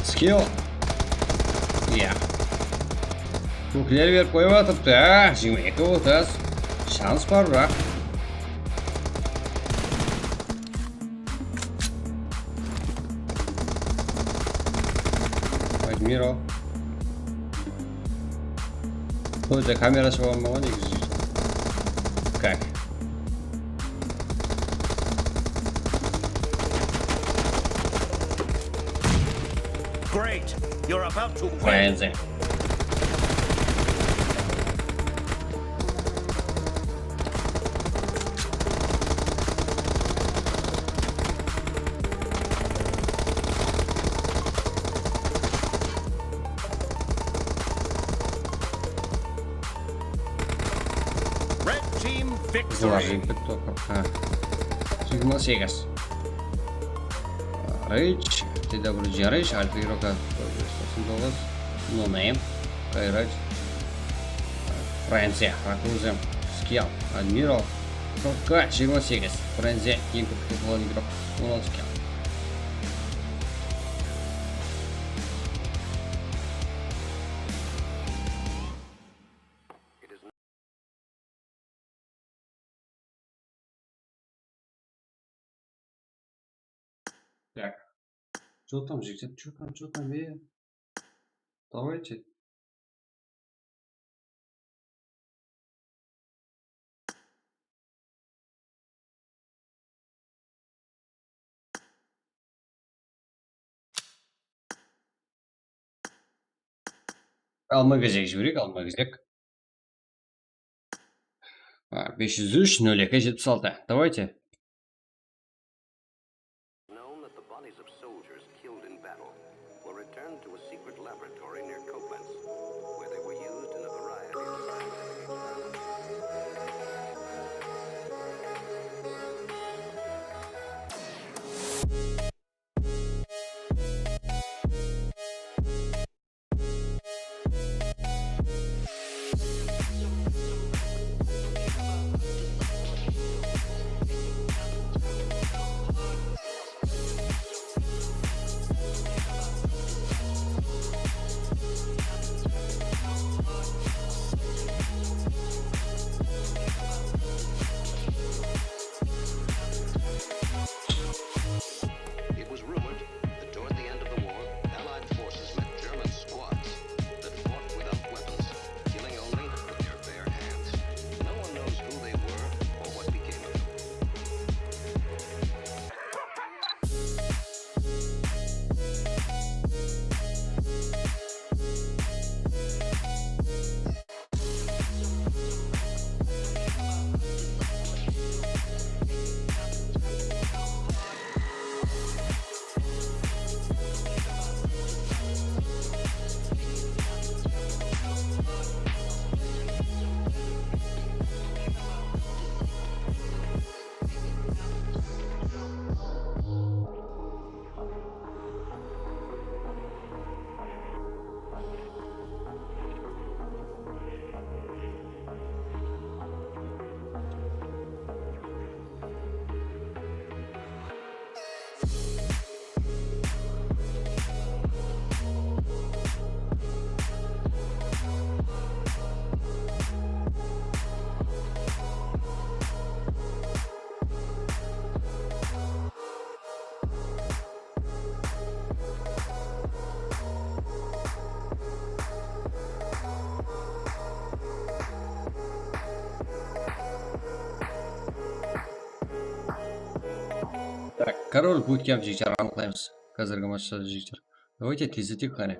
Skill. Iya. Kókler berip qoyıp atırıptı, á, jigirma eki otız. Shans bar, biraq. Admiral. Ózi kamerası bolmaǵan eki júz. Как? Great! You're about to win! Frenzy. Red team victory. Qızlar jengip ketti, qırq. Jigirma segiz. Rage, T W G Rage, Alfa Iroka, toqsan toǵız, No Name, Kairat, Franciya, Rakuzem, Skill, Admiral, Qırq jigirma segiz, Franciya, eń kóp kill qılǵan igrok, on altı kill. Так. Чё там, жігіттер? Чё там, чё там, э? Давайте. Alma-gezek jibereyik, alma-gezek. A, bes júz úsh, nol eki, jetpis altı. Давайте. Known that the bodies of soldiers killed in battle were returned to a secret laboratory near Koblenz, where they were used in a variety of scientific experiments. It was rumored that toward the end of the war, Allied forces met German squads that fought without weapons, killing only with their bare hands. No one knows who they were or what became of them. Так, корol bootcamp, jigitler, anıqlaymız. Házirgi matchta, jigitler. Давайте tezleteyik qáne.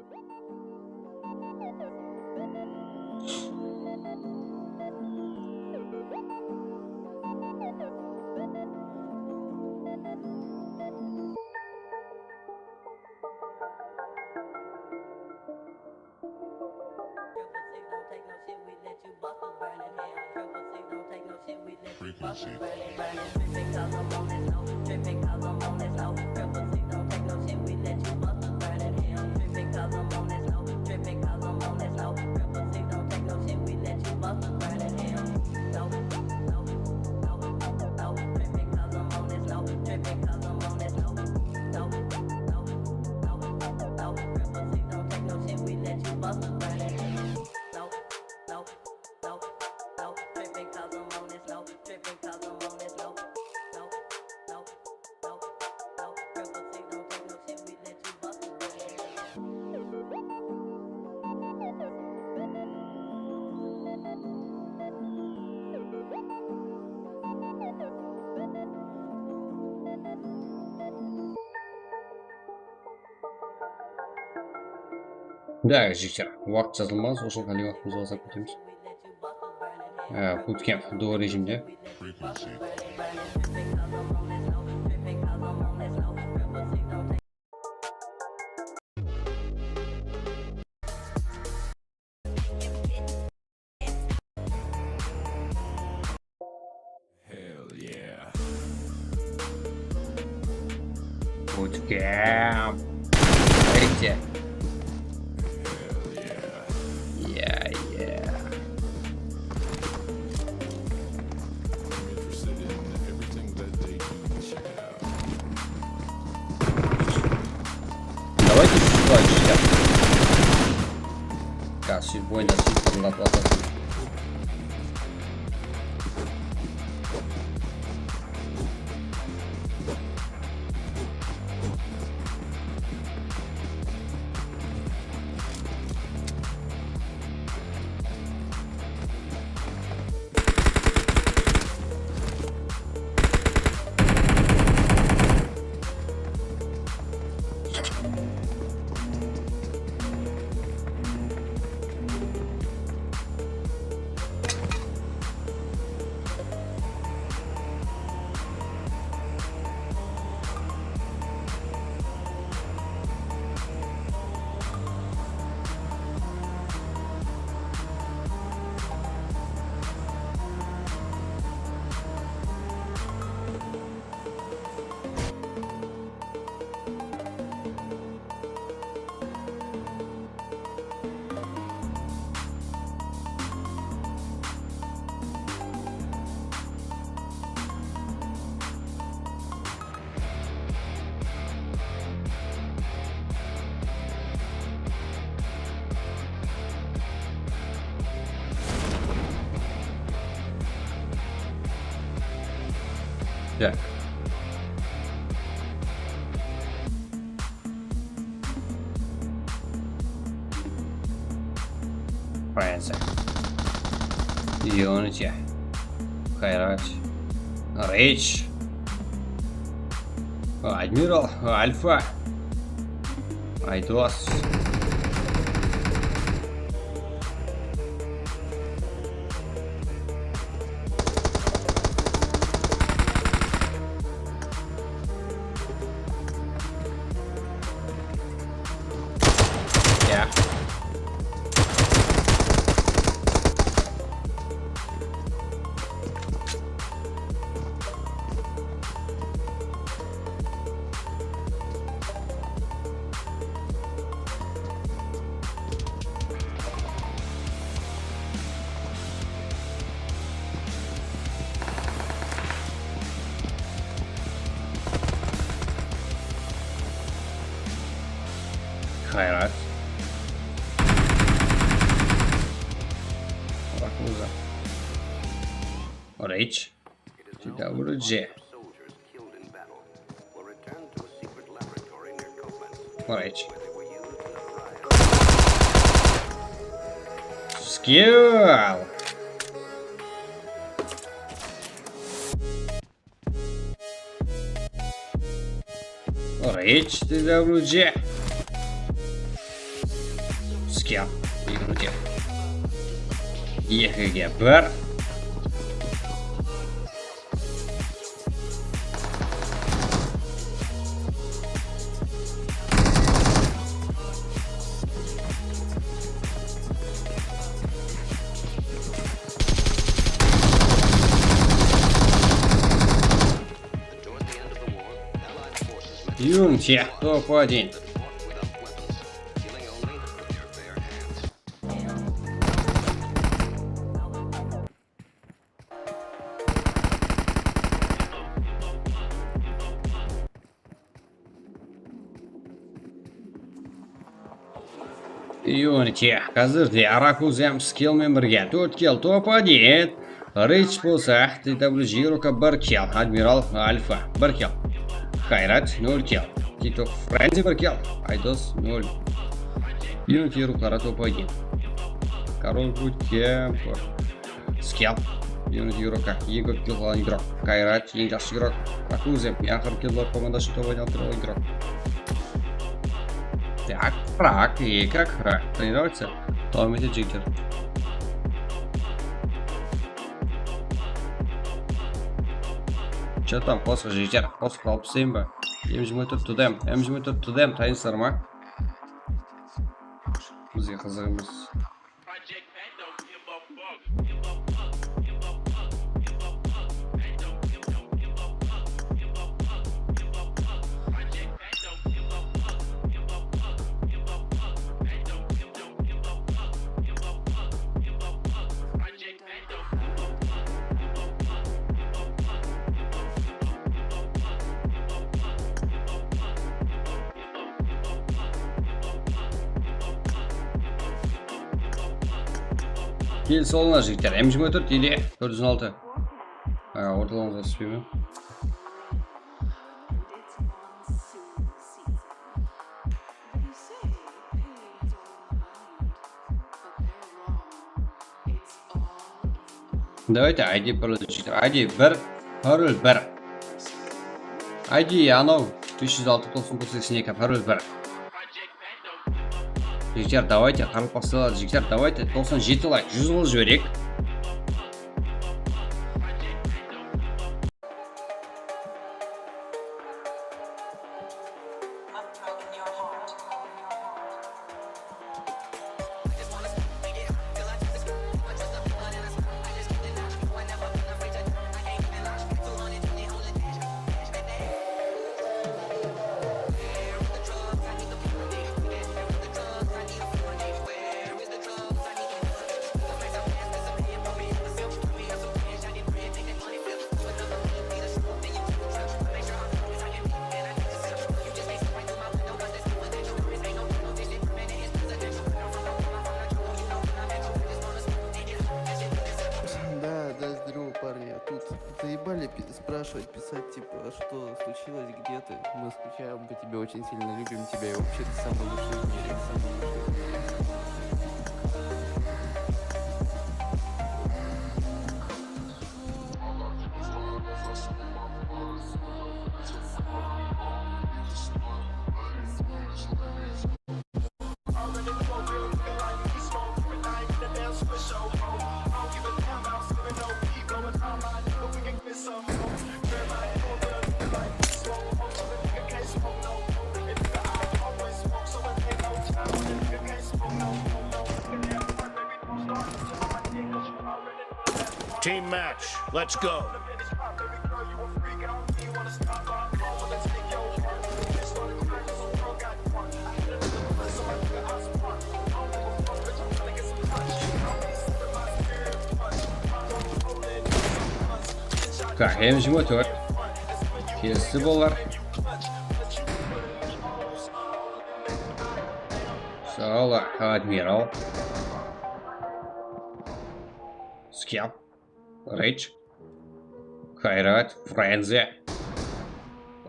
Frequency. Да, jigitler, waqıt jazılmaǵan, sol ushın háli waqtımızdı basıp ketemiz. Ee, bootcamp, duo rejimde. Hell yeah. Bootcamp. Видите? Hell yeah. Yeah, yeah. I'm interested in everything that they do. Check it out. Давайте чуть-чуть. Как, с любой на сильно надо. Так. Франция. Юнити. Хайрат. Рич. Адмирал. Альфа. Айдос. Ya. Hayrat. Rakuza. Rich. T W J. Right. Skill. Rich T W J. Skill. Ekige bir. Юнити, топ один. Юнити, házirde Rakuzem Skill menen birge tórt kill, top один. Rich bolsa, T W J Roka bir kill, Admiral Alfa bir kill. Hayrat nol kill, TikTok Frenzy bir kill, Aydos nol. Юнити игрокları top один. Король Bootcamp. Skill. Юнити игрока. Eki kill alan игрок. Kayrat, eń jaqsı игрок. Rakuzem, eń aqırǵı killlar komandası top один alıp turǵan игрок. Так, фраг, eki фраг. Тренируется. Дауам ете, жігіттер. Че там, қосıq, жігіттер? Қосıq алып tastayın ba? М jigirma tórt TDM, М jigirma tórt TDM, tayınsızlar ma? Bizge qızıq emes. Kelisi alıńlar, jigitler. M jigirma tórt ele tórt júz on altı. A, ortalarıńızǵa túspeymen. Давайте I D parol, jigitler. I D bir, parol bir. I D anaw, bes júz altı, toqsan toǵız, seksen eki, parol bir. Jigitler, давайте, qarılpaqsalar, jigitler, давайте, toqsan jeti layk, júz qılıp jibereyik. Да, да, здорово, парни. А тут заебали пи- спрашивать, писать, типа, что случилось, где ты? Мы скучаем по тебе, очень сильно любим тебя, и вообще ты самый лучший в мире, самый лучший. Team match, let's go. Так, M jigirma tórt. Kelisi bolar. Sala, Admiral. Skep. Rage. Kayrat. Frenzy.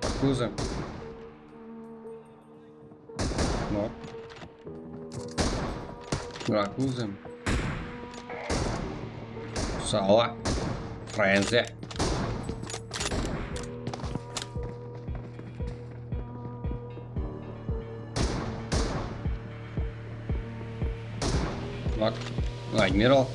Yakuza. No. Yakuza. Sala. Frenzy. Bak. Admiral.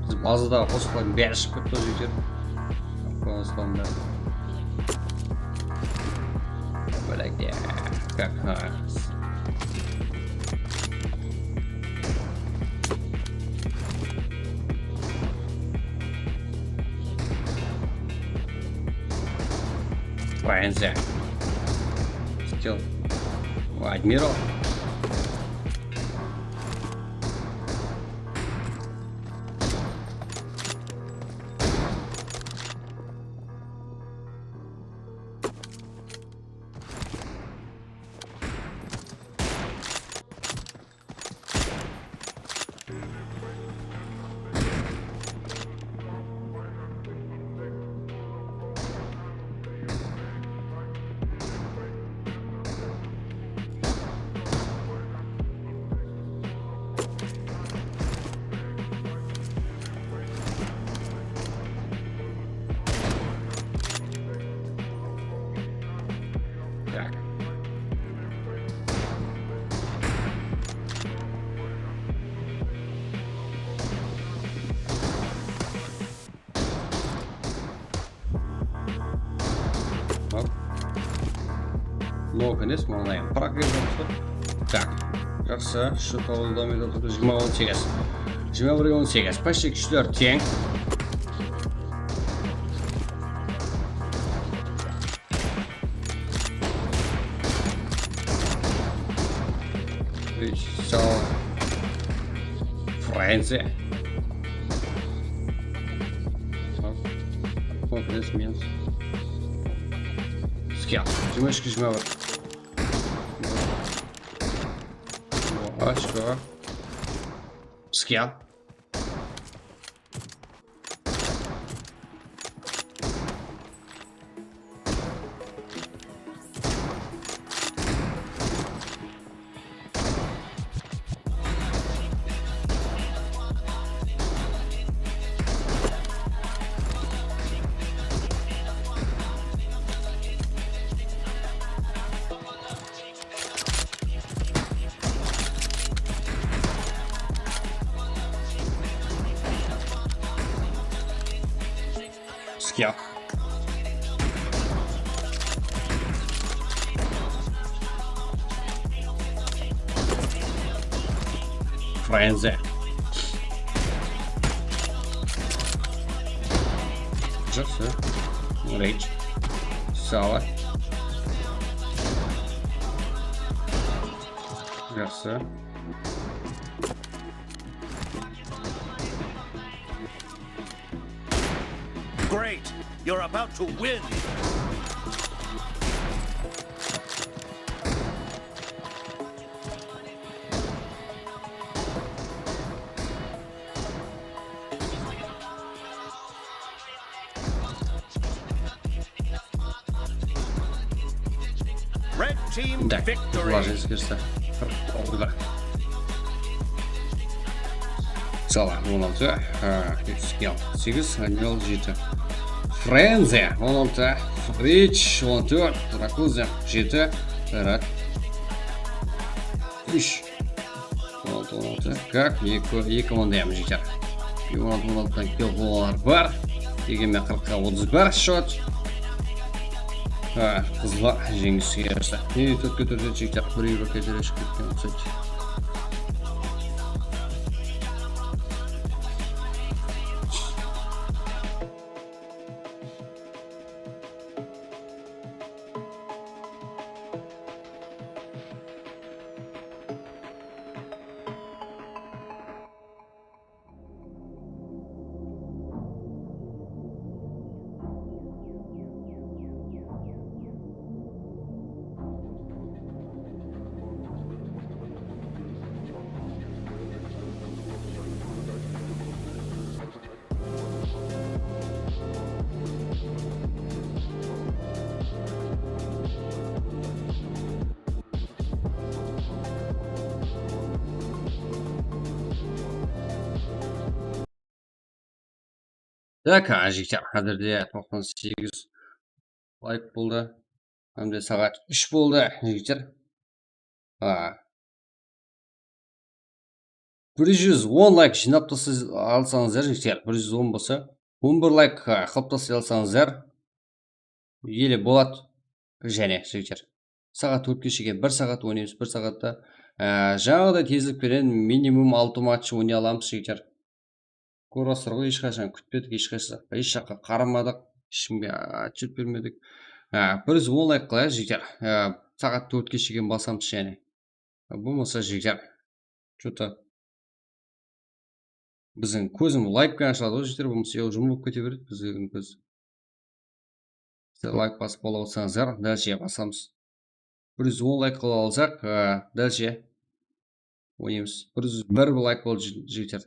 Biz bazadaǵı qosıqlardıń bári shıǵıp ketti, jigitler. Qosıqlardıń bári. Báleke, как раз. Франция. Стил. Адмирал. Nok emes, mınaday. Prag emes. Tak. Jaqsı. Shut oldı, jigirma on segiz. Jigirma birge on segiz. Почти kúshler teń. Sağ ol. Fransiya. Konferens minus. Skill. Jigirma úshke jigirma bir. Ochko. Skill. Skill. Frenzy. Jaqsı. Rage. Sava. Jaqsı. Great! You're about to win! Red team victory. Qırq oldı. Sala, on altı, ha, segiz, Daniel jeti. Frenzy, on altı, Rich, on tórt, Drakuza, jeti, Berat, úsh. On altı, on altı. Kak, eki, eki komanda yamı jeter. On altı, on altıdan kiyop olar bar. Yigirma qırqqa otız bir shot. Ha, qızlar jeńiske erishti. E, tórtke tórt jeter. Bir euro ketere shıǵıp ketken uqsaydı. Tak, jigitler, házirde toqsan segiz layk boldı. Hám de saat úsh boldı, jigitler. A, bir júz on layk jıynap tasa-, alsańızlar, jigitler, bir júz on bolsa, on bir layk, a, qılıp taslay alsańızlar, ele boladı. Jáne, jigitler, saat tórtke shekem, bir saat oynaymız, bir saatta, a, jańaǵıday tezlik penen minimum altı match oynay alamız, jigitler. Kórip atırsızlar ǵoy, hesh qashan kútpedik, hesh qaysı, hesh jaqqa qaramadıq, hesh kimge, a, otchet bermedik. A, bir júz on layk qılayıq, jigitler. A, saat tórtke shekem basamız jáne. Bolmasa, jigitler, что-то biziń kózim layk penen ashıladı ǵoy, jigitler, bolmasa, ya, jumılıp kete beredi biziń kóz. Sizler layk basıp bola otsańızlar, dálshe basamız. Bir júz on layk qıla alsaq, a, dálshe oynaymız. Bir júz bir layk boldı, ji-, jigitler.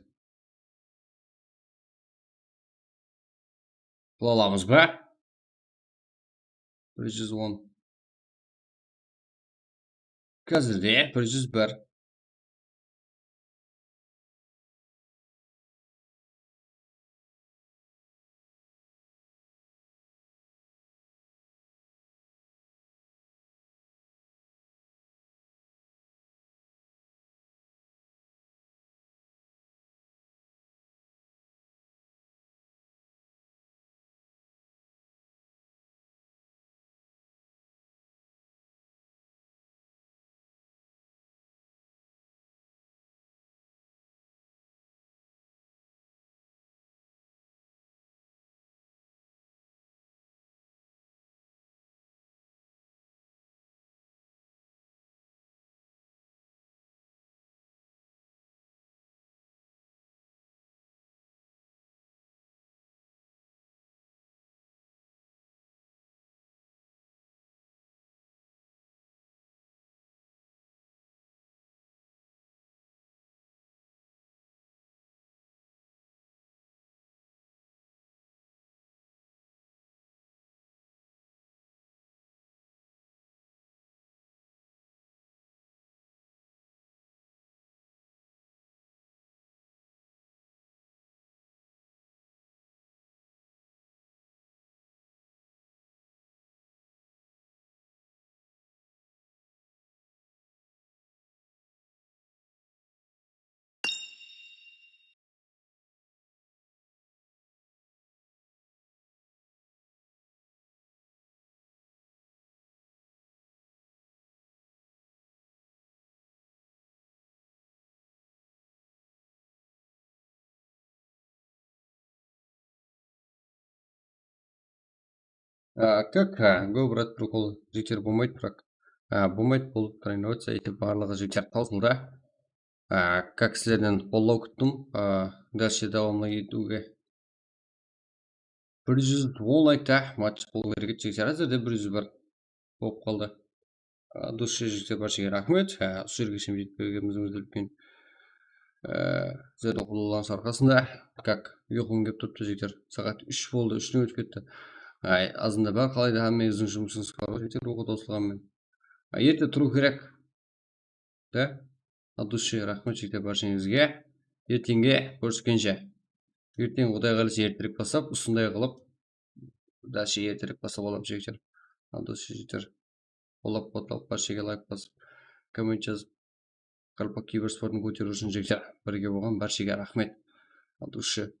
Qıla alamız ba? Bir júz on. Házirde bir júz bir. А, как, а, go, брат, прикол, жігіттер, болмайды, бірақ. А, болмайды, бұл тренироваться, әйтеуір, барлығы, жігіттер, таусылды. А, как, sizlerden qollov kúttim. А, дальше dawamlı etiwge. Bir júz on laykta match bolıw kerek edi, jigitler. Házirde bir júz bir bolıp qaldı. А, от души, jigitler, bárshege raxmet. Á, usı jerge shekem jetip kelgenimizińizde úlken, á, sizlerdiń qoldaǵılarıńız arqasında. Как, uyqım kelip turıptı, jigitler. Saat úsh boldı, úshten ótip ketti. Ay, azında bár, qalayda hámmeńizdiń jumısıńız bar ǵoy, jigitler, oqıw tawsılǵanmen. Á, erte turıw kerek. Da? От души raxmet, jigitler, bársheńizge. Erteńge kóriskenshe. Erteń, Quday qálese, erterek baslap, usınday qılıp, dálshe erterek baslap alamız, jigitler. От души, jigitler. Qollap-quwatlap, bárshege layk basıp, komment jazıp, Qaraqalpaq kibersportın kóteriw ushın, jigitler, birge bolǵan bárshege raxmet. От души.